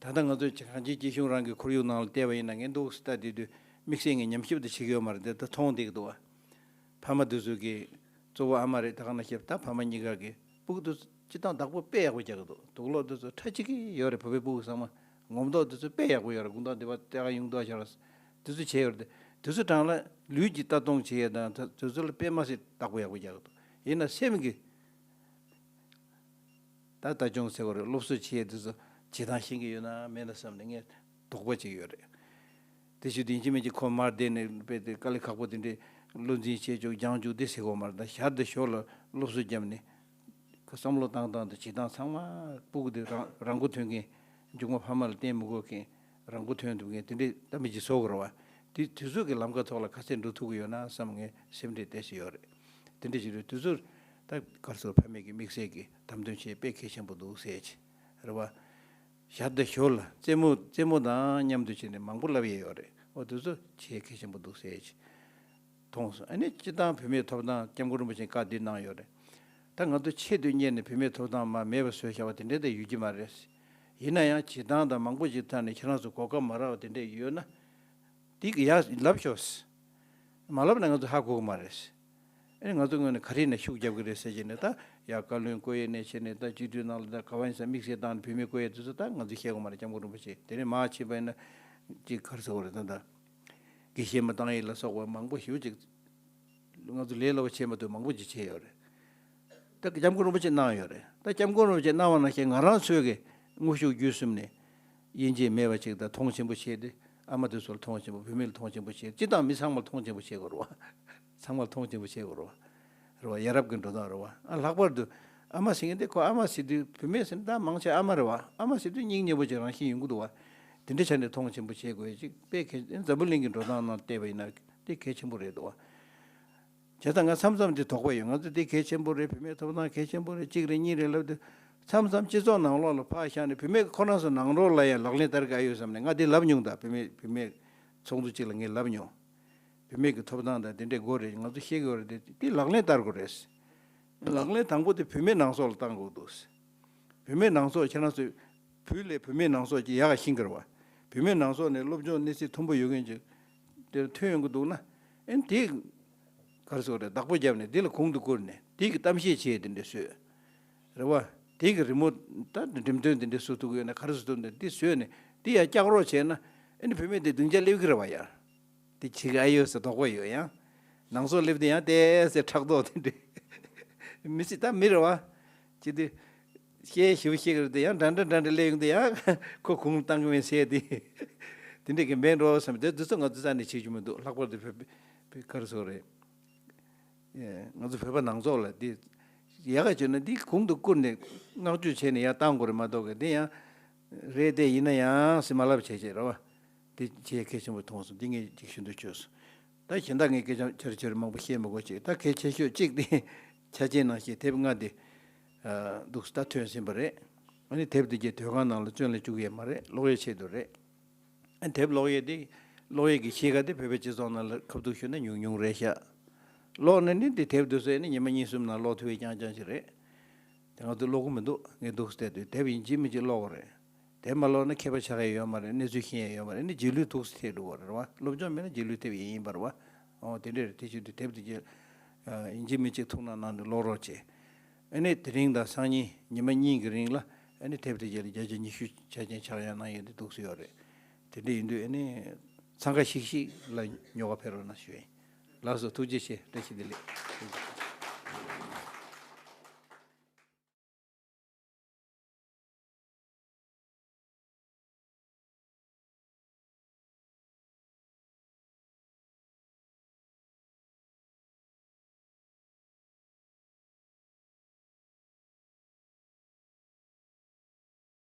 ད་ལྟ་ང་ཚོ་གང་ཅིའི་སྐྱིད་གཤོངས་རང་གི་ཁོར་ཡུག་ནང་ལ་བལྟས་པ་ཡིན་ན་ངས་འདུག་སེ་ལྟ་དུས་དུས་དམིགས་བསལ་ངས་ཉམས་ཞིབ་དེ་བྱེད་ཀྱི་ཡོད་མ་རེད་དེ། ད་མཐོང་བསྡད་ཀྱི་འདུག་བ། ཕ་མ་དེ་ཚོ་གི་གཙོ་བོ་ཨ་མ་རེད། ད་ག་ནང་བཞིན་ད་ཕ་མ་གཉིས་ཀ་གི་སྤུ་གུ་དེ་ སྤྱིར་བཏང་བདག་པོ་དཔེ་ཡག་པོ་རྒྱག་གི་འདུག་དུག་སློག་དེ་ཚོ་ཁྲ་གཅིག་གི་ཡོད་རེད། བོད་པའི་ཕྲུ་གུ་ཚང་མ་ངོ་མདོག་དེ་ཚོ་དཔེ་ཡག་པོ་ཡོད་རེད། དགུང་དག་འདི་པ་ལྟ་ག་ཡོང་འདུག་ཤར་དེ་ཚོ་བྱས་ཡོད་རེད། དེ་ཚོ་སྦྲང་ལ་ལུས་ཀྱི་ལྟ་སྟངས་བྱེད་ཡས་དང་དེ་ཚོ་ལ་དཔེ་མ་སྲིད་བདག་པོ་ཡག་པོ་རྒྱག་གི་འདུག་ཡིན་ན་སེམས་ཀྱི་ད་ལྟ་སྦྱོང་ཟེར་བ་རེད། སློབ་གསོ་བྱེད་ཡས་དེ་ཚོ་བྱེད་སྟངས་ཤེས་ཀྱི་ཡོད་ན་མེད་ན་བསམ་ནས་ངས་དོགས་པ་ཅིག་ཡོད་རེད། དེ་བཞིན་དུ་ཡིན་གཅིག་མིན་གཅིག་ཁོ་མར་བསྡད་ནས་དཔེ་དེ་དཀའ་ལས་ཁག་པོ་དེ་འདྲའི་བློ་འཛིན་བྱེད་ཆོག་སྦྱང་ཆོག་དེ་ཟེར་གོ་མ་རེད། ད་ཞར་དུ་ཞོར་ལ་སློབ་གསོ་བརྒྱབ་ནས་ཁོ་བསམ་བློ་བཏང་སྟངས་དང་བྱེད་སྟངས་ཚང་མ་ཕྲུ་གུ་དེ་རང་རང་མགོ་ཐོན་མཁན། མཇུག་མ་ཕ་མ་ལ་བརྟེན་མི་དགོས་མཁན། རང་མགོ་ཐོན་ཐུབ་མཁན་དེ་འདྲའི་ད་མི་གཅིག་བཟོ་དགོས་རེད་བ། དེ་དུས་ཚོད་ཀྱི་ལམ་ཁ་ཐོག་ལ་ག་ཚད་འགྲོ་ཐུབ་ཀྱི་ཡོད་ན་བསམ་ངས་སེམས་ཁྲལ་ཏོག་ཙམ་ཡོད་རེད། དེ་འདྲ་ཞིག་རེད། དུས་ཚོད་ད་ག་རེ་ཟེར། ཕ་མེས་ཀྱི་དམིགས་བསལ་གྱི་བདམས་ཐོན་བྱེད་དཔེ་གལ་ཆེན་པོ་འདུག་ཟེར་གྱི་རེད་བ། ཞར་དང་ཞོར་ལ་རྩེད་མོ་རྩེད་མོ་དང་མཉམ་དུ་བྱས་ནས་མང་པོ་བསླབ་ཡས་ཡོད་རེད། འོ་དེ་ཚོ་བྱེད་གལ་ཆེན་པོ་འདུག་ཟེར་གྱི་མཐོང་སོང་། ཨ་ནི་སྤྱིར་བཏང་བུད་མེད་ཐོབ་ཐང་སྐྱབས་མགོན་རིན་པོ་ཆེས་བཀའ་འདི་གནང་ཡོད་རེད། ད་ང་ཚོ་ཆེད་དུ་གཉེར་ནས་བུད་མེད་ཐོབ་ཐང་མ་མེད་པ་བཟོས་བཞག་པ་དེ་འདྲ་དེ་ཡོད་ཀྱི་མ་རེད། ཡིན་ན་ཡང་བྱེད་སྟངས་དང་མང་པོ་ཅིག་ཐད་ནས་ཁྱེད་རང་ཚོ་གོ་སྐབས་མ་རག་པ་དེ་འདྲ་ཡོད་ན། དེ་གི་ཡ་ལབ་ཤོག་མ་ལབ་ན་ང་ཚོ་ཧ་གོ་གི་མ་རེད། ཨེ་ང་ཚོ་ངོས་ནས་ག་རེ་ནས་ཤུགས་རྒྱབ་ཀྱི་རེད་ཟེར་གྱི་ནས་ད་ཡ་བཀའ་བློན་བསྐོ་ཡས་ནས་བྱས་ནས་ད་སྤྱི་འཐུས་ནང་ལ་ད་ག་བ་ཡིན་ས་དམིགས་བསལ་བཏང་ནས་བུད་མེད་བསྐོ་ཡས་དེ་ཚོ་ད་ང་ཚོས་ཤེས་དགོས་མ་རེད། སྐྱབས་མགོན་རིན་པོ་ཆེ་དེ་ནས་མར་ཕྱིན་པ་ཡིན་ན་ཅིག་ག་རེ་ཟེར་དགོས་རེད། ད་ད་དགེ་བཤེས་མ་བཏང་ཡས་ལ་སོགས་པ་མང་པོ་ཞེ་པོ་ཅིག་ང་ཚོ་ལས་སླ་པོ་བྱས་མ་ཐུབ་མང་པོ་ཅིག་བྱས་ཡོད་རེད། ད་སྐྱབས་མགོན་རིན་པོ་ཆེས་གནང་ཡོད་རེད། ད་སྐྱབས་མགོན་རིན་པོ་ཆེས་གནང་བ་ནང་བཞིན་ང་རང་ཚོའི་གི་དངོས་ཤུགས་བརྒྱུད་གསུམ་ནས་དབྱེ་འབྱེད་མེད་པ་ཅིག་དང་མཐོང་ཆེན་པོ་བྱས་ཏེ། ཨ་མ་དེ་ཚོ་ལ་མཐོང་ཆེན་པོ། བུད་མེད་ལ་མཐོང་ཆེན་པོ་བྱས། སྤྱིར་བཏང་མི་ཚང་མ་ལ་མཐོང་ཆེན་པོ་བྱེད་དགོས་རེད་བ། ཚང་མ་ལ་མཐོང་ཆེན་པོ་བྱེད་དགོས་རེད་བ། རེད་བ། ཡ་རབས་ཀྱི་འགྲོ་སྟངས་རེད་བ། ཨ་ལྷག་པར་དུ་ཨ་མ་ཟེར་མཁན་དེ་ཁོ་ཨ་མ་ཟེར་དུས་བུད་མེད་ཟེར་ན་ད་མང་ཆེ་ཨ་མ་རེད་བ། ཨ་མ་ཟེར་དུས་སྙིང་ཉེ་པོ་ཅིག་རང་བཞིན་ཡོང་གི་འདུག་བ། དེ་འདྲ་ཆ་ནས་མཐོང་ཆེན་པོ་བྱེད་དགོས་ཡ་ཅིག་དཔེ་གལ། འཛམ་བུ་གླིང་གི་འགྲོ་སྟངས་ནང་བལྟས་པ་ཡིན་ན་དེ་གལ་ཆེན་པོ་རེད་འདུག་བ། བྱས་ཙང་ང་མཚམས་མཚམས་དེ་དོགས་པ་ཡོད། ང་ཚོ་དེ་གལ་ཆེན་པོ་རེད། བུད་མེད་ཐོབ་ཐང་གལ་ཆེན་པོ་རེད། གཅིག་རེད་གཉིས་རེད་ལབ་དུས། མཚམས་མཚམས་སྤྱི་ཚོགས་ནང་ལོགས་ལ་ཕར་བཞག་ནས་བུད་མེད་ཁོ་རང་ཚོ་ནང་ལོགས་ལ་ཡང་ལག་ལེན་བསྟར་གི་ཨ་ཡོད་བསམ་ནས་ང་དེ་ལབ་མྱོང་། ད་བུད་མེད་བུད་མེད་ཚོགས་འདུ་གཅིག་ལ་ངས་ལབ་མྱོང་། བུད་མེད་ཀྱི་ཐོབ་ཐང་དང་དེ་འདྲས་དགོས་རེད། ང་ཚོ་ཤེས་དགོས་རེད། དེ་དེ་ལག་ལེན་བསྟར་དགོས་རེད། ལག་ལེན་དང་པོ་དེ་བུད་མེད་ནང་སོགས་ལ་བཏང་དགོས་འདུག་བུད་མེད་ནང་སོགས་ཁྱེད་རང་ཚོས་བུ་ལས་བུད་མེད་ནང་སོགས་ཀྱི་ཡག་ག་ཤེས་ཀྱི་རེད་བ། བུད་མེད་ནང་སོགས་ནས་སློབ་སྦྱོང་གནས་ཚད་མཐོན་པོ་ཡོད་མཁན་ཅིག་དེར་ཐོན་ཡོང་གི་འདུག་ན། ཨེ་དེ་ག་རེ་ཟེར་དགོས་རེད། བདག་པོ་བརྒྱབ་ནས་དེ་ལ་གོང་དུ་བཀུར་ནས་དེ་གི་གཏམ་བཤད་བྱས་དེ་འདྲས་བཟོས། རེད་བ། དེ་གི་རི་མོ་ད་འགྲེམས་སྟོན་དེ་འདྲས་བཟོ་ཐུབ་ཀྱི་ཡོད་ན། ག་རེ་བཟོ་ཐུབ་ན་དེ་བཟོས་ནས་དེ་ཡར་བཀྱག་རོགས་བྱས་ན། ཨེ་ནི་བུད་མེད་དེ་སྡིངས་ཆ་སླེབས་ཀྱི་རེད་བ་ཡར། དེ་བྱེད་ཀྱི་ཨ་ཡོད་ཟེར་དོགས་པ་ཡོད་ཡང་། ནང་སོག་སླེབས་དུས་ཡང་ཏོག་ཙམ་ཕྲག་དོག་དེ་འདྲས། མི་སྲིད་ད་མི་རེད་བ། ཅི་སྟེ། བཤད་ཞིབ་བཤད་ཀྱི་རེད་དེ་ཡང་འདྲ་འདྲ་འདྲ་འདྲ་སླེབས་ཡོང་དུས་ཡང་ཁོ་གུང་བཏང་གི་མེད་ཟེར་དེ། དེ་འདྲས་ཀྱི་མེད་འགྲོ་བསམ། དེ་དུས་ཚོད་ང་ཚོ་རྩ་ནས་བྱེད་རྒྱུ་མི་འདུག་ལྷག་པར་དུ་བོད་བོད་ག་རེ་ཟེར་དགོས་རེད། ཨེ། ང་ཚོ་བོད་པ་ནང་ཚོགས་ལ་འདི་ཡག་ག་བྱས་ན་འདི་གོང་དུ་བཀུར་ནས་བསྔགས་བརྗོད་བྱས་ནས་ཡར་བཏང་དགོས་རེད་མ་གཏོགས་གི། འདི་ཡང་རེད་དེ་ཡིན་ན་ཡང་ཟེར་མ་ལབ་བྱས་བྱས་རེད་བ། འདི་བྱས་གལ་ཆེན་པོ་མཐོང་སོང་། འདི་ངས་ཅིག་ཞུ་འདོད་བྱུང་སོང་། ད་གཞན་དག་ངས་སྐད་ཆ་ཆེར་ཆེར་མང་པོ་བཤད་མི་དགོས། ཅིག་ད་གལ་ཆེ་ཤོས་གཅིག་དེ་ཆ་རྐྱེན་ནང་བཞིན་དེབ་ལྔ་དེ་འདུག་ད་ཐོན་ཟིན་པ་རེད། ཨ་ནི་དེབ་དེ་གྱད་དུས་སྒང་ནང་ལ་བཙོན་ལ་བཅུག་ཡས་མ་རེད། ཀློག་ཡས་ཆེད་དུ་རེད། ཨ་དེབ་ཀློག་ཡས་དེ། ཀློག་ཡས་ཀྱི་གཤིས་ཀ་དེ་བོད་པའི་སྤྱི་ཚོགས་ནང་ལ་ཁ་ཐུག་ཞུས་ན་ཉུང་ཉུང་རེད་ཤག་ཀློག་ན་ནི་དེ་དེབ་དེ་ཚོ་ནི་ཉི་མ་གཉིས་གསུམ་ནང་ཀློག་ཐུབ་པའི་རྐྱང་རྐྱང་ཞིག་རེད། དེ་ང་ཚོ་ཀློག་གི་མི་འདུག་ངས་འདུག་སེ་བལྟས་དུས་དེབ་ཡིན་གཅིག་མིན་གཅིག་ཀློག་དགོས་རེད། དེབ་མ་ཀློག་ན་མཁས་པ་ཆགས་ཡས་ཡོད་མ་རེད། གནས་ཚུལ་ཤེས་ཡས་ཡོད་མ་རེད། ནི་རྗེས་ལུས་ཐུགས་སུ་ཐེབས་འགྲོ་བ་རེད་བ། སློབ་སྦྱོང་མེད་ན་རྗེས་ལུས་ཐེབས་ཡས་ཡིན་པ་རེད་བ། ཨོ་དེ་འདྲས་རེད། དེ་བྱེད་དུས་དེབ་དེ་གྱད་ཡིན་གཅིག་མིན་གཅིག་ཐུགས་སྣང་གནང་ནས་ཀློག་རོགས་བྱེད། ཨ་ནི་དེ་རིང་དང་སང་ཉིན་ཉི་མ་གཉིས་ཀྱི་རིང་ལ་ཨ་ནི་དེབ་དེ་གྱད་ལ་བརྒྱ་ཆ་ཉི་ཤུ་ཆ་རྐྱེན་ཆག་ཡག་གནང་ཡས་དེ་འདུག་སེ་ཡོད་རེད། དེ་འདྲ་ཡིན་དུས་ཨ་ནི་འཚང་ཁ་ཤིག་ཤིག་ལ་ཉོ་ག་ཕེབས་རོགས་གནང་ཞུ་ཡིན། ལགས་སོ། ཐུགས་རྗེ་ཆེ། བཀྲ་ཤིས་བདེ་ལེགས།